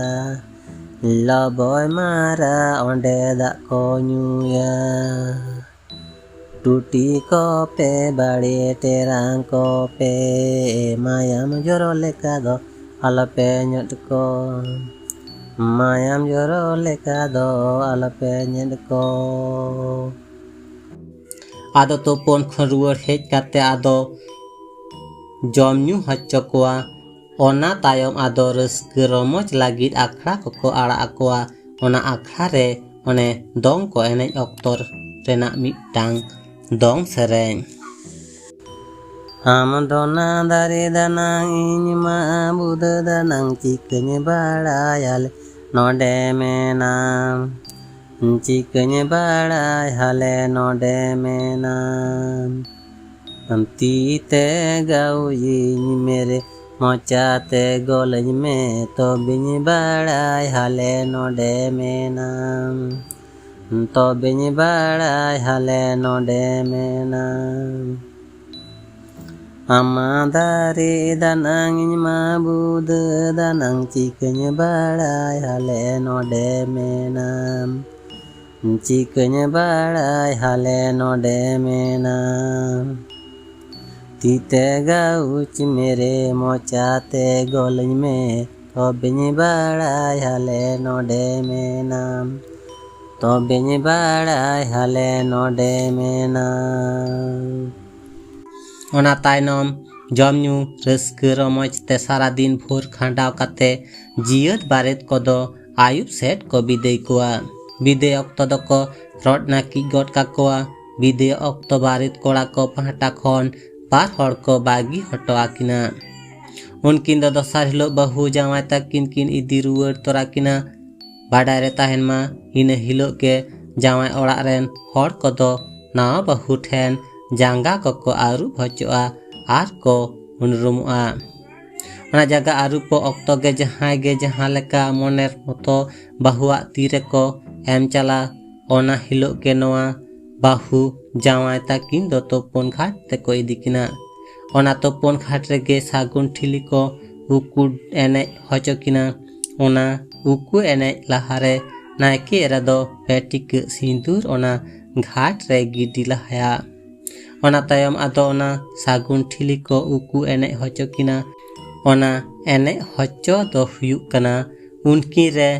ᱞᱚᱵᱚᱭ ᱢᱟᱨᱟ ᱚᱸᱰᱮ ᱫᱟᱜ ᱠᱚ ᱧᱩᱭᱟ᱾ ᱴᱩᱴᱤ ᱠᱚᱯᱮ ᱵᱟᱲᱮ ᱴᱮᱨᱟᱝ ᱠᱚᱯᱮ, ᱢᱟᱭᱟᱢ ᱡᱚᱨᱚ ᱞᱮᱠᱟ ᱫᱚ ᱟᱞᱚᱯᱮ ᱧᱚᱫ ᱠᱚ᱾ ᱢᱟᱭᱟᱢ ᱡᱚᱨᱚ ᱞᱮᱠᱟ ᱫᱚ ᱟᱞᱚᱯᱮ ᱧᱮᱫ ᱠᱚ᱾ ᱟᱫᱚ ᱛᱩᱯᱩᱱ ᱠᱷᱚᱱ ᱨᱩᱣᱟᱹᱲ ᱦᱮᱡ ᱠᱟᱛᱮ ᱟᱫᱚ ᱡᱚᱢ ᱧᱩ ᱦᱚᱪᱚ ᱠᱚᱣᱟ᱾ ᱚᱱᱟ ᱛᱟᱭᱚᱢ ᱟᱫᱚ ᱨᱟᱹᱥᱠᱟᱹ ᱨᱚᱢᱚᱡᱽ ᱞᱟᱹᱜᱤᱫ ᱟᱠᱷᱲᱟ ᱠᱚᱠᱚ ᱟᱲᱟᱜ ᱟᱠᱚᱣᱟ᱾ ᱚᱱᱟ ᱟᱠᱷᱲᱟ ᱨᱮ ᱚᱱᱮ ᱫᱚᱝ ᱠᱚ ᱮᱱᱮᱡ ᱚᱠᱛᱚ ᱨᱮᱱᱟᱜ ᱢᱤᱫᱴᱟᱝ ᱫᱚᱝ ᱥᱮᱨᱮᱧ᱾ ᱟᱢ ᱫᱚ ᱱᱟ ᱫᱟᱨᱮ ᱫᱟᱱᱟᱝ, ᱤᱧ ᱢᱟ ᱵᱩᱫᱟᱹ ᱫᱟᱱᱟᱝ, ᱪᱤᱠᱟᱹᱧ ᱵᱟᱲᱟᱭᱟᱞᱮ ᱱᱚᱰᱮ ᱢᱮᱱᱟᱢ᱾ ᱪᱤᱠᱟᱹᱧ ᱵᱟᱲᱟᱭ ᱦᱟᱞᱮ ᱱᱚᱰᱮ ᱢᱮᱱᱟᱢ᱾ ᱛᱤ ᱛᱮ ᱜᱟᱹᱣᱤᱧ ᱢᱮᱨᱮ, ᱢᱚᱪᱟ ᱛᱮ ᱜᱚᱞᱟᱹᱧ ᱢᱮ, ᱛᱚᱵᱮᱧ ᱵᱟᱲᱟᱭ ᱦᱟᱞᱮ ᱱᱚᱰᱮ ᱢᱮᱱᱟᱢ᱾ ᱛᱚᱵᱮᱧ ᱵᱟᱲᱟᱭ ᱦᱟᱞᱮ ᱱᱚᱰᱮ ᱢᱮᱱᱟᱢ᱾ ᱟᱢᱟ ᱫᱟᱨᱮ ᱫᱟᱱᱟᱝ, ᱤᱧ ᱢᱟ ᱵᱩᱫᱟᱹ ᱫᱟᱱᱟᱝ, ᱪᱤᱠᱟᱹᱧ ᱵᱟᱲᱟᱭ ᱦᱟᱞᱮ ᱱᱚᱰᱮ ᱢᱮᱱᱟᱢ᱾ ᱪᱤᱠᱟᱹᱧ ᱵᱟᱲᱟᱭ ᱦᱟᱞᱮ ᱱᱚᱰᱮ ᱢᱮᱱᱟᱢ᱾ ᱛᱤ ᱛᱮ ᱜᱟᱹᱩᱪ ᱢᱮᱨᱮ, ᱢᱚᱪᱟ ᱛᱮ ᱜᱚᱞᱟᱹᱧ ᱢᱮ, ᱛᱚᱵᱮᱧ ᱵᱟᱲᱟᱭ ᱦᱟᱞᱮ ᱱᱚᱰᱮ ᱢᱮᱱᱟᱢ, ᱛᱚᱵᱮᱧ ᱵᱟᱲᱟᱭ ᱦᱟᱞᱮ ᱱᱚᱰᱮ ᱢᱮᱱᱟᱢ᱾ ᱚᱱᱟ ᱛᱟᱭᱱᱚᱢ ᱡᱚᱢ ᱧᱩ ᱨᱟᱹᱥᱠᱟᱹ ᱨᱚᱢᱚᱡᱽ ᱛᱮ ᱥᱟᱨᱟ ᱫᱤᱱ ᱵᱷᱳᱨ ᱠᱷᱟᱸᱰᱟᱣ ᱠᱟᱛᱮ ᱡᱤᱭᱟᱹᱛ ᱵᱟᱨᱮᱛ ᱠᱚᱫᱚ ᱟᱹᱭᱩᱵ ᱥᱮᱫ ᱠᱚ ᱵᱤᱫᱟᱹᱭ ᱠᱚᱣᱟ᱾ ᱵᱤᱫᱟᱹᱭ ᱚᱠᱛᱚ ᱫᱚᱠᱚ ᱨᱚᱫ ᱱᱟᱹᱠᱤᱡ ᱜᱚᱫ ᱠᱟᱠᱚᱣᱟ᱾ ᱵᱤᱫᱟᱹᱭ ᱚᱠᱛᱚ ᱵᱟᱨᱮᱛ ᱠᱚᱲᱟ ᱠᱚ ᱯᱟᱦᱴᱟ ᱠᱷᱚᱱ ᱵᱟᱨ ᱦᱚᱲ ᱠᱚ ᱵᱟᱹᱜᱤ ᱦᱚᱴᱚ ᱟᱹᱠᱤᱱᱟ᱾ ᱩᱱᱠᱤᱱ ᱫᱚ ᱫᱚᱥᱟᱨ ᱦᱤᱞᱳᱜ ᱵᱟᱹᱦᱩ ᱡᱟᱶᱟᱭ ᱛᱟᱹᱠᱤᱱ ᱠᱤᱱ ᱤᱫᱤ ᱨᱩᱣᱟᱹᱲ ᱛᱚᱨᱟ ᱠᱤᱱᱟ᱾ ᱵᱟᱰᱟᱭ ᱨᱮ ᱛᱟᱦᱮᱱ ᱢᱟ, ᱤᱱᱟᱹ ᱦᱤᱞᱳᱜ ᱜᱮ ᱡᱟᱶᱟᱭ ᱚᱲᱟᱜ ᱨᱮᱱ ᱦᱚᱲ ᱠᱚᱫᱚ ᱱᱟᱣᱟ ᱵᱟᱹᱦᱩ ᱴᱷᱮᱱ ᱡᱟᱸᱜᱟ ᱠᱚᱠᱚ ᱟᱹᱨᱩᱵ ᱦᱚᱪᱚᱜᱼᱟ ᱟᱨ ᱠᱚ ᱩᱱᱨᱩᱢᱚᱜᱼᱟ᱾ ᱚᱱᱟ ᱡᱟᱸᱜᱟ ᱟᱹᱨᱩᱵ ᱚᱠᱛᱚ ᱜᱮ ᱡᱟᱦᱟᱸᱭ ᱜᱮ ᱡᱟᱦᱟᱸ ᱞᱮᱠᱟ ᱢᱚᱱᱮᱨ ᱢᱚᱛᱚ ᱵᱟᱹᱦᱩᱣᱟᱜ ᱛᱤ ᱨᱮᱠᱚ ᱮᱢ ᱪᱟᱞᱟ, ᱚᱱᱟ ᱦᱤᱞᱳᱜ ᱜᱮ ᱱᱚᱣᱟ ᱵᱟᱹᱦᱩ ᱡᱟᱶᱟᱭ ᱛᱟᱹᱠᱤᱱ ᱫᱚ ᱛᱩᱯᱩᱱ ᱜᱷᱟᱴ ᱛᱮᱠᱚ ᱤᱫᱤ ᱠᱤᱱᱟ᱾ ᱚᱱᱟ ᱛᱩᱯᱩᱱ ᱜᱷᱟᱴ ᱨᱮᱜᱮ ᱥᱟᱹᱜᱩᱱ ᱴᱷᱤᱞᱤ ᱠᱚ ᱩᱠᱩ ᱮᱱᱮᱡ ᱦᱚᱪᱚ ᱠᱤᱱᱟ᱾ ᱚᱱᱟ ᱩᱠᱩ ᱮᱱᱮᱡ ᱞᱟᱦᱟᱨᱮ ᱱᱟᱭᱠᱮ ᱮᱨᱟ ᱫᱚ ᱯᱮ ᱴᱤᱠᱟᱹᱜ ᱥᱤᱸᱫᱩᱨ ᱚᱱᱟ ᱜᱷᱟᱴ ᱨᱮ ᱜᱤᱰᱤ ᱞᱟᱦᱟᱭᱟ᱾ ᱚᱱᱟ ᱛᱟᱭᱚᱢ ᱟᱫᱚ ᱚᱱᱟ ᱥᱟᱹᱜᱩᱱ ᱴᱷᱤᱞᱤ ᱠᱚ ᱩᱠᱩ ᱮᱱᱮᱡ ᱦᱚᱪᱚ ᱠᱤᱱᱟ᱾ ᱚᱱᱟ ᱮᱱᱮᱡ ᱦᱚᱪᱚ ᱫᱚ ᱦᱩᱭᱩᱜ ᱠᱟᱱᱟ ᱩᱱᱠᱤᱱ ᱨᱮ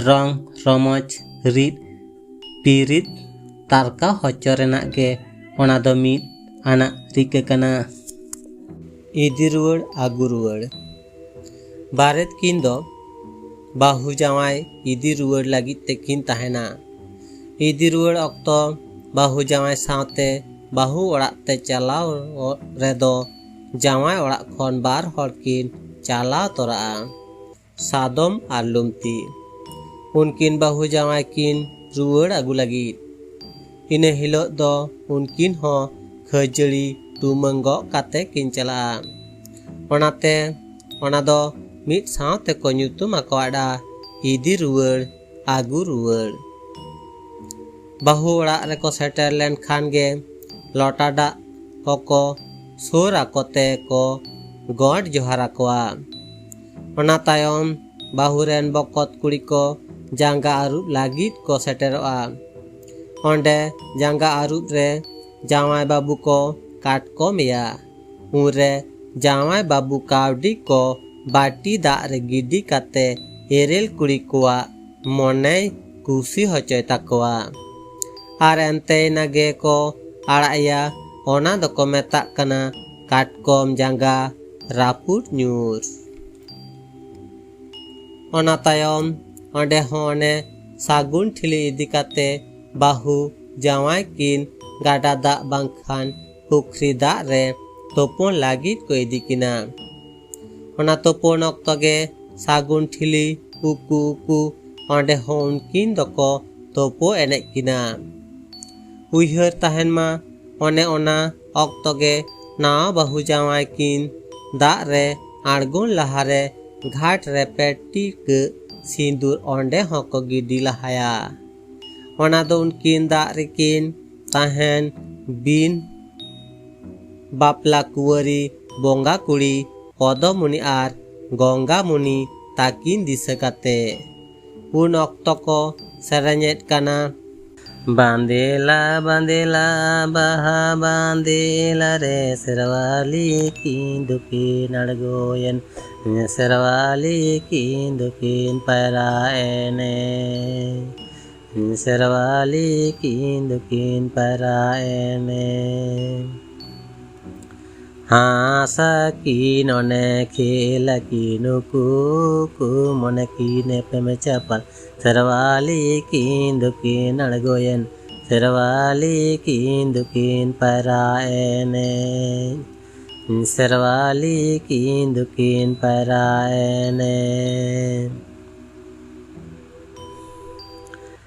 ᱨᱚᱝ ᱨᱚᱢᱚᱡᱽ, ᱨᱤᱫ ᱯᱤᱨᱤᱫ ᱛᱟᱨᱠᱟ ᱦᱚᱪᱚ ᱨᱮᱱᱟᱜ ᱜᱮ ᱚᱱᱟ ᱫᱚ ᱢᱤᱫ ᱟᱱᱟᱜ ᱨᱤᱠᱟᱹ ᱠᱟᱱᱟ᱾ ᱤᱫᱤ ᱨᱩᱣᱟᱹᱲ, ᱟᱹᱜᱩ ᱨᱩᱣᱟᱹᱲ᱾ ᱵᱟᱨᱮᱛ ᱠᱤᱱ ᱫᱚ ᱵᱟᱹᱦᱩ ᱡᱟᱶᱟᱭ ᱤᱫᱤ ᱨᱩᱣᱟᱹᱲ ᱞᱟᱹᱜᱤᱫ ᱛᱮᱠᱤᱱ ᱛᱟᱦᱮᱱᱟ᱾ ᱤᱫᱤ ᱨᱩᱣᱟᱹᱲ ᱚᱠᱛᱚ ᱵᱟᱹᱦᱩ ᱡᱟᱶᱟᱭ ᱥᱟᱶᱛᱮ ᱵᱟᱹᱦᱩ ᱚᱲᱟᱜ ᱛᱮ ᱪᱟᱞᱟᱣ ᱨᱮᱫᱚ ᱡᱟᱶᱟᱭ ᱚᱲᱟᱜ ᱠᱷᱚᱱ ᱵᱟᱨ ᱦᱚᱲ ᱠᱤᱱ ᱪᱟᱞᱟᱣ ᱛᱚᱨᱟᱜᱼᱟ, ᱥᱟᱫᱚᱢ ᱟᱨ ᱞᱩᱢᱛᱤ᱾ ᱩᱱᱠᱤᱱ ᱵᱟᱹᱦᱩ ᱡᱟᱶᱟᱭ ᱠᱤᱱ ᱨᱩᱣᱟᱹᱲ ᱟᱹᱜᱩ ᱞᱟᱹᱜᱤᱫ᱾ ᱤᱱᱟᱹ ᱦᱤᱞᱳᱜ ᱫᱚ ᱩᱱᱠᱤᱱ ᱦᱚᱸ ᱠᱷᱟᱹᱡᱟᱹᱲᱤ ᱴᱩᱢᱟᱹᱝ ᱜᱚᱜ ᱠᱟᱛᱮ ᱠᱤᱱ ᱪᱟᱞᱟᱜᱼᱟ᱾ ᱚᱱᱟᱛᱮ ᱚᱱᱟ ᱫᱚ ᱢᱤᱫ ᱥᱟᱶ ᱛᱮᱠᱚ ᱧᱩᱛᱩᱢ ᱟᱠᱟᱣᱟᱫᱼᱟ ᱤᱫᱤ ᱨᱩᱣᱟᱹᱲ, ᱟᱹᱜᱩ ᱨᱩᱣᱟᱹᱲ᱾ ᱵᱟᱹᱦᱩ ᱚᱲᱟᱜ ᱨᱮᱠᱚ ᱥᱮᱴᱮᱨ ᱞᱮᱱᱠᱷᱟᱱ ᱜᱮ ᱞᱚᱴᱟ ᱫᱟᱜ ᱠᱚᱠᱚ ᱥᱩᱨ ᱟᱠᱚ ᱛᱮ ᱠᱚ ᱜᱚᱰ ᱡᱚᱦᱟᱨ ᱟᱠᱚᱣᱟ᱾ ᱚᱱᱟ ᱛᱟᱭᱚᱢ ᱵᱟᱹᱦᱩ ᱨᱮᱱ ᱵᱚᱠᱚᱛ ᱠᱩᱲᱤ ᱠᱚ ᱡᱟᱸᱜᱟ ᱟᱹᱨᱩᱵ ᱞᱟᱹᱜᱤᱫ ᱠᱚ ᱥᱮᱴᱮᱨᱚᱜᱼᱟ᱾ ᱚᱸᱰᱮ ᱡᱟᱸᱜᱟ ᱟᱹᱨᱩᱵ ᱨᱮ ᱡᱟᱶᱟᱭ ᱵᱟᱹᱵᱩ ᱠᱚ ᱠᱟᱴᱠᱚᱢ ᱮᱭᱟ᱾ ᱩᱱᱨᱮ ᱡᱟᱶᱟᱭ ᱵᱟᱹᱵᱩ ᱠᱟᱹᱣᱰᱤ ᱠᱚ ᱵᱟᱹᱴᱤ ᱫᱟᱜ ᱨᱮ ᱜᱤᱰᱤ ᱠᱟᱛᱮ ᱮᱨᱮᱞ ᱠᱩᱲᱤ ᱠᱚᱣᱟᱜ ᱢᱚᱱᱮᱭ ᱠᱩᱥᱤ ᱦᱚᱪᱚᱭ ᱛᱟᱠᱚᱣᱟ᱾ ᱟᱨ ᱮᱱᱛᱮ ᱱᱟᱜᱮ ᱠᱚ ᱟᱲᱟᱜ ᱮᱭᱟ, ᱚᱱᱟ ᱫᱚᱠᱚ ᱢᱮᱛᱟᱜ ᱠᱟᱱᱟ ᱠᱟᱴᱠᱚᱢ ᱡᱟᱸᱜᱟ ᱨᱟᱹᱯᱩᱫ ᱧᱩᱨ᱾ ᱚᱱᱟ ᱛᱟᱭᱚᱢ ᱚᱸᱰᱮ ᱦᱚᱸ ᱚᱱᱮ ᱥᱟᱹᱜᱩᱱ ᱴᱷᱤᱞᱤ ᱤᱫᱤ ᱠᱟᱛᱮ ᱵᱟᱹᱦᱩ ᱡᱟᱶᱟᱭ ᱠᱤᱱ ᱜᱟᱰᱟ ᱫᱟᱜ ᱵᱟᱝᱠᱷᱟᱱ ᱯᱩᱠᱷᱨᱤ ᱫᱟᱜ ᱨᱮ ᱛᱩᱯᱩᱱ ᱞᱟᱹᱜᱤᱫ ᱠᱚ ᱤᱫᱤ ᱠᱤᱱᱟ᱾ ᱚᱱᱟ ᱛᱩᱯᱩᱱ ᱚᱠᱛᱚ ᱜᱮ ᱥᱟᱹᱜᱩᱱ ᱴᱷᱤᱞᱤ ᱩᱠᱩ ᱩᱠᱩ ᱚᱸᱰᱮ ᱦᱚᱸ ᱩᱱᱠᱤᱱ ᱫᱚᱠᱚ ᱛᱩᱯᱩ ᱮᱱᱮᱡ ᱠᱤᱱᱟ᱾ ᱩᱭᱦᱟᱹᱨ ᱛᱟᱦᱮᱱ ᱢᱟ, ᱚᱱᱮ ᱚᱱᱟ ᱚᱠᱛᱚ ᱜᱮ ᱱᱟᱣᱟ ᱵᱟᱹᱦᱩ ᱡᱟᱶᱟᱭ ᱠᱤᱱ ᱫᱟᱜ ᱨᱮ ᱟᱬᱜᱚᱱ ᱞᱟᱦᱟᱨᱮ ᱜᱷᱟᱴ ᱨᱮ ᱯᱮ ᱴᱤᱠᱟᱹᱜ ᱥᱤᱸᱫᱩᱨ ᱚᱸᱰᱮ ᱦᱚᱸᱠᱚ ᱜᱤᱰᱤ ᱞᱟᱦᱟᱭᱟ᱾ ᱚᱱᱟ ᱫᱚ ᱩᱱᱠᱤᱱ ᱫᱟᱜ ᱨᱮᱠᱤᱱ ᱛᱟᱦᱮᱱ ᱵᱤᱱ ᱵᱟᱯᱞᱟ ᱠᱩᱣᱟᱹᱨᱤ ᱵᱚᱸᱜᱟ ᱠᱩᱲᱤ ᱯᱚᱫᱚᱢᱩᱱᱤ ᱟᱨ ᱜᱚᱝᱜᱟᱢᱩᱱᱤ ᱛᱟᱹᱠᱤᱱ ᱫᱤᱥᱟᱹ ᱠᱟᱛᱮ᱾ ᱩᱱ ᱚᱠᱛᱚ ᱠᱚ ᱥᱮᱨᱮᱧᱮᱫ ᱠᱟᱱᱟ, ᱵᱟᱸᱫᱮᱞᱟ ᱵᱟᱸᱫᱮᱞᱟ ᱵᱟᱦᱟ ᱵᱟᱸᱫᱮᱞᱟ ᱨᱮ, ᱥᱮᱨᱣᱟᱞᱤ ᱠᱤᱱ ᱫᱚᱠᱤᱱ ᱟᱬᱜᱚᱭᱮᱱ, ᱥᱮᱨᱣᱟᱞᱤ ᱠᱤᱱ ᱫᱚᱠᱤᱱ ᱯᱟᱭᱨᱟ ᱮᱱᱮᱡ, ᱥᱮᱨᱣᱟᱞᱤ ᱠᱤᱱ ᱫᱚᱠᱤᱱ ᱯᱟᱭᱨᱟ ᱮᱱᱮᱡ᱾ ᱦᱟᱸᱥᱟ ᱠᱤᱱ ᱚᱱᱮ ᱠᱷᱮᱞᱟ ᱠᱤᱱ ᱩᱠᱩ ᱩᱠᱩ, ᱢᱚᱱᱮ ᱠᱤᱱ ᱮᱯᱮᱢ ᱪᱟᱯᱟᱞ, ᱥᱮᱨᱣᱟᱞᱤ ᱠᱤᱱ ᱫᱚᱠᱤᱱ ᱟᱬᱜᱚᱭᱮᱱ, ᱥᱮᱨᱣᱟᱞᱤ ᱠᱤᱱ ᱫᱚᱠᱤᱱ ᱯᱟᱭᱨᱟ ᱮᱱᱮᱡ, ᱥᱮᱨᱣᱟᱞᱤ ᱠᱤᱱ ᱫᱚᱠᱤᱱ ᱯᱟᱭᱨᱟ ᱮᱱᱮᱡ᱾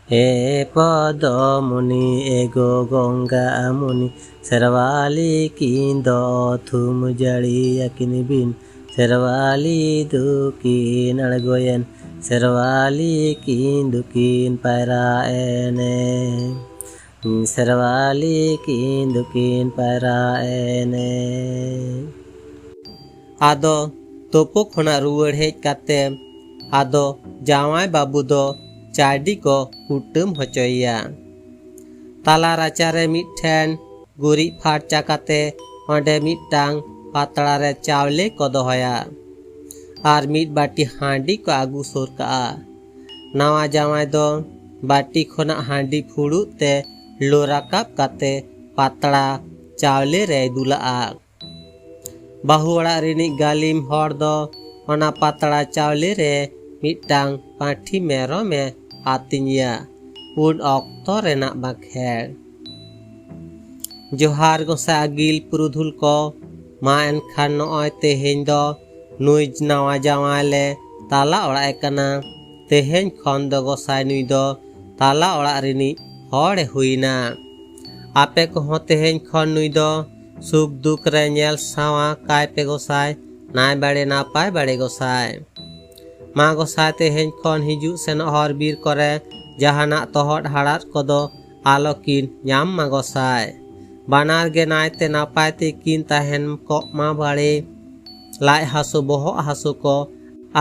ᱮ ᱯᱚᱫᱚᱢᱩᱱᱤ, ᱮ ᱜᱚ ᱜᱚᱝᱜᱟᱢᱩᱱᱤ, ᱥᱮᱨᱣᱟᱞᱤ ᱠᱤᱱ ᱫᱚ ᱛᱷᱩᱢ ᱡᱟᱹᱲᱤᱭᱟᱠᱤᱱ ᱵᱤᱱ, ᱥᱮᱨᱣᱟᱞᱤ ᱫᱚᱠᱤᱱ ᱟᱬᱜᱚᱭᱮᱱ, ᱥᱮᱨᱣᱟᱞᱤ ᱠᱤᱱ ᱫᱚᱠᱤᱱ ᱯᱟᱭᱨᱟ ᱮᱱᱮᱡ, ᱥᱮᱨᱣᱟᱞᱤ ᱠᱤᱱ ᱫᱚᱠᱤᱱ ᱯᱟᱭᱨᱟ ᱮᱱᱮᱡ᱾ ᱟᱫᱚ ᱛᱳᱯᱳ ᱠᱷᱚᱱᱟᱜ ᱨᱩᱣᱟᱹᱲ ᱦᱮᱡ ᱠᱟᱛᱮ ᱟᱫᱚ ᱡᱟᱶᱟᱭ ᱵᱟᱹᱵᱩ ᱫᱚ ᱪᱟᱹᱰᱤ ᱠᱚ ᱠᱩᱴᱟᱹᱢ ᱦᱚᱪᱚᱭᱮᱭᱟ᱾ ᱛᱟᱞᱟ ᱨᱟᱪᱟᱨᱮ ᱢᱤᱫᱴᱷᱮᱱ ᱜᱩᱨᱤᱡ ᱯᱷᱟᱨᱪᱟ ᱠᱟᱛᱮ ᱚᱸᱰᱮ ᱢᱤᱫᱴᱟᱝ ᱯᱟᱛᱲᱟ ᱨᱮ ᱪᱟᱣᱞᱮ ᱠᱚ ᱫᱚᱦᱚᱭᱟ ᱟᱨ ᱢᱤᱫ ᱵᱟᱹᱴᱤ ᱦᱟᱺᱰᱤ ᱠᱚ ᱟᱹᱜᱩ ᱥᱩᱨ ᱠᱟᱜᱼᱟ᱾ ᱱᱟᱣᱟ ᱡᱟᱶᱟᱭ ᱫᱚ ᱵᱟᱹᱴᱤ ᱠᱷᱚᱱᱟᱜ ᱦᱟᱺᱰᱤ ᱯᱷᱩᱲᱩᱜ ᱛᱮ ᱞᱩ ᱨᱟᱠᱟᱵ ᱠᱟᱛᱮ ᱯᱟᱛᱲᱟ ᱪᱟᱣᱞᱮ ᱨᱮᱭ ᱫᱩᱞᱟᱜᱼᱟ᱾ ᱵᱟᱹᱦᱩ ᱚᱲᱟᱜ ᱨᱤᱱᱤᱡ ᱜᱟᱹᱞᱤᱢ ᱦᱚᱲ ᱫᱚ ᱚᱱᱟ ᱯᱟᱛᱲᱟ ᱪᱟᱣᱞᱮ ᱨᱮ ᱢᱤᱫᱴᱟᱝ ᱯᱟᱹᱴᱷᱤ ᱢᱮᱨᱚᱢᱮ ᱟᱹᱛᱤᱧᱮᱭᱟ᱾ ᱩᱱ ᱚᱠᱛᱚ ᱨᱮᱱᱟᱜ ᱵᱟᱸᱠᱷᱮᱲ᱾ ᱡᱚᱦᱟᱨ ᱜᱚᱸᱥᱟᱭ ᱟᱹᱜᱤᱞ ᱯᱩᱨᱩᱫᱷᱩᱞ ᱠᱚ, ᱢᱟ ᱮᱱᱠᱷᱟᱱ ᱱᱚᱜᱼᱚᱭ ᱛᱮᱦᱮᱧ ᱫᱚ ᱱᱩᱭ ᱱᱟᱣᱟ ᱡᱟᱶᱟᱭ ᱞᱮ ᱛᱟᱞᱟ ᱚᱲᱟᱜ ᱮ ᱠᱟᱱᱟ᱾ ᱛᱮᱦᱮᱧ ᱠᱷᱚᱱ ᱫᱚ ᱜᱚᱸᱥᱟᱭ ᱱᱩᱭ ᱫᱚ ᱛᱟᱞᱟ ᱚᱲᱟᱜ ᱨᱤᱱᱤᱡ ᱦᱚᱲ ᱮ ᱦᱩᱭᱱᱟ᱾ ᱟᱯᱮ ᱠᱚᱦᱚᱸ ᱛᱮᱦᱮᱧ ᱠᱷᱚᱱ ᱱᱩᱭ ᱫᱚ ᱥᱩᱠ ᱫᱩᱠ ᱨᱮ ᱧᱮᱞ ᱥᱟᱶᱟ ᱠᱟᱭ ᱯᱮ ᱜᱚᱸᱥᱟᱭ, ᱱᱟᱭ ᱵᱟᱲᱮ ᱱᱟᱯᱟᱭ ᱵᱟᱲᱮ ᱜᱚᱸᱥᱟᱭ᱾ ᱢᱟ ᱜᱚᱸᱥᱟᱭ ᱛᱮᱦᱮᱧ ᱠᱷᱚᱱ ᱦᱤᱡᱩᱜ ᱥᱮᱱᱚᱜ ᱦᱚᱨ ᱵᱤᱨ ᱠᱚᱨᱮ ᱡᱟᱦᱟᱱᱟᱜ ᱛᱚᱦᱚᱫ ᱦᱟᱲᱟᱫ ᱠᱚᱫᱚ ᱟᱞᱚ ᱠᱤᱱ ᱧᱟᱢ ᱢᱟ ᱜᱚᱸᱥᱟᱭ᱾ ᱵᱟᱱᱟᱨ ᱜᱮ ᱱᱟᱭᱛᱮ ᱱᱟᱯᱟᱭ ᱛᱮᱠᱤᱱ ᱛᱟᱦᱮᱱ ᱠᱚᱜ ᱢᱟ ᱵᱟᱲᱮ᱾ ᱞᱟᱡ ᱦᱟᱹᱥᱩ ᱵᱚᱦᱚᱜ ᱦᱟᱹᱥᱩ ᱠᱚ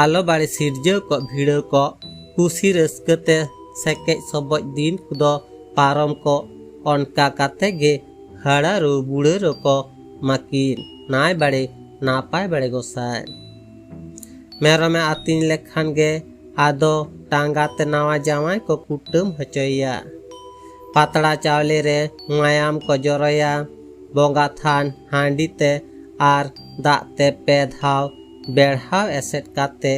ᱟᱞᱚ ᱵᱟᱲᱮ ᱥᱤᱨᱡᱟᱹᱣ ᱠᱚᱜ ᱵᱷᱤᱲᱟᱹᱣ ᱠᱚᱜ᱾ ᱠᱩᱥᱤ ᱨᱟᱹᱥᱠᱟᱹ ᱛᱮ ᱥᱮᱠᱮᱡ ᱥᱚᱵᱚᱡ ᱫᱤᱱ ᱠᱚᱫᱚ ᱯᱟᱨᱚᱢ ᱠᱚᱜ᱾ ᱚᱱᱠᱟ ᱠᱟᱛᱮ ᱜᱮ ᱦᱟᱲᱟᱨᱩ ᱵᱩᱲᱟᱹᱨᱚ ᱠᱚ ᱢᱟᱹᱠᱤᱱ ᱱᱟᱭ ᱵᱟᱲᱮ ᱱᱟᱯᱟᱭ ᱵᱟᱲᱮ ᱜᱚᱸᱥᱟᱭ᱾ ᱢᱮᱨᱚᱢᱮ ᱟᱹᱛᱤᱧ ᱞᱮᱠᱷᱟᱱ ᱜᱮ ᱟᱫᱚ ᱴᱟᱸᱜᱟ ᱛᱮ ᱱᱟᱣᱟ ᱡᱟᱶᱟᱭ ᱠᱚ ᱠᱩᱴᱟᱹᱢ ᱦᱚᱪᱚᱭᱮᱭᱟ᱾ ᱯᱟᱛᱲᱟ ᱪᱟᱣᱞᱮ ᱨᱮ ᱢᱟᱭᱟᱢ ᱠᱚ ᱡᱚᱨᱚᱭᱟ᱾ ᱵᱚᱸᱜᱟ ᱛᱷᱟᱱ ᱦᱟᱺᱰᱤ ᱛᱮ ᱟᱨ ᱫᱟᱜ ᱛᱮ ᱯᱮ ᱫᱷᱟᱣ ᱵᱮᱲᱦᱟᱣ ᱮᱥᱮᱫ ᱠᱟᱛᱮ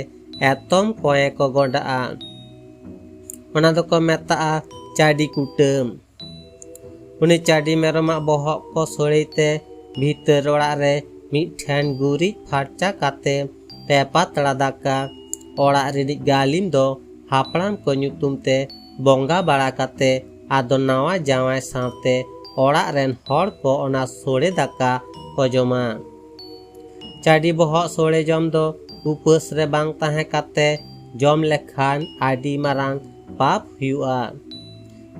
ᱮᱛᱚᱢ ᱠᱚᱭᱮ ᱠᱚ ᱜᱚᱸᱰᱟᱜᱼᱟ᱾ ᱚᱱᱟ ᱫᱚᱠᱚ ᱢᱮᱛᱟᱜᱼᱟ ᱪᱟᱹᱰᱤ ᱠᱩᱴᱟᱹᱢ᱾ ᱩᱱᱤ ᱪᱟᱹᱰᱤ ᱢᱮᱨᱚᱢᱟᱜ ᱵᱚᱦᱚᱜ ᱠᱚ ᱥᱳᱲᱮ ᱛᱮ ᱵᱷᱤᱛᱟᱹᱨ ᱚᱲᱟᱜ ᱨᱮ ᱢᱤᱫ ᱴᱷᱮᱱ ᱜᱩᱨᱤᱡ ᱯᱷᱟᱨᱪᱟ ᱠᱟᱛᱮ ᱯᱮ ᱯᱟᱛᱲᱟ ᱫᱟᱠᱟ ᱚᱲᱟᱜ ᱨᱤᱱᱤᱡ ᱜᱟᱹᱞᱤᱢ ᱫᱚ ᱦᱟᱯᱲᱟᱢ ᱠᱚ ᱧᱩᱛᱩᱢ ᱛᱮ ᱵᱚᱸᱜᱟ ᱵᱟᱲᱟ ᱠᱟᱛᱮ ᱟᱫᱚ ᱱᱟᱣᱟ ᱡᱟᱶᱟᱭ ᱥᱟᱶᱛᱮ ᱚᱲᱟᱜ ᱨᱮᱱ ᱦᱚᱲ ᱠᱚ ᱚᱱᱟ ᱥᱳᱲᱮ ᱫᱟᱠᱟ ᱠᱚ ᱡᱚᱢᱟ᱾ ᱪᱟᱹᱰᱤ ᱵᱚᱦᱚᱜ ᱥᱳᱲᱮ ᱡᱚᱢ ᱫᱚ ᱩᱯᱟᱹᱥ ᱨᱮ ᱵᱟᱝ ᱛᱟᱦᱮᱸ ᱠᱟᱛᱮ ᱡᱚᱢ ᱞᱮᱠᱷᱟᱱ ᱟᱹᱰᱤ ᱢᱟᱨᱟᱝ ᱯᱟᱯ ᱦᱩᱭᱩᱜᱼᱟ᱾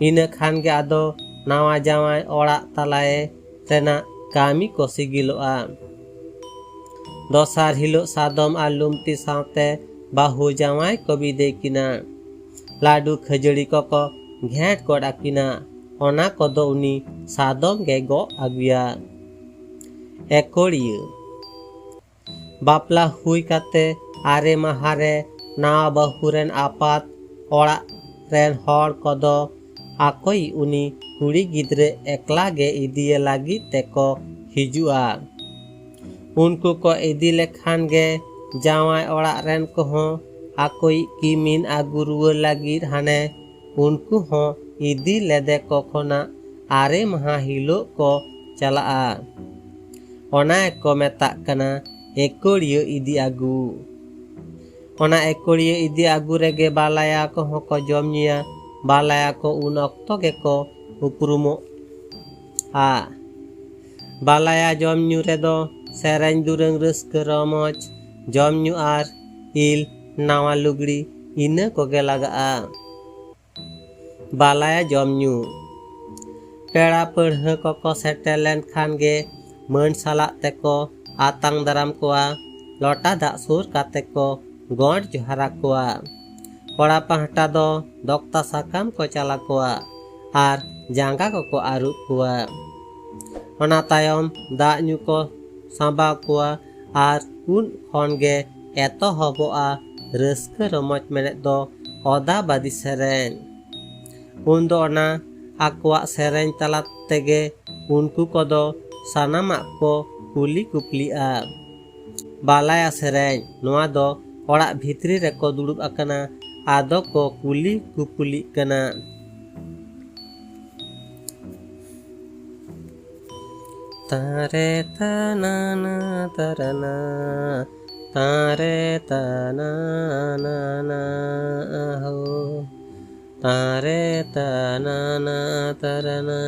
ᱤᱱᱟᱹ ᱠᱷᱟᱱ ᱜᱮ ᱟᱫᱚ ᱱᱟᱣᱟ ᱡᱟᱶᱟᱭ ᱚᱲᱟᱜ ᱛᱟᱞᱟᱭᱮ ᱨᱮᱱᱟᱜ ᱠᱟᱹᱢᱤ ᱠᱚ ᱥᱤᱜᱤᱞᱚᱜᱼᱟ᱾ ᱫᱚᱥᱟᱨ ᱦᱤᱞᱳᱜ ᱥᱟᱫᱚᱢ ᱟᱨ ᱞᱩᱢᱛᱤ ᱥᱟᱶᱛᱮ ᱵᱟᱹᱦᱩ ᱡᱟᱶᱟᱭ ᱠᱚ ᱵᱤᱫᱟᱹᱭ ᱠᱤᱱᱟ᱾ ᱞᱟᱹᱰᱩ ᱠᱷᱟᱹᱡᱟᱹᱲᱤ ᱠᱚᱠᱚ ᱜᱷᱮᱸᱴ ᱜᱚᱫ ᱟᱹᱠᱤᱱᱟ᱾ ᱚᱱᱟ ᱠᱚᱫᱚ ᱩᱱᱤ ᱥᱟᱫᱚᱢ ᱜᱮ ᱜᱚᱜ ᱟᱹᱜᱩᱭᱟ᱾ ᱮᱠᱚᱲᱤᱭᱟᱹ᱾ ᱵᱟᱯᱞᱟ ᱦᱩᱭ ᱠᱟᱛᱮ ᱟᱨᱮ ᱢᱟᱦᱟ ᱨᱮ ᱱᱟᱣᱟ ᱵᱟᱹᱦᱩ ᱨᱮᱱ ᱟᱯᱟᱛ ᱚᱲᱟᱜ ᱨᱮᱱ ᱦᱚᱲ ᱠᱚᱫᱚ ᱟᱠᱚᱭᱤᱡ ᱩᱱᱤ ᱠᱩᱲᱤ ᱜᱤᱫᱽᱨᱟᱹ ᱮᱠᱞᱟ ᱜᱮ ᱤᱫᱤᱭᱮ ᱞᱟᱹᱜᱤᱫ ᱛᱮᱠᱚ ᱦᱤᱡᱩᱜᱼᱟ᱾ ᱩᱱᱠᱩ ᱠᱚ ᱤᱫᱤ ᱞᱮᱠᱷᱟᱱ ᱜᱮ ᱡᱟᱶᱟᱭ ᱚᱲᱟᱜ ᱨᱮᱱ ᱠᱚᱦᱚᱸ ᱟᱠᱚᱭᱤᱡ ᱠᱤᱢᱤᱱ ᱟᱹᱜᱩ ᱨᱩᱣᱟᱹᱲ ᱞᱟᱹᱜᱤᱫ ᱦᱟᱱᱮ ᱩᱱᱠᱩ ᱦᱚᱸ ᱤᱫᱤ ᱞᱮᱫᱮ ᱠᱚ ᱠᱷᱚᱱᱟᱜ ᱟᱨᱮ ᱢᱟᱦᱟ ᱦᱤᱞᱳᱜ ᱠᱚ ᱪᱟᱞᱟᱜᱼᱟ᱾ ᱚᱱᱟ ᱜᱮᱠᱚ ᱢᱮᱛᱟᱜ ᱠᱟᱱᱟ ᱮᱠᱚᱲᱤᱭᱟᱹ ᱤᱫᱤ ᱟᱹᱜᱩ᱾ ᱚᱱᱟ ᱮᱠᱚᱲᱤᱭᱟᱹ ᱤᱫᱤ ᱟᱹᱜᱩ ᱨᱮᱜᱮ ᱵᱟᱞᱟᱭᱟ ᱠᱚᱦᱚᱸ ᱠᱚ ᱡᱚᱢ ᱧᱩᱭᱟ᱾ ᱵᱟᱞᱟᱭᱟ ᱠᱚ ᱩᱱ ᱚᱠᱛᱚ ᱜᱮᱠᱚ ᱩᱯᱨᱩᱢᱚᱜᱼᱟ᱾ ᱵᱟᱞᱟᱭᱟ ᱡᱚᱢ ᱧᱩ ᱨᱮᱫᱚ ᱥᱮᱨᱮᱧ ᱫᱩᱨᱟᱹᱝ, ᱨᱟᱹᱥᱠᱟᱹ ᱨᱚᱢᱚᱡᱽ, ᱡᱚᱢ ᱧᱩ ᱟᱨ ᱤᱞ, ᱱᱟᱣᱟ ᱞᱩᱜᱽᱲᱤ, ᱤᱱᱟᱹ ᱠᱚᱜᱮ ᱞᱟᱜᱟᱜᱼᱟ᱾ ᱵᱟᱞᱟᱭᱟ ᱡᱚᱢ ᱧᱩ᱾ ᱯᱮᱲᱟ ᱯᱟᱹᱲᱦᱟᱹ ᱠᱚᱠᱚ ᱥᱮᱴᱮᱨ ᱞᱮᱱᱠᱷᱟᱱ ᱜᱮ ᱢᱟᱹᱱ ᱥᱟᱞᱟᱜ ᱛᱮᱠᱚ ᱟᱛᱟᱝ ᱫᱟᱨᱟᱢ ᱠᱚᱣᱟ, ᱞᱚᱴᱟ ᱫᱟᱜ ᱥᱩᱨ ᱠᱟᱛᱮ ᱠᱚ ᱜᱚᱸᱰ ᱡᱚᱦᱟᱨ ᱟᱠᱚᱣᱟ᱾ ᱠᱚᱲᱟ ᱯᱟᱦᱴᱟ ᱫᱚ ᱫᱚᱠᱛᱟ ᱥᱟᱠᱟᱢ ᱠᱚ ᱪᱟᱞ ᱟᱠᱚᱣᱟ ᱟᱨ ᱡᱟᱸᱜᱟ ᱠᱚᱠᱚ ᱟᱹᱨᱩᱵ ᱠᱚᱣᱟ᱾ ᱚᱱᱟ ᱛᱟᱭᱚᱢ ᱫᱟᱜ ᱧᱩ ᱠᱚ ᱥᱟᱸᱵᱟᱣ ᱠᱚᱣᱟ ᱟᱨ ᱩᱱ ᱠᱷᱚᱱ ᱜᱮ ᱮᱛᱚᱦᱚᱵᱚᱜᱼᱟ ᱨᱟᱹᱥᱠᱟᱹ ᱨᱚᱢᱚᱡᱽ ᱢᱮᱱᱮᱫ ᱫᱚ ᱚᱫᱟ ᱵᱟᱫᱤ ᱥᱮᱨᱮᱧ᱾ ᱩᱱ ᱫᱚ ᱚᱱᱟ ᱟᱠᱚᱣᱟᱜ ᱥᱮᱨᱮᱧ ᱛᱟᱞᱟ ᱛᱮᱜᱮ ᱩᱱᱠᱩ ᱠᱚᱫᱚ ᱥᱟᱱᱟᱢᱟᱜ ᱠᱚ ᱠᱩᱞᱤ ᱠᱩᱯᱞᱤᱜᱼᱟ᱾ ᱵᱟᱞᱟᱭᱟ ᱥᱮᱨᱮᱧ, ᱱᱚᱣᱟ ᱫᱚ ᱚᱲᱟᱜ ᱵᱷᱤᱛᱨᱤ ᱨᱮᱠᱚ ᱫᱩᱲᱩᱵ ᱟᱠᱟᱱᱟ, ᱟᱫᱚ ᱠᱚ ᱠᱩᱞᱤ ᱠᱩᱯᱞᱤᱜ ᱠᱟᱱᱟ᱾ ᱛᱟᱨᱮ ᱛᱟᱱᱟᱱᱟ ᱛᱟᱨᱟᱱᱟ, ᱛᱟᱨᱮ ᱛᱟᱱᱟᱱᱟ ᱟᱦᱳ᱾ ᱛᱟᱨᱮ ᱛᱟᱱᱟᱱᱟ ᱛᱟᱨᱟᱱᱟ,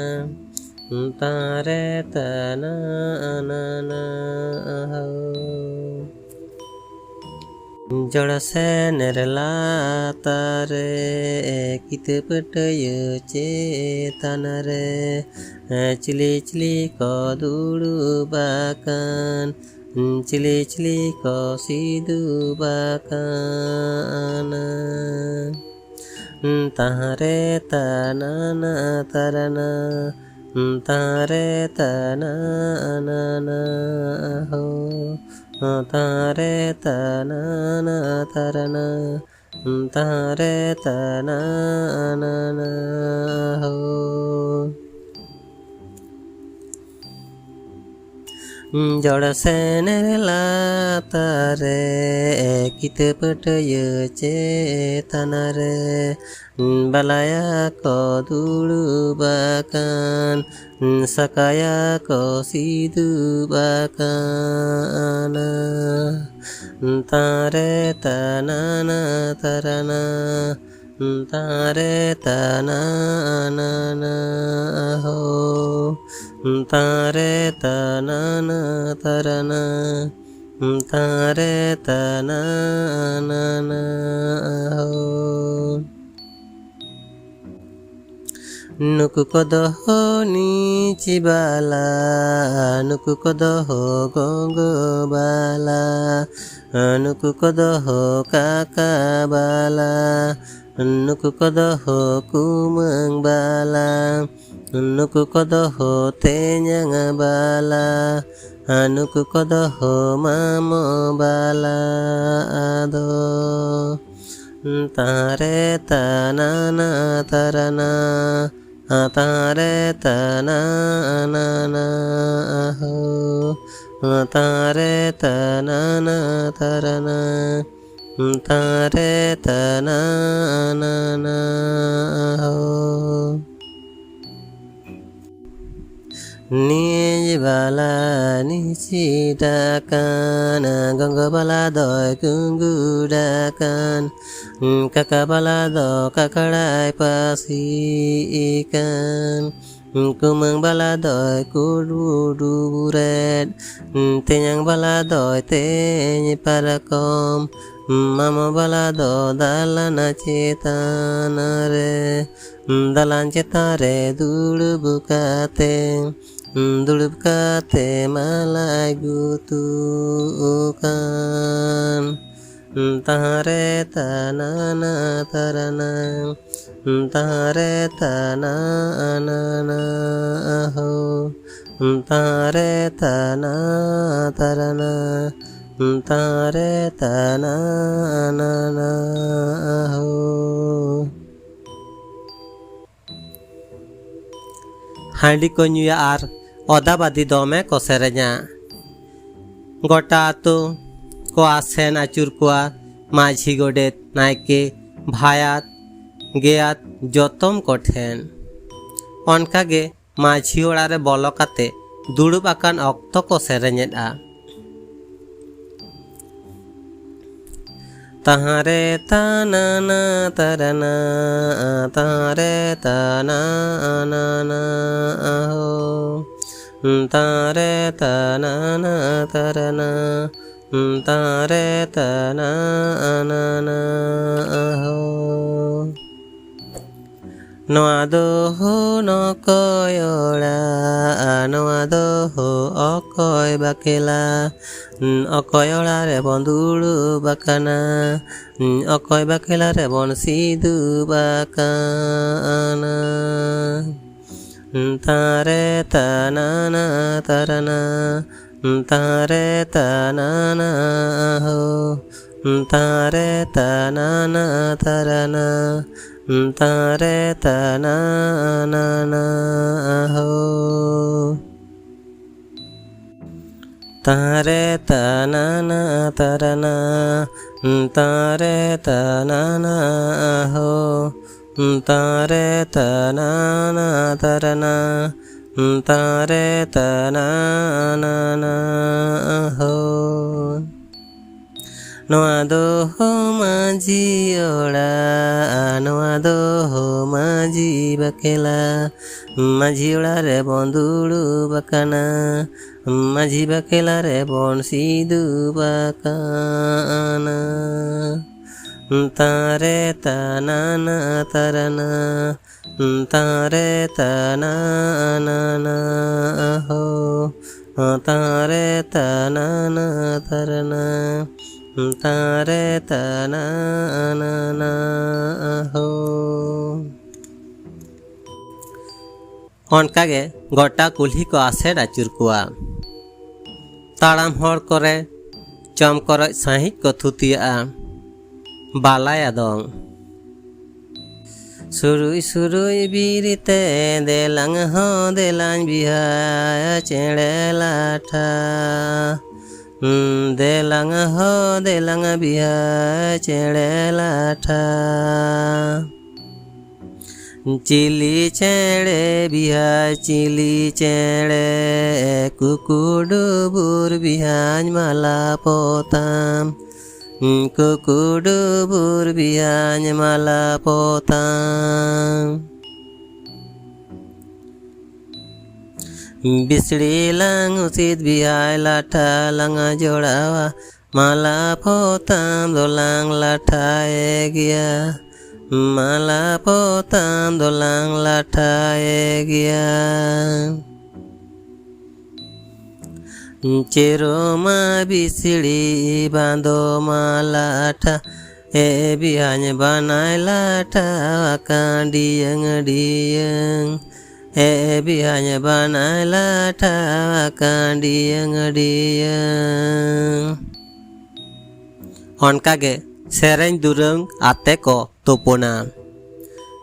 ᱛᱟᱨᱮ ᱛᱟᱱᱟᱱᱟ ᱟᱦᱳ᱾ ᱡᱚᱲ ᱥᱮᱱᱮᱨ ᱞᱟᱛᱟᱨ ᱨᱮ, ᱠᱤᱛᱟᱹ ᱯᱟᱹᱴᱭᱟᱹ ᱪᱮᱛᱟᱱ ᱨᱮ, ᱪᱤᱞᱤ ᱪᱤᱞᱤ ᱠᱚ ᱫᱩᱲᱩᱵ ᱟᱠᱟᱱ, ᱪᱤᱞᱤ ᱪᱤᱞᱤ ᱠᱚ ᱥᱤᱫᱩᱵ ᱟᱠᱟᱱᱟ᱾ ᱛᱟᱦᱟᱨᱮ ᱛᱟᱱᱟᱱᱟ ᱛᱟᱨᱟᱱᱟ, ᱛᱟᱦᱟᱨᱮ ᱛᱟᱱᱟᱱᱟ ᱦᱳ᱾ ᱛᱟᱨᱮ ᱛᱟᱱᱟ ᱱᱟ ᱛᱟᱨᱟᱱᱟ, ᱛᱟᱨᱮ ᱛᱟᱱᱟ ᱱᱟ ᱱᱟ ᱦᱳ᱾ ᱡᱚᱲ ᱥᱮᱱᱮᱨ ᱞᱟᱛᱟᱨ ᱨᱮ ᱠᱤᱛᱟᱹ ᱯᱟᱹᱴᱭᱟᱹ ᱪᱮᱛᱟᱱ ᱨᱮ ᱵᱟᱞᱟᱭᱟ ᱠᱚ ᱫᱩᱲᱩᱵ ᱟᱠᱟᱱ, ᱥᱟᱠᱟᱭᱟ ᱠᱚ ᱥᱤᱫᱩᱵ ᱟᱠᱟᱱᱟ᱾ ᱛᱟᱨᱮ ᱛᱟᱱᱟ ᱱᱟ ᱛᱟᱨᱟᱱᱟ, ᱛᱟᱨᱮ ᱛᱟᱱᱟ ᱱᱟ ᱱᱟ ᱦᱳ᱾ ᱛᱟᱨᱮ ᱛᱟᱱᱟ ᱱᱟ ᱛᱟᱨᱟᱱᱟ, ᱛᱟᱨᱮ ᱛᱟᱱᱟ ᱱᱟ ᱱᱟ ᱦᱳ᱾ ᱱᱩᱠᱩ ᱠᱚᱫᱚ ᱦᱳ ᱱᱤᱪᱤ ᱵᱟᱞᱟ, ᱱᱩᱠᱩ ᱠᱚᱫᱚ ᱦᱳ ᱜᱚᱸᱜᱚ ᱵᱟᱞᱟ, ᱱᱩᱠᱩ ᱠᱚᱫᱚ ᱦᱳ ᱠᱟᱠᱟ ᱵᱟᱞᱟ, ᱱᱩᱠᱩ ᱠᱚᱫᱚ ᱦᱳ ᱠᱩᱢᱟᱹᱝ ᱵᱟᱞᱟ, ᱱᱩᱠᱩ ᱠᱚᱫᱚ ᱦᱳ ᱛᱮᱧᱟᱝ ᱵᱟᱞᱟ, ᱱᱩᱠᱩ ᱠᱚᱫᱚ ᱦᱳ ᱢᱟᱢᱚ ᱵᱟᱞᱟ᱾ ᱟᱫᱚ ᱛᱟᱨᱮ ᱛᱟᱱᱟ ᱱᱟ ᱛᱟᱨᱟᱱᱟ, ᱛᱟᱨᱮ ᱛᱟᱱᱟ ᱱᱟ ᱱᱟ ᱦᱳ᱾ ᱛᱟᱨᱮ ᱛᱟᱱᱟ ᱱᱟ ᱛᱟᱨᱟᱱᱟ, ᱛᱟᱨᱮ ᱛᱟᱱᱟ ᱱᱟ ᱱᱟ ᱦᱳ᱾ ᱱᱤᱡ ᱵᱟᱞᱟ ᱱᱤᱥᱤᱰ ᱟᱠᱟᱱ, ᱜᱚᱸᱜᱚ ᱵᱟᱞᱟ ᱫᱚᱭ ᱜᱩᱸᱜᱩᱰ ᱟᱠᱟᱱ, ᱠᱟᱠᱟ ᱵᱟᱞᱟ ᱫᱚ ᱠᱟᱠᱲᱟᱭ ᱯᱟᱹᱥᱤ ᱟᱠᱟᱱ, ᱠᱩᱢᱟᱹᱝ ᱵᱟᱞᱟ ᱫᱚᱭ ᱠᱩᱰᱩᱰᱩ ᱵᱩᱨᱮᱫ, ᱛᱮᱧᱟᱝ ᱵᱟᱞᱟ ᱫᱚᱭ ᱛᱮᱧ ᱯᱟᱨᱠᱚᱢ, ᱢᱟᱢᱚ ᱵᱟᱞᱟ ᱫᱚ ᱫᱟᱞᱟᱱ ᱪᱮᱛᱟᱱ ᱨᱮ, ᱫᱟᱞᱟᱱ ᱪᱮᱛᱟᱱ ᱨᱮ ᱫᱩᱲᱩᱵ ᱠᱟᱛᱮ, ᱫᱩᱲᱩᱵ ᱠᱟᱛᱮ ᱢᱟᱞᱟᱭ ᱜᱩᱛᱩ ᱟᱠᱟᱱ᱾ ᱛᱟᱦᱟᱨᱮ ᱛᱟᱱᱟ ᱱᱟ ᱛᱟᱨᱟᱱᱟ, ᱛᱟᱦᱟᱨᱮ ᱛᱟᱱᱟ ᱟᱱᱟ ᱱᱟ ᱟᱦᱳ᱾ ᱛᱟᱨᱮ ᱛᱟᱱᱟ ᱛᱟᱨᱟᱱᱟ, ᱛᱟᱨᱮ ᱛᱟᱱᱟ ᱱᱟᱱᱟ ᱟᱦᱳ᱾ ᱦᱟᱺᱰᱤ ᱠᱚ ᱧᱩᱭᱟ ᱟᱨ ᱚᱫᱟᱵᱟᱫᱤ ᱫᱚᱢᱮ ᱠᱚ ᱥᱮᱨᱮᱧᱟ᱾ ᱜᱚᱴᱟ ᱟᱹᱛᱩ ᱠᱚ ᱟᱥᱮᱱ ᱟᱹᱪᱩᱨ ᱠᱚᱣᱟ ᱢᱟᱹᱡᱷᱤ, ᱜᱚᱰᱮᱛ, ᱱᱟᱭᱠᱮ, ᱵᱷᱟᱭᱟᱛ, ᱜᱮᱭᱟᱛ, ᱡᱚᱛᱚᱢ ᱠᱚᱴᱷᱮᱱ᱾ ᱚᱱᱠᱟᱜᱮ ᱢᱟᱹᱡᱷᱤ ᱚᱲᱟᱜ ᱨᱮ ᱵᱚᱞᱚ ᱠᱟᱛᱮ ᱫᱩᱲᱩᱵ ᱟᱠᱟᱱ ᱚᱠᱛᱚ ᱠᱚ ᱥᱮᱨᱮᱧᱮᱫᱼᱟ᱾ ᱛᱟᱦᱟᱨᱮ ᱛᱟᱱᱟᱱᱟ ᱛᱟᱨᱟᱱᱟ, ᱛᱟᱦᱟᱨᱮ ᱛᱟᱱᱟᱱᱟ ᱟᱦᱳ᱾ ᱛᱟᱦᱟᱨᱮ ᱛᱟᱱᱟᱱᱟ ᱛᱟᱨᱟᱱᱟ, ᱛᱟᱦᱟᱨᱮ ᱛᱟᱱᱟᱱᱟ ᱟᱦᱳ᱾ ᱱᱚᱣᱟ ᱫᱚ ᱦᱳ ᱚᱠᱚᱭ ᱚᱲᱟᱜ, ᱱᱚᱣᱟ ᱫᱚ ᱦᱳ ᱚᱠᱚᱭ ᱵᱟᱠᱮᱞᱟ, ᱚᱠᱚᱭ ᱚᱲᱟᱜ ᱨᱮᱵᱚᱱ ᱫᱩᱲᱩᱵ ᱟᱠᱟᱱᱟ, ᱚᱠᱚᱭ ᱵᱟᱠᱮᱞᱟ ᱨᱮᱵᱚᱱ ᱥᱤᱫᱩᱵ ᱟᱠᱟᱱᱟ᱾ ᱛᱟᱨᱮ ᱛᱟᱱᱟᱱᱟ ᱛᱟᱨᱟᱱᱟ, ᱛᱟᱨᱮ ᱛᱟᱱᱟᱱᱟ ᱟᱦᱳ, ᱛᱟᱨᱮ ᱛᱟᱱᱟᱱᱟ ᱛᱟᱨᱟᱱᱟ, ᱛᱟᱨᱮ ᱛᱟᱱᱟᱱᱟ ᱟᱦᱳ᱾ ᱛᱟᱨᱮ ᱛᱟᱱᱟᱱᱟ ᱛᱟᱨᱟᱱᱟ, ᱛᱟᱨᱮ ᱛᱟᱱᱟᱱᱟ ᱟᱦᱳ, ᱛᱟᱨᱮ ᱛᱟᱱᱟᱱᱟ ᱛᱟᱨᱟᱱᱟ, ᱛᱟᱨᱮ ᱛᱟᱱᱟᱱᱟ ᱟᱦᱳ᱾ ᱱᱚᱣᱟ ᱫᱚ ᱦᱳ ᱢᱟᱹᱡᱷᱤ ᱚᱲᱟᱜ, ᱱᱚᱣᱟ ᱫᱚ ᱦᱳ ᱢᱟᱹᱡᱷᱤ ᱵᱟᱠᱮᱞᱟ, ᱢᱟᱹᱡᱷᱤ ᱚᱲᱟᱜ ᱨᱮᱵᱚᱱ ᱫᱩᱲᱩᱵ ᱟᱠᱟᱱᱟ, ᱢᱟᱹᱡᱷᱤ ᱵᱟᱠᱮᱞᱟ ᱨᱮᱵᱚᱱ ᱥᱤᱫᱩᱵ ᱟᱠᱟᱱᱟ᱾ ᱛᱟᱨᱮ ᱛᱟᱱᱟᱱᱟ ᱛᱟᱨᱟᱱᱟ, ᱛᱟᱨᱮ ᱛᱟᱱᱟᱱᱟ ᱟᱦᱳ, ᱛᱟᱨᱮ ᱛᱟᱱᱟᱱᱟ ᱛᱟᱨᱟᱱᱟ, ᱛᱟᱨᱮ ᱛᱟᱱᱟᱱᱟ ᱟᱦᱳ᱾ ᱚᱱᱠᱟᱜᱮ ᱜᱚᱴᱟ ᱠᱩᱞᱦᱤ ᱠᱚ ᱟᱥᱮᱫ ᱟᱹᱪᱩᱨ ᱠᱚᱣᱟ᱾ ᱛᱟᱲᱟᱢ ᱦᱚᱲ ᱠᱚᱨᱮ ᱪᱚᱢ ᱠᱚᱨᱚᱡ ᱥᱟᱺᱦᱤᱡ ᱠᱚ ᱛᱷᱩᱛᱤᱭᱟᱜᱼᱟ᱾ ᱵᱟᱞᱟᱭᱟ ᱫᱚᱝ᱾ ᱥᱩᱨᱩᱭ ᱥᱩᱨᱩᱭ ᱵᱤᱨ ᱛᱮ ᱫᱮᱞᱟᱝ ᱦᱚᱸ ᱫᱮᱞᱟᱝ ᱵᱤᱦᱟ ᱪᱮᱬᱮ ᱞᱟᱴᱷᱟ᱾ ᱦᱩᱸ, ᱫᱮᱞᱟᱝ ᱦᱚᱸ ᱫᱮᱞᱟᱝ ᱵᱤᱦᱟ ᱪᱮᱬᱮ ᱞᱟᱴᱷᱟ᱾ ᱪᱤᱞᱤ ᱪᱮᱬᱮ ᱵᱤᱦᱟ ᱪᱤᱞᱤ ᱪᱮᱬᱮ, ᱠᱩᱠᱩᱰᱩᱵᱩᱨ ᱵᱤᱦᱟᱧ ᱢᱟᱞᱟ ᱯᱚᱛᱟᱢ᱾ ᱠᱩᱠᱩᱰᱩᱵᱩᱨ ᱵᱤᱦᱟᱧ ᱢᱟᱞᱟ ᱯᱚᱛᱟᱢ᱾ ᱵᱤᱥᱲᱤ ᱞᱟᱝ ᱩᱥᱤᱫ ᱵᱤᱦᱟᱭ ᱞᱟᱴᱷᱟ ᱞᱟᱝ ᱡᱚᱲᱟᱣᱟ᱾ ᱢᱟᱞᱟ ᱯᱚᱛᱟᱢ ᱫᱚᱞᱟᱝ ᱞᱟᱴᱷᱟᱭᱮ ᱜᱮᱭᱟ᱾ ᱢᱟᱞᱟ ᱯᱚᱛᱟᱢ ᱫᱚᱞᱟᱝ ᱞᱟᱴᱷᱟᱭᱮ ᱜᱮᱭᱟ᱾ ᱪᱮᱨᱚᱢᱟ ᱵᱤᱥᱲᱤ ᱵᱟᱸᱫᱚ ᱢᱟ ᱞᱟᱴᱷᱟ, ᱮ ᱵᱤᱦᱟᱧ ᱵᱟᱱᱟᱭ ᱞᱟᱴᱷᱟ ᱟᱠᱟᱱ ᱰᱤᱭᱟᱹᱝ ᱰᱤᱭᱟᱹᱝ᱾ ᱮ ᱵᱤᱦᱟᱧ ᱵᱟᱱᱟᱭ ᱞᱟᱴᱷᱟ ᱟᱠᱟᱱ ᱰᱤᱭᱟᱹᱝ ᱰᱤᱭᱟᱹᱝ᱾ ᱚᱱᱠᱟᱜᱮ ᱥᱮᱨᱮᱧ ᱫᱩᱨᱟᱹᱝ ᱟᱛᱮ ᱠᱚ ᱛᱩᱯᱩᱱᱟ᱾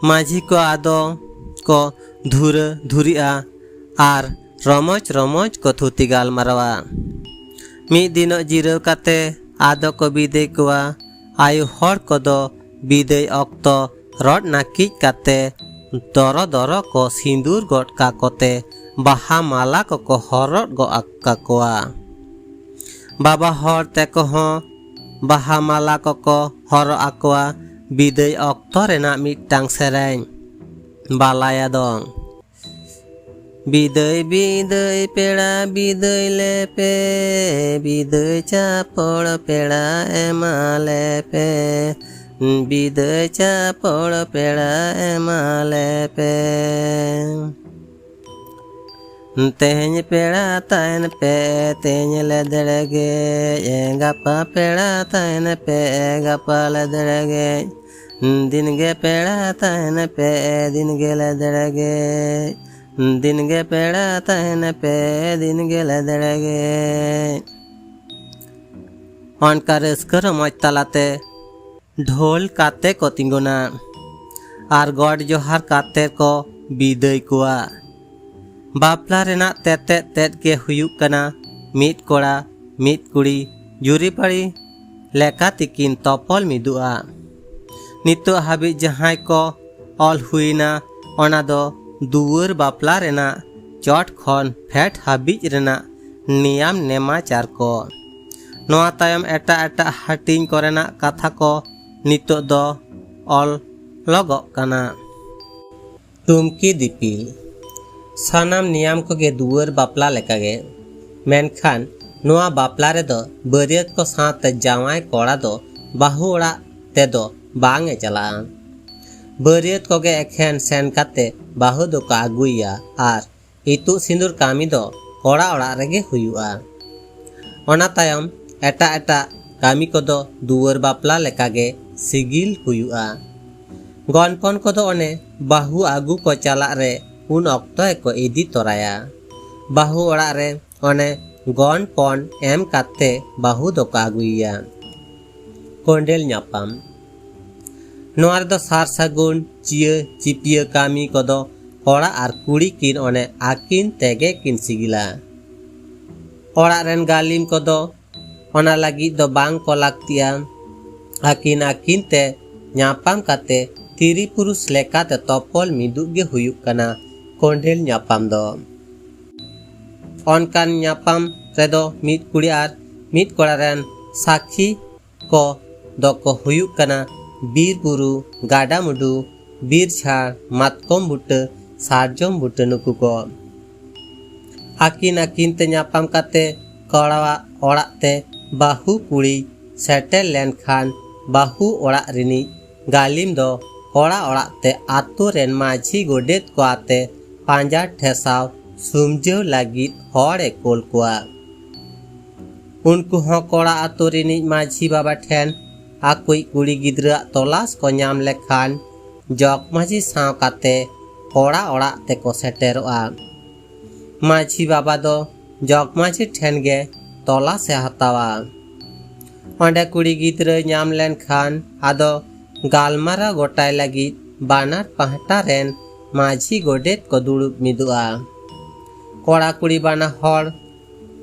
ᱢᱟᱹᱡᱷᱤ ᱠᱚ ᱟᱫᱚ ᱠᱚ ᱫᱷᱩᱨᱟᱹ ᱫᱷᱩᱨᱤᱜᱼᱟ ᱟᱨ ᱨᱚᱢᱚᱡᱽ ᱨᱚᱢᱚᱡᱽ ᱠᱚ ᱛᱷᱩᱛᱤ ᱜᱟᱞᱢᱟᱨᱟᱣᱟ᱾ ᱢᱤᱫ ᱫᱤᱱᱚᱜ ᱡᱤᱨᱟᱹᱣ ᱠᱟᱛᱮ ᱟᱫᱚ ᱠᱚ ᱵᱤᱫᱟᱹᱭ ᱠᱚᱣᱟ᱾ ᱟᱭᱳ ᱦᱚᱲ ᱠᱚᱫᱚ ᱵᱤᱫᱟᱹᱭ ᱚᱠᱛᱚ ᱨᱚᱰ ᱱᱟᱹᱠᱤᱡ ᱠᱟᱛᱮ ᱫᱚᱨᱚ ᱫᱚᱨᱚ ᱠᱚ ᱥᱤᱸᱫᱩᱨ ᱜᱚᱫ ᱠᱟᱠᱚᱛᱮ ᱵᱟᱦᱟ ᱢᱟᱞᱟ ᱠᱚᱠᱚ ᱦᱚᱨᱚᱜ ᱜᱚᱫ ᱠᱟᱠᱚᱣᱟ᱾ ᱵᱟᱵᱟ ᱦᱚᱲ ᱛᱮᱠᱚ ᱦᱚᱸ ᱵᱟᱦᱟ ᱢᱟᱞᱟ ᱠᱚᱠᱚ ᱦᱚᱨᱚᱜ ᱟᱠᱚᱣᱟ᱾ ᱵᱤᱫᱟᱹᱭ ᱚᱠᱛᱚ ᱨᱮᱱᱟᱜ ᱢᱤᱫᱴᱟᱝ ᱥᱮᱨᱮᱧ, ᱵᱟᱞᱟᱭᱟ ᱫᱚᱝ᱾ ᱵᱤᱫᱟᱹᱭ ᱵᱤᱫᱟᱹᱭ ᱯᱮᱲᱟ ᱵᱤᱫᱟᱹᱭ ᱞᱮᱯᱮ, ᱵᱤᱫᱟᱹᱭ ᱪᱟᱯᱚᱲ ᱯᱮᱲᱟ ᱮᱢᱟ ᱞᱮᱯᱮ, ᱵᱤᱫᱟᱹᱭ ᱪᱟᱯᱚᱲ ᱯᱮᱲᱟ ᱮᱢᱟ ᱞᱮᱯᱮ᱾ ᱛᱮᱦᱮᱧ ᱯᱮᱲᱟ ᱛᱟᱦᱮᱱ ᱯᱮ, ᱛᱮᱦᱮᱧ ᱞᱮᱫᱮᱲ ᱜᱮᱡ, ᱜᱟᱯᱟ ᱯᱮᱲᱟ ᱛᱟᱦᱮᱱ ᱯᱮ, ᱜᱟᱯᱟ ᱞᱮᱫᱮᱲ ᱜᱮᱡ᱾ ᱫᱤᱱᱜᱮ ᱯᱮᱲᱟ ᱛᱟᱦᱮᱱ ᱯᱮ, ᱫᱤᱱᱜᱮ ᱞᱮᱫᱮᱲ ᱜᱮᱡ᱾ ᱫᱤᱱ ᱜᱮ ᱯᱮᱲᱟ ᱛᱟᱦᱮᱱ ᱯᱮ, ᱫᱤᱱ ᱜᱮ ᱞᱮᱫᱲᱮ ᱜᱮ᱾ ᱚᱱᱠᱟ ᱨᱟᱹᱥᱠᱟᱹ ᱨᱚᱢᱚᱡᱽ ᱛᱟᱞᱟᱛᱮ ᱰᱷᱳᱞ ᱠᱟᱛᱮ ᱠᱚ ᱛᱤᱸᱜᱩᱱᱟ ᱟᱨ ᱜᱚᱰ ᱡᱚᱦᱟᱨ ᱠᱟᱛᱮ ᱠᱚ ᱵᱤᱫᱟᱹᱭ ᱠᱚᱣᱟ᱾ ᱵᱟᱯᱞᱟ ᱨᱮᱱᱟᱜ ᱛᱮᱛᱮᱫ ᱛᱮᱫ ᱜᱮ ᱦᱩᱭᱩᱜ ᱠᱟᱱᱟ ᱢᱤᱫ ᱠᱚᱲᱟ ᱢᱤᱫ ᱠᱩᱲᱤ ᱡᱩᱨᱤᱯᱟᱹᱲᱤ ᱞᱮᱠᱟ ᱛᱮᱠᱤᱱ ᱛᱚᱯᱚᱞ ᱢᱤᱫᱚᱜᱼᱟ᱾ ᱱᱤᱛᱚᱜ ᱦᱟᱹᱵᱤᱡ ᱡᱟᱦᱟᱸᱭ ᱠᱚ ᱚᱞ ᱦᱩᱭᱱᱟ, ᱚᱱᱟ ᱫᱚ ᱫᱩᱣᱟᱹᱨ ᱵᱟᱯᱞᱟ ᱨᱮᱱᱟᱜ ᱪᱚᱴ ᱠᱷᱚᱱ ᱯᱷᱮᱰ ᱦᱟᱹᱵᱤᱡ ᱨᱮᱱᱟᱜ ᱱᱤᱭᱟᱢ ᱱᱮᱢᱟᱪᱟᱨ ᱠᱚ᱾ ᱱᱚᱣᱟ ᱛᱟᱭᱚᱢ ᱮᱴᱟᱜ ᱮᱴᱟᱜ ᱦᱟᱹᱴᱤᱧ ᱠᱚᱨᱮᱱᱟᱜ ᱠᱟᱛᱷᱟ ᱠᱚ ᱱᱤᱛᱚᱜ ᱫᱚ ᱚᱞᱚᱜᱚᱜ ᱠᱟᱱᱟ᱾ ᱴᱩᱢᱠᱤ ᱫᱤᱯᱤᱞ᱾ ᱥᱟᱱᱟᱢ ᱱᱤᱭᱟᱢ ᱠᱚᱜᱮ ᱫᱩᱣᱟᱹᱨ ᱵᱟᱯᱞᱟ ᱞᱮᱠᱟᱜᱮ, ᱢᱮᱱᱠᱷᱟᱱ ᱱᱚᱣᱟ ᱵᱟᱯᱞᱟ ᱨᱮᱫᱚ ᱵᱟᱹᱨᱭᱟᱹᱛ ᱠᱚ ᱥᱟᱶᱛᱮ ᱡᱟᱶᱟᱭ ᱠᱚᱲᱟ ᱫᱚ ᱵᱟᱹᱦᱩ ᱚᱲᱟᱜ ᱛᱮᱫᱚ ᱵᱟᱝ ᱮ ᱪᱟᱞᱟᱜᱼᱟ᱾ ᱵᱟᱹᱨᱭᱟᱹᱛ ᱠᱚᱜᱮ ᱮᱠᱷᱮᱱ ᱥᱮᱱ ᱠᱟᱛᱮ ᱵᱟᱹᱦᱩ ᱫᱚᱠᱚ ᱟᱹᱜᱩᱭᱮᱭᱟ ᱟᱨ ᱤᱛᱩᱫ ᱥᱤᱸᱫᱩᱨ ᱠᱟᱹᱢᱤ ᱫᱚ ᱠᱚᱲᱟ ᱚᱲᱟᱜ ᱨᱮᱜᱮ ᱦᱩᱭᱩᱜᱼᱟ᱾ ᱚᱱᱟ ᱛᱟᱭᱚᱢ ᱮᱴᱟᱜ ᱮᱴᱟᱜ ᱠᱟᱹᱢᱤ ᱠᱚᱫᱚ ᱫᱩᱣᱟᱹᱨ ᱵᱟᱯᱞᱟ ᱞᱮᱠᱟᱜᱮ ᱥᱤᱜᱤᱞ ᱦᱩᱭᱩᱜᱼᱟ᱾ ᱜᱚᱱᱯᱚᱱ ᱠᱚᱫᱚ ᱚᱱᱮ ᱵᱟᱹᱦᱩ ᱟᱹᱜᱩ ᱠᱚ ᱪᱟᱞᱟᱜ ᱨᱮ ᱩᱱ ᱚᱠᱛᱚ ᱜᱮᱠᱚ ᱤᱫᱤ ᱛᱚᱨᱟᱭᱟ᱾ ᱵᱟᱹᱦᱩ ᱚᱲᱟᱜ ᱨᱮ ᱚᱱᱮ ᱜᱚᱱᱯᱚᱱ ᱮᱢ ᱠᱟᱛᱮ ᱵᱟᱹᱦᱩ ᱫᱚᱠᱚ ᱟᱹᱜᱩᱭᱮᱭᱟ᱾ ᱠᱚᱸᱰᱮᱞ ᱧᱟᱯᱟᱢ᱾ ᱱᱚᱣᱟ ᱨᱮᱫᱚ ᱥᱟᱨ ᱥᱟᱹᱜᱩᱱ ᱪᱤᱭᱟᱹ ᱪᱤᱯᱤᱭᱟᱹ ᱠᱟᱹᱢᱤ ᱠᱚᱫᱚ ᱠᱚᱲᱟ ᱟᱨ ᱠᱩᱲᱤ ᱠᱤᱱ ᱚᱱᱮ ᱟᱹᱠᱤᱱ ᱛᱮᱜᱮ ᱠᱤᱱ ᱥᱤᱜᱤᱞᱟ᱾ ᱚᱲᱟᱜ ᱨᱮᱱ ᱜᱟᱹᱞᱤᱢ ᱠᱚᱫᱚ ᱚᱱᱟ ᱞᱟᱹᱜᱤᱫ ᱫᱚ ᱵᱟᱝ ᱠᱚ ᱞᱟᱹᱠᱛᱤᱜᱼᱟ᱾ ᱟᱹᱠᱤᱱ ᱟᱹᱠᱤᱱ ᱛᱮ ᱧᱟᱯᱟᱢ ᱠᱟᱛᱮ ᱛᱤᱨᱤ ᱯᱩᱨᱩᱥ ᱞᱮᱠᱟᱛᱮ ᱛᱚᱯᱚᱞ ᱢᱤᱫᱩᱜ ᱜᱮ ᱦᱩᱭᱩᱜ ᱠᱟᱱᱟ ᱠᱚᱸᱰᱮᱞ ᱧᱟᱯᱟᱢ ᱫᱚ᱾ ᱚᱱᱠᱟᱱ ᱧᱟᱯᱟᱢ ᱨᱮᱫᱚ ᱢᱤᱫ ᱠᱩᱲᱤ ᱟᱨ ᱢᱤᱫ ᱠᱚᱲᱟ ᱨᱮᱱ ᱥᱟᱹᱠᱷᱤ ᱠᱚ ᱫᱚᱠᱚ ᱦᱩᱭᱩᱜ ᱠᱟᱱᱟ ᱵᱤᱨ ᱵᱩᱨᱩ, ᱜᱟᱰᱟ ᱢᱩᱰᱩ, ᱵᱤᱨ ᱡᱷᱟᱲ, ᱢᱟᱛᱠᱚᱢ ᱵᱩᱴᱟᱹ, ᱥᱟᱨᱡᱚᱢ ᱵᱩᱴᱟᱹ, ᱱᱩᱠᱩ ᱠᱚ᱾ ᱟᱹᱠᱤᱱ ᱟᱹᱠᱤᱱ ᱛᱮ ᱧᱟᱯᱟᱢ ᱠᱟᱛᱮ ᱠᱚᱲᱟᱣᱟᱜ ᱚᱲᱟᱜ ᱛᱮ ᱵᱟᱹᱦᱩ ᱠᱩᱲᱤ ᱥᱮᱴᱮᱨ ᱞᱮᱱᱠᱷᱟᱱ ᱵᱟᱹᱦᱩ ᱚᱲᱟᱜ ᱨᱤᱱᱤᱡ ᱜᱟᱹᱞᱤᱢ ᱫᱚ ᱠᱚᱲᱟ ᱚᱲᱟᱜ ᱛᱮ ᱟᱛᱳ ᱨᱮᱱ ᱢᱟᱹᱡᱷᱤ ᱜᱚᱰᱮᱛ ᱠᱚ ᱟᱛᱮ ᱯᱟᱸᱡᱟ ᱴᱷᱮᱥᱟᱣ ᱥᱩᱢᱡᱷᱟᱹᱣ ᱞᱟᱹᱜᱤᱫ ᱦᱚᱲ ᱮ ᱠᱳᱞ ᱠᱚᱣᱟ᱾ ᱩᱱᱠᱩ ᱦᱚᱸ ᱠᱚᱲᱟ ᱟᱛᱳ ᱨᱤᱱᱤᱡ ᱢᱟᱹᱡᱷᱤ ᱵᱟᱵᱟ ᱴᱷᱮᱱ ᱟᱠᱚᱭᱤᱡ ᱠᱩᱲᱤ ᱜᱤᱫᱽᱨᱟᱹᱣᱟᱜ ᱛᱚᱞᱟᱥ ᱠᱚ ᱧᱟᱢ ᱞᱮᱠᱷᱟᱱ ᱡᱚᱜᱽ ᱢᱟᱹᱡᱷᱤ ᱥᱟᱶ ᱠᱟᱛᱮ ᱠᱚᱲᱟ ᱚᱲᱟᱜ ᱛᱮᱠᱚ ᱥᱮᱴᱮᱨᱚᱜᱼᱟ᱾ ᱢᱟᱹᱡᱷᱤ ᱵᱟᱵᱟ ᱫᱚ ᱡᱚᱜᱽ ᱢᱟᱹᱡᱷᱤ ᱴᱷᱮᱱ ᱜᱮ ᱛᱚᱞᱟᱥ ᱮ ᱦᱟᱛᱟᱣᱟ᱾ ᱚᱸᱰᱮ ᱠᱩᱲᱤ ᱜᱤᱫᱽᱨᱟᱹ ᱧᱟᱢ ᱞᱮᱱᱠᱷᱟᱱ ᱟᱫᱚ ᱜᱟᱞᱢᱟᱨᱟᱣ ᱜᱚᱴᱟᱭ ᱞᱟᱹᱜᱤᱫ ᱵᱟᱱᱟᱨ ᱯᱟᱦᱴᱟ ᱨᱮᱱ ᱢᱟᱹᱡᱷᱤ ᱜᱚᱰᱮᱛ ᱠᱚ ᱫᱩᱲᱩᱵ ᱢᱤᱫᱚᱜᱼᱟ᱾ ᱠᱚᱲᱟ ᱠᱩᱲᱤ ᱵᱟᱱᱟ ᱦᱚᱲ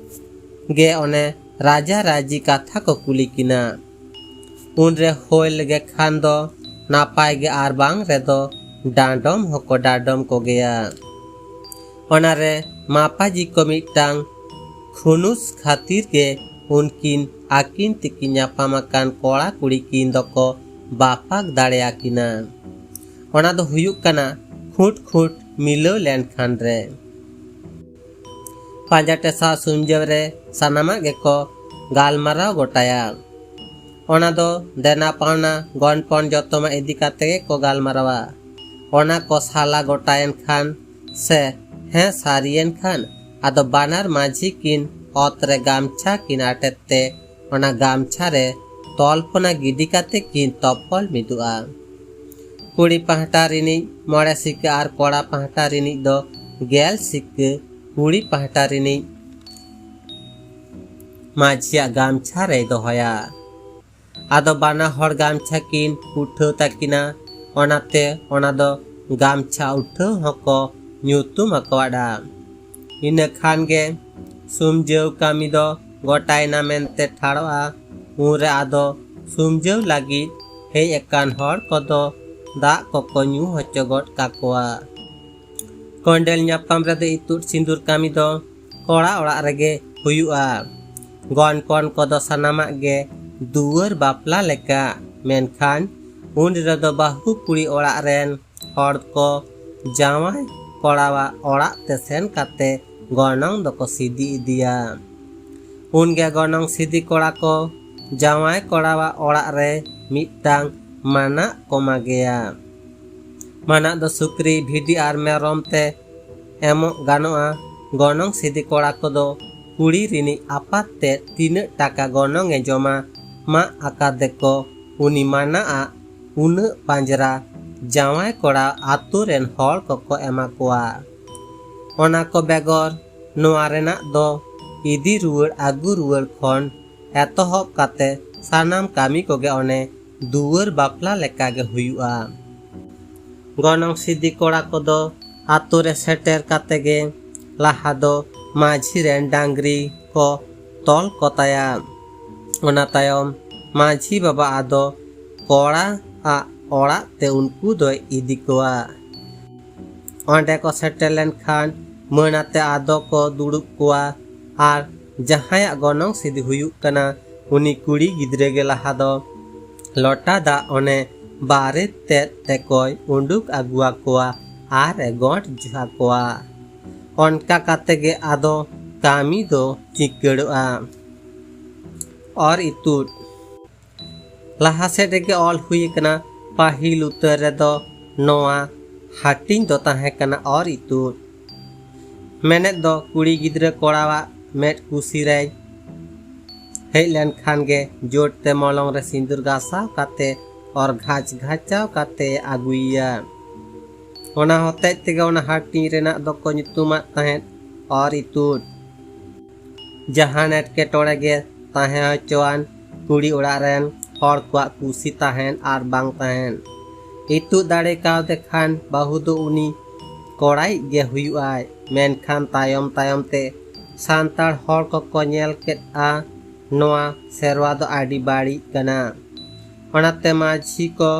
ᱜᱮ ᱚᱱᱮ ᱨᱟᱡᱟ ᱨᱟᱡᱤ ᱠᱟᱛᱷᱟ ᱠᱚ ᱠᱩᱞᱤ ᱠᱤᱱᱟ᱾ ᱩᱱᱨᱮ ᱦᱳᱭ ᱞᱮᱜᱮ ᱠᱷᱟᱱ ᱫᱚ ᱱᱟᱯᱟᱭ ᱜᱮ, ᱟᱨ ᱵᱟᱝ ᱨᱮᱫᱚ ᱰᱟᱸᱰᱚᱢ ᱦᱚᱸᱠᱚ ᱰᱟᱸᱰᱚᱢ ᱠᱚᱜᱮᱭᱟ᱾ ᱚᱱᱟᱨᱮ ᱢᱟᱯᱟᱡᱤ ᱠᱚ ᱢᱤᱫᱴᱟᱝ ᱠᱷᱩᱱᱩᱥ ᱠᱷᱟᱹᱛᱤᱨ ᱜᱮ ᱩᱱᱠᱤᱱ ᱟᱹᱠᱤᱱ ᱛᱮᱠᱤᱱ ᱧᱟᱯᱟᱢ ᱟᱠᱟᱱ ᱠᱚᱲᱟ ᱠᱩᱲᱤ ᱠᱤᱱ ᱫᱚᱠᱚ ᱵᱟᱯᱟᱠ ᱫᱟᱲᱮᱭᱟᱠᱤᱱᱟ᱾ ᱚᱱᱟ ᱫᱚ ᱦᱩᱭᱩᱜ ᱠᱟᱱᱟ ᱠᱷᱩᱸᱴ ᱠᱷᱩᱸᱴ ᱢᱤᱞᱟᱹᱣ ᱞᱮᱱᱠᱷᱟᱱ ᱨᱮ᱾ ᱯᱟᱸᱡᱟ ᱴᱮᱥᱟ ᱥᱩᱧᱡᱟᱹᱣ ᱨᱮ ᱥᱟᱱᱟᱢᱟᱜ ᱜᱮᱠᱚ ᱜᱟᱞᱢᱟᱨᱟᱣ ᱜᱚᱴᱟᱭᱟ᱾ ᱚᱱᱟ ᱫᱚ ᱫᱮᱱᱟ ᱯᱟᱣᱱᱟ ᱜᱚᱱᱯᱚᱱ ᱡᱚᱛᱚᱢᱟᱜ ᱤᱫᱤ ᱠᱟᱛᱮ ᱜᱮᱠᱚ ᱜᱟᱞᱢᱟᱨᱟᱣᱟ᱾ ᱚᱱᱟ ᱠᱚ ᱥᱟᱞᱟ ᱜᱚᱴᱟᱭᱮᱱ ᱠᱷᱟᱱ ᱥᱮ ᱦᱮᱸ ᱥᱟᱹᱨᱤᱭᱮᱱ ᱠᱷᱟᱱ, ᱟᱫᱚ ᱵᱟᱱᱟᱨ ᱢᱟᱹᱡᱷᱤ ᱠᱤᱱ ᱚᱛ ᱨᱮ ᱜᱟᱢᱪᱷᱟ ᱠᱤᱱ ᱟᱴᱮᱫ ᱛᱮ ᱚᱱᱟ ᱜᱟᱢᱪᱷᱟ ᱨᱮ ᱛᱚᱞᱯᱚᱱᱟ ᱜᱤᱰᱤ ᱠᱟᱛᱮ ᱠᱤᱱ ᱛᱚᱯᱚᱞ ᱢᱤᱫᱚᱜᱼᱟ᱾ ᱠᱩᱲᱤ ᱯᱟᱦᱴᱟ ᱨᱤᱱᱤᱡ ᱢᱚᱬᱮ ᱥᱤᱠᱟᱹ ᱟᱨ ᱠᱚᱲᱟ ᱯᱟᱦᱴᱟ ᱨᱤᱱᱤᱡ ᱫᱚ ᱜᱮᱞ ᱥᱤᱠᱟᱹ ᱠᱩᱲᱤ ᱯᱟᱦᱴᱟ ᱨᱤᱱᱤᱡ ᱢᱟᱹᱡᱷᱤᱭᱟᱜ ᱜᱟᱢᱪᱷᱟ ᱨᱮᱭ ᱫᱚᱦᱚᱭᱟ᱾ ᱟᱫᱚ ᱵᱟᱱᱟ ᱦᱚᱲ ᱜᱟᱢᱪᱷᱟ ᱠᱤᱱ ᱩᱴᱷᱟᱹᱣ ᱛᱟᱹᱠᱤᱱᱟ, ᱚᱱᱟᱛᱮ ᱚᱱᱟ ᱫᱚ ᱜᱟᱢᱪᱷᱟ ᱩᱴᱷᱟᱹᱣ ᱦᱚᱸᱠᱚ ᱧᱩᱛᱩᱢ ᱟᱠᱚᱣᱟᱫᱼᱟ᱾ ᱤᱱᱟᱹ ᱠᱷᱟᱱ ᱜᱮ ᱥᱩᱢᱡᱟᱹᱣ ᱠᱟᱹᱢᱤ ᱫᱚ ᱜᱚᱴᱟᱭᱮᱱᱟ ᱢᱮᱱᱛᱮ ᱴᱷᱟᱲᱚᱜᱼᱟ᱾ ᱩᱱᱨᱮ ᱟᱫᱚ ᱥᱩᱢᱡᱟᱹᱣ ᱞᱟᱹᱜᱤᱫ ᱦᱮᱡ ᱟᱠᱟᱱ ᱦᱚᱲ ᱠᱚᱫᱚ ᱫᱟᱜ ᱠᱚᱠᱚ ᱧᱩ ᱦᱚᱪᱚ ᱜᱚᱫ ᱠᱟᱠᱚᱣᱟ᱾ ᱠᱚᱸᱰᱮᱞ ᱧᱟᱯᱟᱢ ᱨᱮᱫᱚ ᱤᱛᱩᱫ ᱥᱤᱸᱫᱩᱨ ᱠᱟᱹᱢᱤ ᱫᱚ ᱠᱚᱲᱟ ᱚᱲᱟᱜ ᱨᱮᱜᱮ ᱦᱩᱭᱩᱜᱼᱟ᱾ ᱜᱚᱱᱯᱚᱱ ᱠᱚᱫᱚ ᱥᱟᱱᱟᱢᱟᱜ ᱜᱮ ᱫᱩᱣᱟᱹᱨ ᱵᱟᱯᱞᱟ ᱞᱮᱠᱟ, ᱢᱮᱱᱠᱷᱟᱱ ᱩᱱ ᱨᱮᱫᱚ ᱵᱟᱹᱦᱩ ᱠᱩᱲᱤ ᱚᱲᱟᱜ ᱨᱮᱱ ᱦᱚᱲ ᱠᱚ ᱡᱟᱶᱟᱭ ᱠᱚᱲᱟᱣᱟᱜ ᱚᱲᱟᱜ ᱛᱮ ᱥᱮᱱ ᱠᱟᱛᱮ ᱜᱚᱱᱚᱝ ᱫᱚᱠᱚ ᱥᱤᱫᱤ ᱤᱫᱤᱭᱟ᱾ ᱩᱱᱜᱮ ᱜᱚᱱᱚᱝ ᱥᱤᱫᱤ ᱠᱚᱲᱟ ᱠᱚ ᱡᱟᱶᱟᱭ ᱠᱚᱲᱟᱣᱟᱜ ᱚᱲᱟᱜ ᱨᱮ ᱢᱤᱫᱴᱟᱝ ᱢᱟᱱᱟᱜ ᱠᱚ ᱢᱟᱜᱮᱭᱟ᱾ ᱢᱟᱱᱟᱜ ᱫᱚ ᱥᱩᱠᱨᱤ, ᱵᱷᱤᱰᱤ ᱟᱨ ᱢᱮᱨᱚᱢ ᱛᱮ ᱮᱢᱚᱜ ᱜᱟᱱᱚᱜᱼᱟ᱾ ᱜᱚᱱᱚᱝ ᱥᱤᱫᱤ ᱠᱚᱲᱟ ᱠᱚᱫᱚ ᱠᱩᱲᱤ ᱨᱤᱱᱤᱡ ᱟᱯᱟᱛ ᱛᱮ ᱛᱤᱱᱟᱹᱜ ᱴᱟᱠᱟ ᱜᱚᱱᱚᱝ ᱮ ᱡᱚᱢᱟ ᱢᱟᱜ ᱟᱠᱟᱫᱮᱠᱚ, ᱩᱱᱤ ᱢᱟᱱᱟᱜ ᱟᱜ ᱩᱱᱟᱹᱜ ᱯᱟᱸᱡᱽᱨᱟ ᱡᱟᱶᱟᱭ ᱠᱚᱲᱟ ᱟᱛᱳ ᱨᱮᱱ ᱦᱚᱲ ᱠᱚᱠᱚ ᱮᱢᱟ ᱠᱚᱣᱟ᱾ ᱚᱱᱟ ᱠᱚ ᱵᱮᱜᱚᱨ ᱱᱚᱣᱟ ᱨᱮᱱᱟᱜ ᱫᱚ ᱤᱫᱤ ᱨᱩᱣᱟᱹᱲ ᱟᱹᱜᱩ ᱨᱩᱣᱟᱹᱲ ᱠᱷᱚᱱ ᱮᱛᱚᱦᱚᱵ ᱠᱟᱛᱮ ᱥᱟᱱᱟᱢ ᱠᱟᱹᱢᱤ ᱠᱚᱜᱮ ᱚᱱᱮ ᱫᱩᱣᱟᱹᱨ ᱵᱟᱯᱞᱟ ᱞᱮᱠᱟᱜᱮ ᱦᱩᱭᱩᱜᱼᱟ᱾ ᱜᱚᱱᱚᱝ ᱥᱤᱫᱤ ᱠᱚᱲᱟ ᱠᱚᱫᱚ ᱟᱛᱳ ᱨᱮ ᱥᱮᱴᱮᱨ ᱠᱟᱛᱮ ᱜᱮ ᱞᱟᱦᱟ ᱫᱚ ᱢᱟᱹᱡᱷᱤ ᱨᱮᱱ ᱰᱟᱝᱨᱤ ᱠᱚ ᱛᱚᱞ ᱠᱚ ᱛᱟᱭᱟ᱾ ᱚᱱᱟ ᱛᱟᱭᱚᱢ ᱢᱟᱹᱡᱷᱤ ᱵᱟᱵᱟ ᱟᱫᱚ ᱠᱚᱲᱟ ᱟᱜ ᱚᱲᱟᱜ ᱛᱮ ᱩᱱᱠᱩ ᱫᱚᱭ ᱤᱫᱤ ᱠᱚᱣᱟ᱾ ᱚᱸᱰᱮ ᱠᱚ ᱥᱮᱴᱮᱨ ᱞᱮᱱᱠᱷᱟᱱ ᱢᱟᱹᱱ ᱟᱛᱮ ᱟᱫᱚ ᱠᱚ ᱫᱩᱲᱩᱵ ᱠᱚᱣᱟ ᱟᱨ ᱡᱟᱦᱟᱸᱭᱟᱜ ᱜᱚᱱᱚᱝ ᱥᱤᱫᱤ ᱦᱩᱭᱩᱜ ᱠᱟᱱᱟ, ᱩᱱᱤ ᱠᱩᱲᱤ ᱜᱤᱫᱽᱨᱟᱹ ᱜᱮ ᱞᱟᱦᱟ ᱫᱚ ᱞᱚᱴᱟ ᱫᱟᱜ ᱚᱱᱮ ᱵᱟᱨᱮ ᱛᱮᱫ ᱛᱮᱠᱚᱭ ᱩᱰᱩᱠ ᱟᱹᱜᱩ ᱟᱠᱚᱣᱟ ᱟᱨ ᱮ ᱜᱚᱸᱴ ᱟᱠᱚᱣᱟ᱾ ᱚᱱᱠᱟ ᱠᱟᱛᱮ ᱜᱮ ᱟᱫᱚ ᱠᱟᱹᱢᱤ ᱫᱚ ᱪᱤᱠᱟᱹᱲᱚᱜᱼᱟ᱾ ᱚᱨ ᱤᱛᱩᱫ᱾ ᱞᱟᱦᱟ ᱥᱮᱫ ᱨᱮᱜᱮ ᱚᱞ ᱦᱩᱭ ᱟᱠᱟᱱᱟ, ᱯᱟᱹᱦᱤᱞ ᱩᱛᱟᱹᱨ ᱨᱮᱫᱚ ᱱᱚᱣᱟ ᱦᱟᱹᱴᱤᱧ ᱫᱚ ᱛᱟᱦᱮᱸ ᱠᱟᱱᱟ ᱚᱨ ᱤᱛᱩᱫ᱾ ᱢᱮᱱᱮᱫ ᱫᱚ ᱠᱩᱲᱤ ᱜᱤᱫᱽᱨᱟᱹ ᱠᱚᱲᱟᱣᱟᱜ ᱢᱮᱫ ᱠᱩᱥᱤ ᱨᱮᱭ ᱦᱮᱡ ᱞᱮᱱᱠᱷᱟᱱ ᱜᱮ ᱡᱳᱨ ᱛᱮ ᱢᱚᱞᱚᱝ ᱨᱮ ᱥᱤᱸᱫᱩᱨ ᱜᱟᱥᱟᱣ ᱠᱟᱛᱮ ᱚᱨ ᱜᱷᱟᱪ ᱜᱷᱟᱪᱟᱣ ᱠᱟᱛᱮ ᱟᱹᱜᱩᱭᱮᱭᱟ᱾ ᱚᱱᱟ ᱦᱚᱛᱮᱡ ᱛᱮᱜᱮ ᱚᱱᱟ ᱦᱟᱹᱴᱤᱧ ᱨᱮᱱᱟᱜ ᱫᱚᱠᱚ ᱧᱩᱛᱩᱢᱟᱫ ᱛᱟᱦᱮᱸᱫ ᱚᱨ ᱤᱛᱩᱫ᱾ ᱡᱟᱦᱟᱱ ᱮᱴᱠᱮᱴᱚᱬᱮ ᱜᱮ ᱛᱟᱦᱮᱸ ᱦᱚᱪᱚᱣᱟᱱ, ᱠᱩᱲᱤ ᱚᱲᱟᱜ ᱨᱮᱱ ᱦᱚᱲ ᱠᱚᱣᱟᱜ ᱠᱩᱥᱤ ᱛᱟᱦᱮᱱ ᱟᱨ ᱵᱟᱝ ᱛᱟᱦᱮᱱ, ᱤᱛᱩᱫ ᱫᱟᱲᱮ ᱠᱟᱣᱫᱮ ᱠᱷᱟᱱ ᱵᱟᱹᱦᱩ ᱫᱚ ᱩᱱᱤ ᱠᱚᱲᱟᱭᱤᱡ ᱜᱮ ᱦᱩᱭᱩᱜᱼᱟᱭ᱾ ᱢᱮᱱᱠᱷᱟᱱ ᱛᱟᱭᱚᱢ ᱛᱟᱭᱚᱢ ᱛᱮ ᱥᱟᱱᱛᱟᱲ ᱦᱚᱲ ᱠᱚᱠᱚ ᱧᱮᱞ ᱠᱮᱫᱼᱟ, ᱱᱚᱣᱟ ᱥᱮᱨᱣᱟ ᱫᱚ ᱟᱹᱰᱤ ᱵᱟᱹᱲᱤᱡ ᱠᱟᱱᱟ᱾ ᱚᱱᱟᱛᱮ ᱢᱟᱹᱡᱷᱤ ᱠᱚ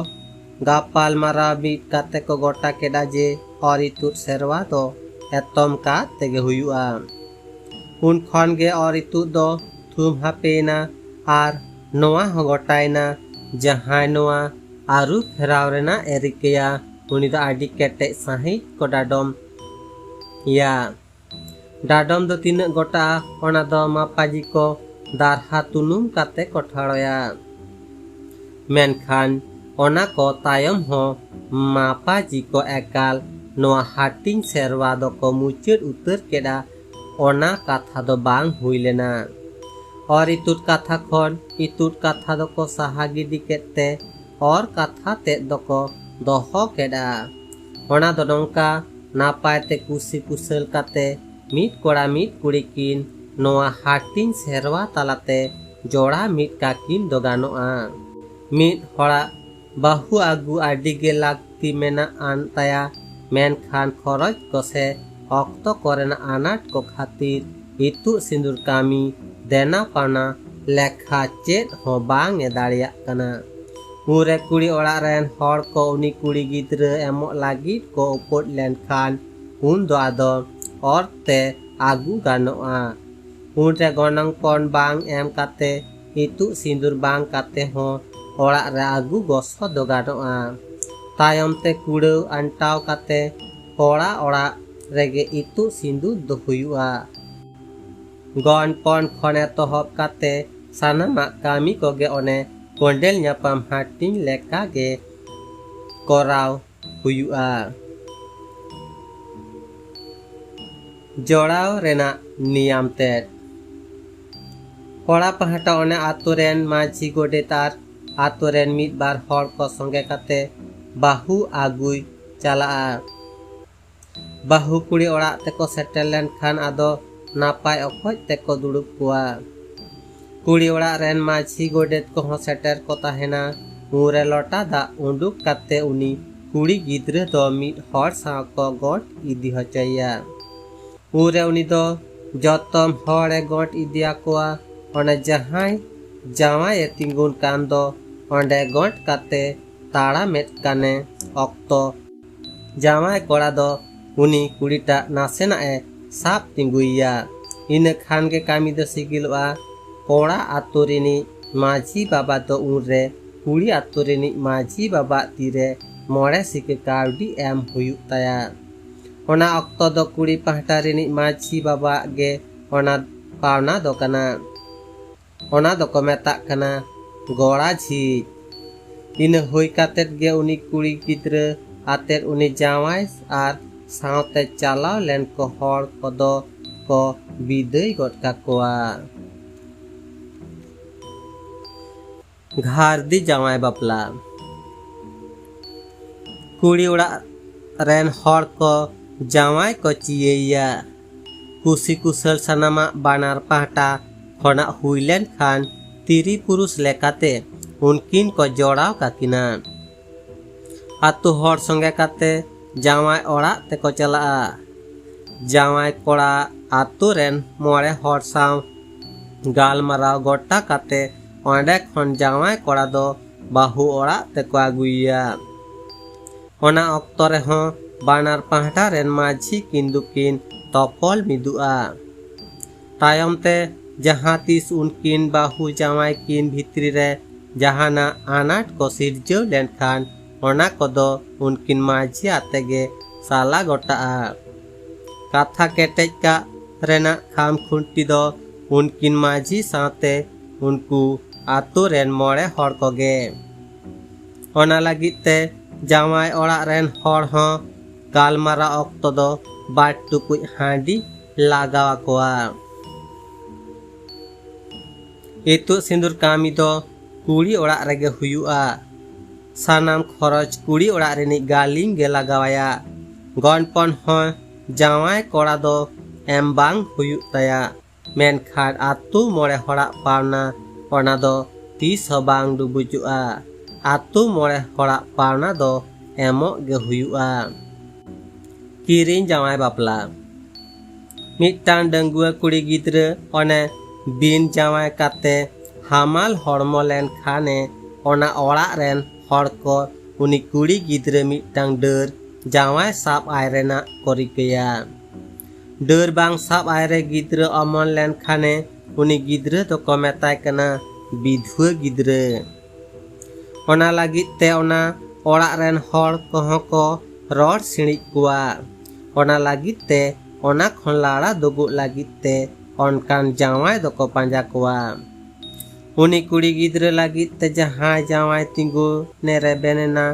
ᱜᱟᱯᱟᱞ ᱢᱟᱨᱟᱣ ᱢᱤᱫ ᱠᱟᱛᱮ ᱠᱚ ᱜᱚᱴᱟ ᱠᱮᱫᱟ ᱡᱮ ᱚᱨ ᱤᱛᱩᱫ ᱥᱮᱨᱣᱟ ᱫᱚ ᱮᱛᱚᱢ ᱠᱟᱛ ᱛᱮᱜᱮ ᱦᱩᱭᱩᱜᱼᱟ᱾ ᱩᱱ ᱠᱷᱚᱱ ᱜᱮ ᱚᱨ ᱤᱛᱩᱫ ᱫᱚ ᱛᱷᱩᱢ ᱦᱟᱯᱮᱭᱮᱱᱟ ᱟᱨ ᱱᱚᱣᱟ ᱦᱚᱸ ᱜᱚᱴᱟᱭᱮᱱᱟ, ᱡᱟᱦᱟᱸᱭ ᱱᱚᱣᱟ ᱟᱹᱨᱩ ᱯᱷᱮᱨᱟᱣ ᱨᱮᱱᱟᱜ ᱮ ᱨᱤᱠᱟᱹᱭᱟ, ᱩᱱᱤ ᱫᱚ ᱟᱹᱰᱤ ᱠᱮᱴᱮᱡ ᱥᱟᱺᱦᱤᱡ ᱠᱚ ᱰᱟᱰᱚᱢ ᱮᱭᱟ᱾ ᱰᱟᱰᱚᱢ ᱫᱚ ᱛᱤᱱᱟᱹᱜ ᱜᱚᱴᱟᱜᱼᱟ, ᱚᱱᱟ ᱫᱚ ᱢᱟᱯᱟᱡᱤ ᱠᱚ ᱫᱟᱨᱦᱟ ᱛᱩᱱᱩᱢ ᱠᱟᱛᱮ ᱠᱚ ᱴᱷᱟᱲᱚᱭᱟ᱾ ᱢᱮᱱᱠᱷᱟᱱ ᱚᱱᱟ ᱠᱚ ᱛᱟᱭᱚᱢ ᱦᱚᱸ ᱢᱟᱯᱟᱡᱤ ᱠᱚ ᱮᱠᱟᱞ ᱱᱚᱣᱟ ᱦᱟᱹᱴᱤᱧ ᱥᱮᱨᱣᱟ ᱫᱚᱠᱚ ᱢᱩᱪᱟᱹᱫ ᱩᱛᱟᱹᱨ ᱠᱮᱫᱟ, ᱚᱱᱟ ᱠᱟᱛᱷᱟ ᱫᱚ ᱵᱟᱝ ᱦᱩᱭ ᱞᱮᱱᱟ᱾ ᱚᱨ ᱤᱛᱩᱫ ᱠᱟᱛᱷᱟ ᱠᱷᱚᱱ ᱤᱛᱩᱫ ᱠᱟᱛᱷᱟ ᱫᱚᱠᱚ ᱥᱟᱦᱟ ᱜᱤᱰᱤ ᱠᱮᱫ ᱛᱮ ᱚᱨ ᱠᱟᱛᱷᱟ ᱛᱮᱫ ᱫᱚᱠᱚ ᱫᱚᱦᱚ ᱠᱮᱫᱼᱟ᱾ ᱚᱱᱟ ᱫᱚ ᱱᱚᱝᱠᱟ ᱱᱟᱯᱟᱭ ᱛᱮ ᱠᱩᱥᱤ ᱠᱩᱥᱟᱹᱞ ᱠᱟᱛᱮ ᱢᱤᱫ ᱠᱚᱲᱟ ᱢᱤᱫ ᱠᱩᱲᱤ ᱠᱤᱱ ᱱᱚᱣᱟ ᱦᱟᱹᱴᱤᱧ ᱥᱮᱨᱣᱟ ᱛᱟᱞᱟᱛᱮ ᱡᱚᱲᱟᱣ ᱢᱤᱫ ᱠᱟᱹᱠᱤᱱ ᱫᱚ ᱜᱟᱱᱚᱜᱼᱟ᱾ ᱢᱤᱫ ᱦᱚᱲᱟᱜ ᱵᱟᱹᱦᱩ ᱟᱹᱜᱩ ᱟᱹᱰᱤ ᱜᱮ ᱞᱟᱹᱠᱛᱤ ᱢᱮᱱᱟᱜ ᱟᱱ ᱛᱟᱭᱟ, ᱢᱮᱱᱠᱷᱟᱱ ᱠᱷᱚᱨᱚᱪ ᱠᱚᱥᱮ ᱚᱠᱛᱚ ᱠᱚᱨᱮᱱᱟᱜ ᱟᱱᱟᱴ ᱠᱚ ᱠᱷᱟᱹᱛᱤᱨ ᱤᱛᱩᱫ ᱥᱤᱸᱫᱩᱨ ᱠᱟᱹᱢᱤ ᱫᱮᱱᱟ ᱯᱟᱣᱱᱟ ᱞᱮᱠᱷᱟ ᱪᱮᱫ ᱦᱚᱸ ᱵᱟᱝ ᱮ ᱫᱟᱲᱮᱭᱟᱜ ᱠᱟᱱᱟ᱾ ᱩᱱᱨᱮ ᱠᱩᱲᱤ ᱚᱲᱟᱜ ᱨᱮᱱ ᱦᱚᱲ ᱠᱚ ᱩᱱᱤ ᱠᱩᱲᱤ ᱜᱤᱫᱽᱨᱟᱹ ᱮᱢᱚᱜ ᱞᱟᱹᱜᱤᱫ ᱠᱚ ᱩᱯᱚᱫ ᱞᱮᱱᱠᱷᱟᱱ ᱩᱱ ᱫᱚ ᱟᱫᱚ ᱚᱨ ᱛᱮ ᱟᱹᱜᱩ ᱜᱟᱱᱚᱜᱼᱟ᱾ ᱩᱱᱨᱮ ᱜᱚᱱᱚᱝ ᱯᱚᱱ ᱵᱟᱝ ᱮᱢ ᱠᱟᱛᱮ ᱤᱛᱩᱫ ᱥᱤᱸᱫᱩᱨ ᱵᱟᱝ ᱠᱟᱛᱮ ᱦᱚᱸ ᱚᱲᱟᱜ ᱨᱮ ᱟᱹᱜᱩ ᱜᱚᱥᱚ ᱫᱚ ᱜᱟᱱᱚᱜᱼᱟ᱾ ᱛᱟᱭᱚᱢ ᱛᱮ ᱠᱩᱲᱟᱹᱣ ᱟᱱᱴᱟᱣ ᱠᱟᱛᱮ ᱠᱚᱲᱟ ᱚᱲᱟᱜ ᱨᱮᱜᱮ ᱤᱛᱩᱫ ᱥᱤᱸᱫᱩᱨ ᱫᱚ ᱦᱩᱭᱩᱜᱼᱟ᱾ ᱜᱚᱱ ᱯᱚᱱ ᱠᱷᱚᱱ ᱮᱛᱚᱦᱚᱵ ᱠᱟᱛᱮ ᱥᱟᱱᱟᱢᱟᱜ ᱠᱟᱹᱢᱤ ᱠᱚᱜᱮ ᱚᱱᱮ ᱠᱚᱸᱰᱮᱞ ᱧᱟᱯᱟᱢ ᱦᱟᱹᱴᱤᱧ ᱞᱮᱠᱟ ᱜᱮ ᱠᱚᱨᱟᱣ ᱦᱩᱭᱩᱜᱼᱟ᱾ ᱡᱚᱲᱟᱣ ᱨᱮᱱᱟᱜ ᱱᱤᱭᱟᱢ ᱛᱮᱫ᱾ ᱠᱚᱲᱟ ᱯᱟᱦᱴᱟ ᱚᱱᱮ ᱟᱛᱳ ᱨᱮᱱ ᱢᱟᱹᱡᱷᱤ ᱜᱚᱰᱮᱛ ᱟᱨ ᱟᱛᱳ ᱨᱮᱱ ᱢᱤᱫ ᱵᱟᱨ ᱦᱚᱲ ᱠᱚ ᱥᱚᱸᱜᱮ ᱠᱟᱛᱮ ᱵᱟᱹᱦᱩ ᱟᱹᱜᱩᱭ ᱪᱟᱞᱟᱜᱼᱟ᱾ ᱵᱟᱹᱦᱩ ᱠᱩᱲᱤ ᱚᱲᱟᱜ ᱛᱮᱠᱚ ᱥᱮᱴᱮᱨ ᱞᱮᱱᱠᱷᱟᱱ ᱟᱫᱚ ᱱᱟᱯᱟᱭ ᱚᱠᱚᱡ ᱛᱮᱠᱚ ᱫᱩᱲᱩᱵ ᱠᱚᱣᱟ᱾ ᱠᱩᱲᱤ ᱚᱲᱟᱜ ᱨᱮᱱ ᱢᱟᱹᱡᱷᱤ ᱜᱚᱰᱮᱛ ᱠᱚᱦᱚᱸ ᱥᱮᱴᱮᱨ ᱠᱚ ᱛᱟᱦᱮᱱᱟ᱾ ᱩᱱᱨᱮ ᱞᱚᱴᱟ ᱫᱟᱜ ᱩᱰᱩᱠ ᱠᱟᱛᱮ ᱩᱱᱤ ᱠᱩᱲᱤ ᱜᱤᱫᱽᱨᱟᱹ ᱫᱚ ᱢᱤᱫ ᱦᱚᱲ ᱥᱟᱶ ᱠᱚ ᱜᱚᱸᱴ ᱤᱫᱤ ᱦᱚᱪᱚᱭᱮᱭᱟ᱾ ᱩᱱᱨᱮ ᱩᱱᱤ ᱫᱚ ᱡᱚᱛᱚᱢ ᱦᱚᱲᱮ ᱜᱚᱸᱴ ᱤᱫᱤᱭᱟᱠᱚᱣᱟ᱾ ᱚᱱᱮ ᱡᱟᱦᱟᱸᱭ ᱡᱟᱶᱟᱭᱮ ᱛᱤᱸᱜᱩᱱ ᱠᱟᱱ ᱫᱚ ᱚᱸᱰᱮ ᱜᱚᱸᱴ ᱠᱟᱛᱮ ᱛᱟᱲᱟᱢᱮᱫ ᱠᱟᱱᱮ ᱚᱠᱛᱚ ᱡᱟᱶᱟᱭ ᱠᱚᱲᱟ ᱫᱚ ᱩᱱᱤ ᱠᱩᱲᱤᱴᱟᱜ ᱱᱟᱥᱮᱱᱟᱜ ᱮ ᱥᱟᱵ ᱛᱤᱸᱜᱩᱭᱮᱭᱟ᱾ ᱤᱱᱟᱹ ᱠᱷᱟᱱ ᱜᱮ ᱠᱟᱹᱢᱤ ᱫᱚ ᱥᱤᱜᱤᱞᱚᱜᱼᱟ᱾ ᱠᱚᱲᱟ ᱟᱛᱳ ᱨᱤᱱᱤᱡ ᱢᱟᱹᱡᱷᱤ ᱵᱟᱵᱟ ᱫᱚ ᱩᱱᱨᱮ ᱠᱩᱲᱤ ᱟᱛᱳ ᱨᱤᱱᱤᱡ ᱢᱟᱹᱡᱷᱤ ᱵᱟᱵᱟᱜ ᱛᱤᱨᱮ ᱢᱚᱬᱮ ᱥᱤᱠᱟᱹ ᱠᱟᱹᱣᱰᱤ ᱮᱢ ᱦᱩᱭᱩᱜ ᱛᱟᱭᱟ᱾ ᱚᱱᱟ ᱚᱠᱛᱚ ᱫᱚ ᱠᱩᱲᱤ ᱯᱟᱦᱴᱟ ᱨᱤᱱᱤᱡ ᱢᱟᱹᱡᱷᱤ ᱵᱟᱵᱟᱜ ᱜᱮ ᱚᱱᱟ ᱯᱟᱣᱱᱟ ᱫᱚ ᱠᱟᱱᱟ᱾ ᱚᱱᱟ ᱫᱚᱠᱚ ᱢᱮᱛᱟᱜ ᱠᱟᱱᱟ ᱜᱚᱲᱟ ᱡᱷᱤᱡ᱾ ᱤᱱᱟᱹ ᱦᱩᱭ ᱠᱟᱛᱮᱫ ᱜᱮ ᱩᱱᱤ ᱠᱩᱲᱤ ᱜᱤᱫᱽᱨᱟᱹ ᱟᱛᱮᱫ ᱩᱱᱤ ᱡᱟᱶᱟᱭ ᱟᱨ ᱥᱟᱶᱛᱮ ᱪᱟᱞᱟᱣ ᱞᱮᱱ ᱠᱚ ᱦᱚᱲ ᱠᱚᱫᱚ ᱠᱚ ᱵᱤᱫᱟᱹᱭ ᱜᱚᱫ ᱠᱟᱠᱚᱣᱟ᱾ ᱜᱷᱟᱨᱫᱤ ᱡᱟᱶᱟᱭ ᱵᱟᱯᱞᱟ᱾ ᱠᱩᱲᱤ ᱚᱲᱟᱜ ᱨᱮᱱ ᱦᱚᱲ ᱠᱚ ᱡᱟᱶᱟᱭ ᱠᱚ ᱪᱤᱭᱟᱹᱭᱟ᱾ ᱠᱩᱥᱤ ᱠᱩᱥᱟᱹᱞ ᱥᱟᱱᱟᱢᱟᱜ ᱵᱟᱱᱟᱨ ᱯᱟᱦᱴᱟ ᱠᱷᱚᱱᱟᱜ ᱦᱩᱭ ᱞᱮᱱᱠᱷᱟᱱ ᱛᱤᱨᱤ ᱯᱩᱨᱩᱥ ᱞᱮᱠᱟᱛᱮ ᱩᱱᱠᱤᱱ ᱠᱚ ᱡᱚᱲᱟᱣ ᱠᱟᱠᱤᱱᱟ᱾ ᱟᱛᱳ ᱦᱚᱲ ᱥᱚᱸᱜᱮ ᱠᱟᱛᱮ ᱡᱟᱶᱟᱭ ᱚᱲᱟᱜ ᱛᱮᱠᱚ ᱪᱟᱞᱟᱜᱼᱟ᱾ ᱡᱟᱶᱟᱭ ᱠᱚᱲᱟ ᱟᱛᱳ ᱨᱮᱱ ᱢᱚᱬᱮ ᱦᱚᱲ ᱥᱟᱶ ᱜᱟᱞᱢᱟᱨᱟᱣ ᱜᱚᱴᱟ ᱠᱟᱛᱮ ᱚᱸᱰᱮ ᱠᱷᱚᱱ ᱡᱟᱶᱟᱭ ᱠᱚᱲᱟ ᱫᱚ ᱵᱟᱹᱦᱩ ᱚᱲᱟᱜ ᱛᱮᱠᱚ ᱟᱹᱜᱩᱭᱮᱭᱟ᱾ ᱚᱱᱟ ᱚᱠᱛᱚ ᱨᱮᱦᱚᱸ ᱵᱟᱱᱟᱨ ᱯᱟᱦᱴᱟ ᱨᱮᱱ ᱢᱟᱹᱡᱷᱤ ᱠᱤᱱ ᱫᱚᱠᱤᱱ ᱛᱚᱯᱚᱞ ᱢᱤᱫᱚᱜᱼᱟ᱾ ᱛᱟᱭᱚᱢ ᱛᱮ ᱡᱟᱦᱟᱸ ᱛᱤᱥ ᱩᱱᱠᱤᱱ ᱵᱟᱹᱦᱩ ᱡᱟᱶᱟᱭ ᱠᱤᱱ ᱵᱷᱤᱛᱨᱤ ᱨᱮ ᱡᱟᱦᱟᱱᱟᱜ ᱟᱱᱟᱴ ᱠᱚ ᱥᱤᱨᱡᱟᱹᱣ ᱞᱮᱱᱠᱷᱟᱱ ᱚᱱᱟ ᱠᱚᱫᱚ ᱩᱱᱠᱤᱱ ᱢᱟᱹᱡᱷᱤ ᱟᱛᱮ ᱜᱮ ᱥᱟᱞᱟ ᱜᱚᱴᱟᱜᱼᱟ᱾ ᱠᱟᱛᱷᱟ ᱠᱮᱴᱮᱡ ᱠᱟᱜ ᱨᱮᱱᱟᱜ ᱠᱷᱟᱢ ᱠᱷᱩᱱᱴᱤ ᱫᱚ ᱩᱱᱠᱤᱱ ᱢᱟᱹᱡᱷᱤ ᱥᱟᱶᱛᱮ ᱩᱱᱠᱩ ᱟᱛᱳ ᱨᱮᱱ ᱢᱚᱬᱮ ᱦᱚᱲ ᱠᱚᱜᱮ᱾ ᱚᱱᱟ ᱞᱟᱹᱜᱤᱫ ᱛᱮ ᱡᱟᱶᱟᱭ ᱚᱲᱟᱜ ᱨᱮᱱ ᱦᱚᱲ ᱦᱚᱸ ᱜᱟᱞᱢᱟᱨᱟᱣ ᱚᱠᱛᱚ ᱫᱚ ᱵᱟᱨ ᱴᱩᱠᱩᱡ ᱦᱟᱺᱰᱤ ᱞᱟᱜᱟᱣ ᱟᱠᱚᱣᱟ᱾ ᱤᱛᱩᱫ ᱥᱤᱸᱫᱩᱨ ᱠᱟᱹᱢᱤ ᱫᱚ ᱠᱩᱲᱤ ᱚᱲᱟᱜ ᱨᱮᱜᱮ ᱦᱩᱭᱩᱜᱼᱟ᱾ ᱥᱟᱱᱟᱢ ᱠᱷᱚᱨᱚᱪ ᱠᱩᱲᱤ ᱚᱲᱟᱜ ᱨᱤᱱᱤᱡ ᱜᱟᱹᱞᱤᱢ ᱜᱮ ᱞᱟᱜᱟᱣᱟᱭᱟ᱾ ᱜᱚᱱᱯᱚᱱ ᱦᱚᱸ ᱡᱟᱶᱟᱭ ᱠᱚᱲᱟ ᱫᱚ ᱮᱢ ᱵᱟᱝ ᱦᱩᱭᱩᱜ ᱛᱟᱭᱟ᱾ ᱢᱮᱱᱠᱷᱟᱱ ᱟᱛᱳ ᱢᱚᱬᱮ ᱦᱚᱲᱟᱜ ᱯᱟᱣᱱᱟ ᱚᱱᱟ ᱫᱚ ᱛᱤᱥ ᱦᱚᱸ ᱵᱟᱝ ᱰᱩᱵᱩᱡᱚᱜᱼᱟ᱾ ᱟᱛᱳ ᱢᱚᱬᱮ ᱦᱚᱲᱟᱜ ᱯᱟᱣᱱᱟ ᱫᱚ ᱮᱢᱚᱜ ᱜᱮ ᱦᱩᱭᱩᱜᱼᱟ᱾ ᱠᱤᱨᱤᱧ ᱡᱟᱶᱟᱭ ᱵᱟᱯᱞᱟ᱾ ᱢᱤᱫᱴᱟᱝ ᱰᱟᱺᱜᱩᱣᱟᱹ ᱠᱩᱲᱤ ᱜᱤᱫᱽᱨᱟᱹ ᱚᱱᱮ ᱵᱤᱱ ᱡᱟᱶᱟᱭ ᱠᱟᱛᱮ ᱦᱟᱢᱟᱞ ᱦᱚᱲᱢᱚ ᱞᱮᱱ ᱠᱷᱟᱱᱮ ᱚᱱᱟ ᱚᱲᱟᱜ ᱨᱮᱱ ᱦᱚᱲ ᱠᱚ ᱩᱱᱤ ᱠᱩᱲᱤ ᱜᱤᱫᱽᱨᱟᱹ ᱢᱤᱫᱴᱟᱝ ᱰᱟᱹᱨ ᱡᱟᱶᱟᱭ ᱥᱟᱵ ᱟᱭ ᱨᱮᱱᱟᱜ ᱠᱚ ᱨᱤᱠᱟᱹᱭᱟ᱾ ᱰᱟᱹᱨ ᱵᱟᱝ ᱥᱟᱵ ᱟᱭ ᱨᱮ ᱜᱤᱫᱽᱨᱟᱹ ᱚᱢᱚᱱ ᱞᱮᱱ ᱠᱷᱟᱱᱮ ᱩᱱᱤ ᱜᱤᱫᱽᱨᱟᱹ ᱫᱚᱠᱚ ᱢᱮᱛᱟᱭ ᱠᱟᱱᱟ ᱵᱤᱫᱷᱩᱣᱟᱹ ᱜᱤᱫᱽᱨᱟᱹ᱾ ᱚᱱᱟ ᱞᱟᱹᱜᱤᱫ ᱛᱮ ᱚᱱᱟ ᱚᱲᱟᱜ ᱨᱮᱱ ᱦᱚᱲ ᱠᱚᱦᱚᱸ ᱠᱚ ᱨᱚᱲ ᱥᱤᱬᱤᱡ ᱠᱚᱣᱟ᱾ ᱚᱱᱟ ᱞᱟᱹᱜᱤᱫ ᱛᱮ ᱚᱱᱟ ᱠᱷᱚᱱ ᱞᱟᱲᱟ ᱫᱩᱜᱩᱜ ᱞᱟᱹᱜᱤᱫ ᱛᱮ ᱚᱱᱠᱟᱱ ᱡᱟᱶᱟᱭ ᱫᱚᱠᱚ ᱯᱟᱸᱡᱟ ᱠᱚᱣᱟ᱾ ᱩᱱᱤ ᱠᱩᱲᱤ ᱜᱤᱫᱽᱨᱟᱹ ᱞᱟᱹᱜᱤᱫ ᱛᱮ ᱡᱟᱦᱟᱸᱭ ᱡᱟᱶᱟᱭ ᱛᱤᱸᱜᱩᱱᱮ ᱨᱮᱵᱮᱱ ᱮᱱᱟ,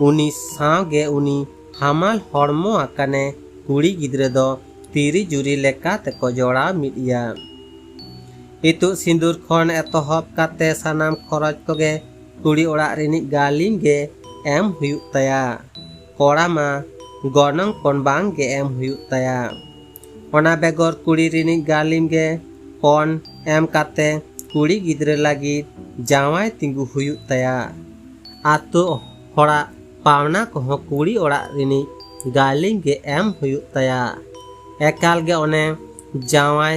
ᱩᱱᱤ ᱥᱟᱶᱜᱮ ᱩᱱᱤ ᱦᱟᱢᱟᱞ ᱦᱚᱲᱢᱚ ᱟᱠᱟᱱᱮ ᱠᱩᱲᱤ ᱜᱤᱫᱽᱨᱟᱹ ᱫᱚ ᱛᱤᱨᱤ ᱡᱩᱨᱤ ᱞᱮᱠᱟ ᱛᱮᱠᱚ ᱡᱚᱲᱟᱣ ᱢᱤᱫ ᱮᱭᱟ᱾ ᱤᱛᱩᱫ ᱥᱤᱸᱫᱩᱨ ᱠᱷᱚᱱ ᱮᱛᱚᱦᱚᱵ ᱠᱟᱛᱮ ᱥᱟᱱᱟᱢ ᱠᱷᱚᱨᱚᱪ ᱠᱚᱜᱮ ᱠᱩᱲᱤ ᱚᱲᱟᱜ ᱨᱤᱱᱤᱡ ᱜᱟᱹᱞᱤᱢ ᱜᱮ ᱮᱢ ᱦᱩᱭᱩᱜ ᱛᱟᱭᱟ᱾ ᱠᱚᱲᱟ ᱢᱟ ᱜᱚᱱᱚᱝ ᱯᱚᱱ ᱵᱟᱝ ᱜᱮ ᱮᱢ ᱦᱩᱭᱩᱜ ᱛᱟᱭᱟ᱾ ᱚᱱᱟ ᱵᱮᱜᱚᱨ ᱠᱩᱲᱤ ᱨᱤᱱᱤᱡ ᱜᱟᱹᱞᱤᱢ ᱜᱮ ᱯᱚᱱ ᱮᱢ ᱠᱟᱛᱮ ᱠᱩᱲᱤ ᱜᱤᱫᱽᱨᱟᱹ ᱞᱟᱹᱜᱤᱫ ᱡᱟᱶᱟᱭ ᱛᱤᱸᱜᱩ ᱦᱩᱭᱩᱜ ᱛᱟᱭᱟ᱾ ᱟᱛᱳ ᱦᱚᱲᱟᱜ ᱯᱟᱣᱱᱟ ᱠᱚᱦᱚᱸ ᱠᱩᱲᱤ ᱚᱲᱟᱜ ᱨᱤᱱᱤᱡ ᱜᱟᱹᱞᱤᱢ ᱜᱮ ᱮᱢ ᱦᱩᱭᱩᱜ ᱛᱟᱭᱟ᱾ ᱮᱠᱟᱞ ᱜᱮ ᱚᱱᱮ ᱡᱟᱶᱟᱭ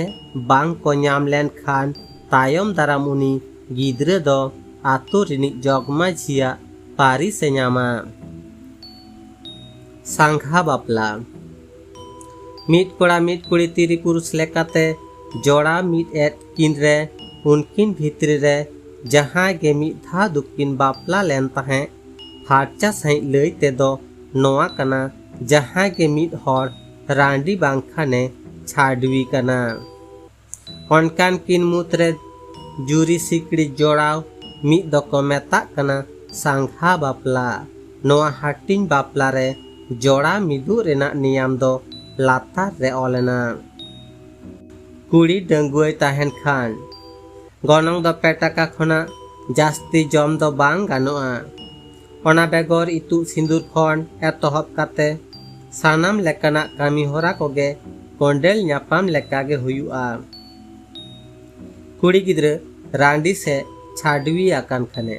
ᱵᱟᱝ ᱠᱚ ᱧᱟᱢ ᱞᱮᱱ ᱠᱷᱟᱱ ᱛᱟᱭᱚᱢ ᱫᱟᱨᱟᱢ ᱩᱱᱤ ᱜᱤᱫᱽᱨᱟᱹ ᱫᱚ ᱟᱛᱳ ᱨᱤᱱᱤᱡ ᱡᱚᱜᱽ ᱢᱟᱹᱡᱷᱤᱭᱟᱜ ᱯᱟᱹᱨᱤᱥ ᱮ ᱧᱟᱢᱟ᱾ ᱥᱟᱸᱜᱷᱟ ᱵᱟᱯᱞᱟ᱾ ᱢᱤᱫ ᱠᱚᱲᱟ ᱢᱤᱫ ᱠᱩᱲᱤ ᱛᱤᱨᱤ ᱯᱩᱨᱩᱥ ᱞᱮᱠᱟᱛᱮ ᱡᱚᱲᱟᱣ ᱢᱤᱫ ᱮᱫ ᱠᱤᱱ ᱨᱮ ᱩᱱᱠᱤᱱ ᱵᱷᱤᱛᱨᱤ ᱨᱮ ᱡᱟᱦᱟᱸᱭ ᱜᱮ ᱢᱤᱫ ᱫᱷᱟᱣ ᱫᱚᱠᱤᱱ ᱵᱟᱯᱞᱟ ᱞᱮᱱ ᱛᱟᱦᱮᱸᱫ, ᱯᱷᱟᱨᱪᱟ ᱥᱟᱺᱦᱤᱡ ᱞᱟᱹᱭ ᱛᱮᱫᱚ ᱱᱚᱣᱟ ᱠᱟᱱᱟ, ᱡᱟᱦᱟᱸᱭ ᱜᱮ ᱢᱤᱫ ᱦᱚᱲ ᱨᱟᱺᱰᱤ ᱵᱟᱝᱠᱷᱟᱱᱮ ᱪᱷᱟᱰᱣᱤ ᱠᱟᱱᱟ᱾ ᱚᱱᱠᱟᱱ ᱠᱤᱱ ᱢᱩᱫᱽᱨᱮ ᱡᱩᱨᱤ ᱥᱤᱠᱲᱤ ᱡᱚᱲᱟᱣ ᱢᱤᱫ ᱫᱚᱠᱚ ᱢᱮᱛᱟᱜ ᱠᱟᱱᱟ ᱥᱟᱸᱜᱷᱟ ᱵᱟᱯᱞᱟ᱾ ᱱᱚᱣᱟ ᱦᱟᱹᱴᱤᱧ ᱵᱟᱯᱞᱟ ᱨᱮ ᱡᱚᱲᱟᱣ ᱢᱤᱫᱩᱜ ᱨᱮᱱᱟᱜ ᱱᱤᱭᱟᱢ ᱫᱚ ᱞᱟᱛᱟᱨ ᱨᱮ ᱚᱞ ᱮᱱᱟ᱾ ᱠᱩᱲᱤ ᱰᱟᱺᱜᱩᱣᱟᱹᱭ ᱛᱟᱦᱮᱱ ᱠᱷᱟᱱ ᱜᱚᱱᱚᱝ ᱫᱚ ᱯᱮ ᱴᱟᱠᱟ ᱠᱷᱚᱱᱟᱜ ᱡᱟᱹᱥᱛᱤ ᱡᱚᱢ ᱫᱚ ᱵᱟᱝ ᱜᱟᱱᱚᱜᱼᱟ᱾ ᱚᱱᱟ ᱵᱮᱜᱚᱨ ᱤᱛᱩᱫ ᱥᱤᱸᱫᱩᱨ ᱠᱷᱚᱱ ᱮᱛᱚᱦᱚᱵ ᱠᱟᱛᱮ ᱥᱟᱱᱟᱢ ᱞᱮᱠᱟᱱᱟᱜ ᱠᱟᱹᱢᱤ ᱦᱚᱨᱟ ᱠᱚᱜᱮ ᱠᱚᱸᱰᱮᱞ ᱧᱟᱯᱟᱢ ᱞᱮᱠᱟᱜᱮ ᱦᱩᱭᱩᱜᱼᱟ᱾ ᱠᱩᱲᱤ ᱜᱤᱫᱽᱨᱟᱹ ᱨᱟᱺᱰᱤ ᱥᱮ ᱪᱷᱟᱰᱣᱤ ᱟᱠᱟᱱ ᱠᱷᱟᱱᱮ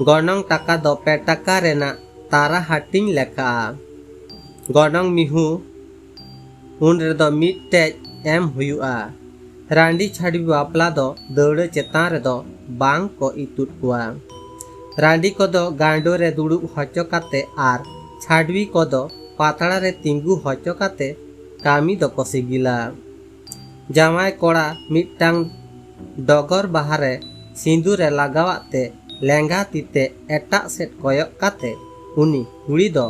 ᱜᱚᱱᱚᱝ ᱴᱟᱠᱟ ᱫᱚ ᱯᱮ ᱴᱟᱠᱟ ᱨᱮᱱᱟᱜ ᱛᱟᱨᱟ ᱦᱟᱹᱴᱤᱧ ᱞᱮᱠᱷᱟᱜᱼᱟ᱾ ᱜᱚᱱᱚᱝ ᱢᱤᱦᱩ ᱩᱱ ᱨᱮᱫᱚ ᱢᱤᱫᱴᱮᱡ ᱮᱢ ᱦᱩᱭᱩᱜᱼᱟ᱾ ᱨᱟᱺᱰᱤ ᱪᱷᱟᱰᱣᱤ ᱵᱟᱯᱞᱟ ᱫᱚ ᱫᱟᱹᱣᱲᱟᱹ ᱪᱮᱛᱟᱱ ᱨᱮᱫᱚ ᱵᱟᱝ ᱠᱚ ᱤᱛᱩᱫ ᱠᱚᱣᱟ᱾ ᱨᱟᱺᱰᱤ ᱠᱚᱫᱚ ᱜᱟᱸᱰᱳ ᱨᱮ ᱫᱩᱲᱩᱵ ᱦᱚᱪᱚ ᱠᱟᱛᱮ ᱟᱨ ᱪᱷᱟᱰᱣᱤ ᱠᱚᱫᱚ ᱯᱟᱛᱲᱟ ᱨᱮ ᱛᱤᱸᱜᱩ ᱦᱚᱪᱚ ᱠᱟᱛᱮ ᱠᱟᱹᱢᱤ ᱫᱚᱠᱚ ᱥᱤᱜᱤᱞᱟ᱾ ᱡᱟᱶᱟᱭ ᱠᱚᱲᱟ ᱢᱤᱫᱴᱟᱝ ᱰᱚᱜᱚᱨ ᱵᱟᱦᱟ ᱨᱮ ᱥᱤᱸᱫᱩᱨ ᱮ ᱞᱟᱜᱟᱣᱟᱜ ᱛᱮ ᱞᱮᱸᱜᱟ ᱛᱤ ᱛᱮ ᱮᱴᱟᱜ ᱥᱮᱫ ᱠᱚᱭᱚᱜ ᱠᱟᱛᱮ ᱩᱱᱤ ᱠᱩᱲᱤ ᱫᱚ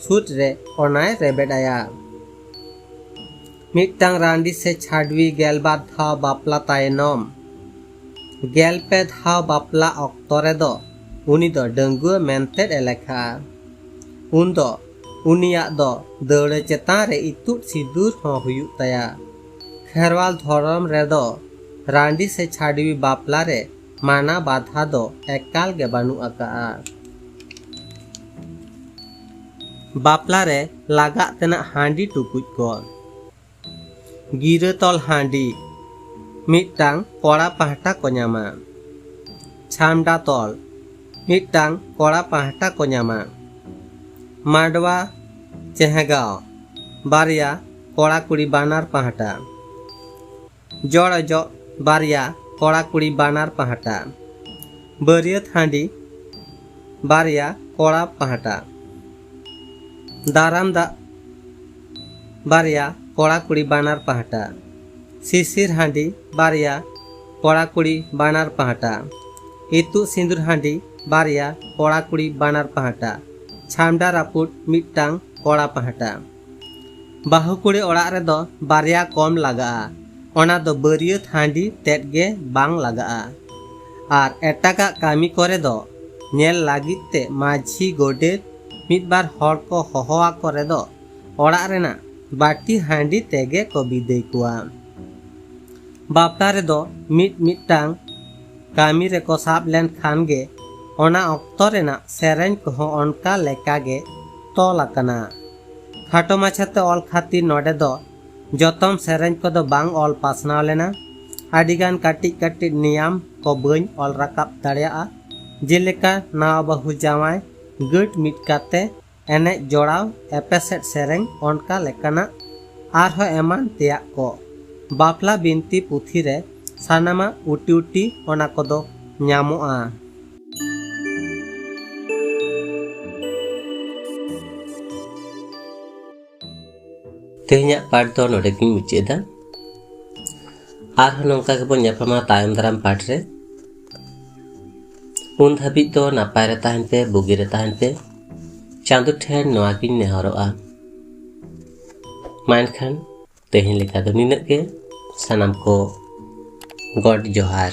ᱥᱩᱫ ᱨᱮ ᱚᱱᱟᱭ ᱨᱮᱵᱮᱫ ᱟᱭᱟ᱾ ᱢᱤᱫᱴᱟᱝ ᱨᱟᱺᱰᱤ ᱥᱮ ᱪᱷᱟᱰᱣᱤ ᱜᱮᱞᱵᱟᱨ ᱫᱷᱟᱣ ᱵᱟᱯᱞᱟ ᱛᱟᱭᱱᱚᱢ, ᱜᱮᱞ ᱯᱮ ᱫᱷᱟᱣ ᱵᱟᱯᱞᱟ ᱚᱠᱛᱚ ᱨᱮᱫᱚ ᱩᱱᱤ ᱫᱚ ᱰᱟᱺᱜᱩᱣᱟᱹ ᱢᱮᱱᱛᱮ ᱮ ᱞᱮᱠᱷᱟᱜᱼᱟ᱾ ᱩᱱ ᱫᱚ ᱩᱱᱤᱭᱟᱜ ᱫᱚ ᱫᱟᱹᱣᱲᱟᱹ ᱪᱮᱛᱟᱱ ᱨᱮ ᱤᱛᱩᱫ ᱥᱤᱸᱫᱩᱨ ᱦᱚᱸ ᱦᱩᱭᱩᱜ ᱛᱟᱭᱟ᱾ ᱠᱷᱮᱨᱣᱟᱞ ᱫᱷᱚᱨᱚᱢ ᱨᱮᱫᱚ ᱨᱟᱺᱰᱤ ᱥᱮ ᱪᱷᱟᱰᱣᱤ ᱵᱟᱯᱞᱟ ᱨᱮ ᱢᱟᱱᱟ ᱵᱟᱫᱷᱟ ᱫᱚ ᱮᱠᱟᱞ ᱜᱮ ᱵᱟᱹᱱᱩᱜ ᱟᱠᱟᱫᱼᱟ᱾ ᱵᱟᱯᱞᱟ ᱨᱮ ᱞᱟᱜᱟᱜ ᱛᱮᱱᱟᱜ ᱦᱟᱺᱰᱤ ᱴᱩᱠᱩᱡ ᱠᱚ᱾ ᱜᱤᱨᱟᱹ ᱛᱚᱞ ᱦᱟᱺᱰᱤ ᱢᱤᱫᱴᱟᱝ ᱠᱚᱲᱟ ᱯᱟᱦᱴᱟ ᱠᱚ ᱧᱟᱢᱟ᱾ ᱪᱷᱟᱢᱰᱟ ᱛᱚᱞ ᱢᱤᱫᱴᱟᱝ ᱠᱚᱲᱟ ᱯᱟᱦᱴᱟ ᱠᱚ ᱧᱟᱢᱟ᱾ ᱢᱟᱰᱣᱟ ᱪᱮᱦᱜᱟᱣ ᱵᱟᱨᱭᱟ ᱠᱚᱲᱟ ᱠᱩᱲᱤ ᱵᱟᱱᱟᱨ ᱯᱟᱦᱴᱟ᱾ ᱡᱚᱲ ᱚᱡᱚᱜ ᱵᱟᱨᱭᱟ ᱠᱚᱲᱟ ᱠᱩᱲᱤ ᱵᱟᱱᱟᱨ ᱯᱟᱦᱴᱟ᱾ ᱵᱟᱹᱨᱭᱟᱹᱛ ᱦᱟᱺᱰᱤ ᱵᱟᱨᱭᱟ ᱠᱚᱲᱟ ᱯᱟᱦᱴᱟ᱾ ᱫᱟᱨᱟᱢ ᱫᱟᱜ ᱵᱟᱨᱭᱟ ᱠᱚᱲᱟ ᱠᱩᱲᱤ ᱵᱟᱱᱟᱨ ᱯᱟᱦᱴᱟ᱾ ᱥᱤᱥᱤᱨ ᱦᱟᱺᱰᱤ ᱵᱟᱨᱭᱟ ᱠᱚᱲᱟ ᱠᱩᱲᱤ ᱵᱟᱱᱟᱨ ᱯᱟᱦᱴᱟ᱾ ᱤᱛᱩᱫ ᱥᱤᱸᱫᱩᱨ ᱦᱟᱺᱰᱤ ᱵᱟᱨᱭᱟ ᱠᱚᱲᱟ ᱠᱩᱲᱤ ᱵᱟᱱᱟᱨ ᱯᱟᱦᱴᱟ᱾ ᱪᱷᱟᱢᱰᱟ ᱨᱟᱹᱯᱩᱫ ᱢᱤᱫᱴᱟᱝ ᱠᱚᱲᱟ ᱯᱟᱦᱴᱟ᱾ ᱵᱟᱹᱦᱩ ᱠᱩᱲᱤ ᱚᱲᱟᱜ ᱨᱮᱫᱚ ᱵᱟᱨᱭᱟ ᱠᱚᱢ ᱞᱟᱜᱟᱜᱼᱟ, ᱚᱱᱟ ᱫᱚ ᱵᱟᱹᱨᱭᱟᱹᱛ ᱦᱟᱺᱰᱤ ᱛᱮᱫ ᱜᱮ ᱵᱟᱝ ᱞᱟᱜᱟᱜᱼᱟ᱾ ᱟᱨ ᱮᱴᱟᱜᱟᱜ ᱠᱟᱹᱢᱤ ᱠᱚᱨᱮ ᱫᱚ ᱧᱮᱞ ᱞᱟᱹᱜᱤᱫ ᱛᱮ ᱢᱟᱹᱡᱷᱤ, ᱜᱚᱰᱮᱛ, ᱢᱤᱫ ᱵᱟᱨ ᱦᱚᱲ ᱠᱚ ᱦᱚᱦᱚ ᱟᱠᱚ ᱨᱮᱫᱚ ᱚᱲᱟᱜ ᱨᱮᱱᱟᱜ ᱵᱟᱹᱴᱤ ᱦᱟᱺᱰᱤ ᱛᱮᱜᱮ ᱠᱚ ᱵᱤᱫᱟᱹᱭ ᱠᱚᱣᱟ᱾ ᱵᱟᱯᱞᱟ ᱨᱮᱫᱚ ᱢᱤᱫ ᱢᱤᱫᱴᱟᱝ ᱠᱟᱹᱢᱤ ᱨᱮᱠᱚ ᱥᱟᱵ ᱞᱮᱱᱠᱷᱟᱱ ᱜᱮ ᱚᱱᱟ ᱚᱠᱛᱚ ᱨᱮᱱᱟᱜ ᱥᱮᱨᱮᱧ ᱠᱚᱦᱚᱸ ᱚᱱᱠᱟ ᱞᱮᱠᱟ ᱜᱮ ᱛᱚᱞ ᱟᱠᱟᱱᱟ᱾ ᱠᱷᱟᱴᱚ ᱢᱟᱪᱷᱟᱛᱮ ᱚᱞ ᱠᱷᱟᱹᱛᱤᱨ ᱱᱚᱰᱮ ᱫᱚ ᱡᱚᱛᱚᱢ ᱥᱮᱨᱮᱧ ᱠᱚᱫᱚ ᱵᱟᱝ ᱚᱞ ᱯᱟᱥᱱᱟᱣ ᱞᱮᱱᱟ᱾ ᱟᱹᱰᱤᱜᱟᱱ ᱠᱟᱹᱴᱤᱡ ᱠᱟᱹᱴᱤᱡ ᱱᱤᱭᱟᱢ ᱠᱚ ᱵᱟᱹᱧ ᱚᱞ ᱨᱟᱠᱟᱵ ᱫᱟᱲᱮᱭᱟᱜᱼᱟ, ᱡᱮᱞᱮᱠᱟ ᱱᱟᱣᱟ ᱵᱟᱹᱦᱩ ᱡᱟᱶᱟᱭ ᱜᱟᱹᱴ ᱢᱤᱫ ᱠᱟᱛᱮ ᱮᱱᱮᱡ ᱡᱚᱲᱟᱣ, ᱮᱯᱮᱥᱮᱫ ᱥᱮᱨᱮᱧ, ᱚᱱᱠᱟ ᱞᱮᱠᱟᱱᱟᱜ ᱟᱨᱦᱚᱸ ᱮᱢᱟᱱ ᱛᱮᱭᱟᱜ ᱠᱚ᱾ ᱵᱟᱯᱞᱟ ᱵᱤᱱᱛᱤ ᱯᱩᱛᱷᱤ ᱨᱮ ᱥᱟᱱᱟᱢᱟᱜ ᱩᱴᱤ ᱩᱴᱤ ᱚᱱᱟ ᱠᱚᱫᱚ ᱧᱟᱢᱚᱜᱼᱟ᱾ ᱛᱮᱦᱮᱧᱟᱜ ᱯᱟᱴ ᱫᱚ ᱱᱚᱰᱮ ᱜᱤᱧ ᱢᱩᱪᱟᱹᱫ ᱮᱫᱟ᱾ ᱟᱨᱦᱚᱸ ᱱᱚᱝᱠᱟ ᱜᱮᱵᱚᱱ ᱧᱟᱯᱟᱢᱟ ᱛᱟᱭᱚᱢ ᱫᱟᱨᱟᱢ ᱯᱟᱴ ᱨᱮ᱾ ᱩᱱ ᱫᱷᱟᱹᱵᱤᱡ ᱫᱚ ᱱᱟᱯᱟᱭ ᱨᱮ ᱛᱟᱦᱮᱱ ᱯᱮ, ᱵᱩᱜᱤ ᱨᱮ ᱛᱟᱦᱮᱱ ᱯᱮ᱾ ᱪᱟᱸᱫᱚ ᱴᱷᱮᱱ ᱱᱚᱣᱟ ᱜᱤᱧ ᱱᱮᱦᱚᱨᱚᱜᱼᱟ᱾ ᱢᱟ ᱮᱱᱠᱷᱟᱱ ᱛᱮᱦᱮᱧ ᱞᱮᱠᱟ ᱫᱚ ᱱᱤᱱᱟᱹᱜ ᱜᱮ᱾ ᱥᱟᱱᱟᱢ ᱠᱚ ᱜᱚᱰ ᱡᱚᱦᱟᱨ᱾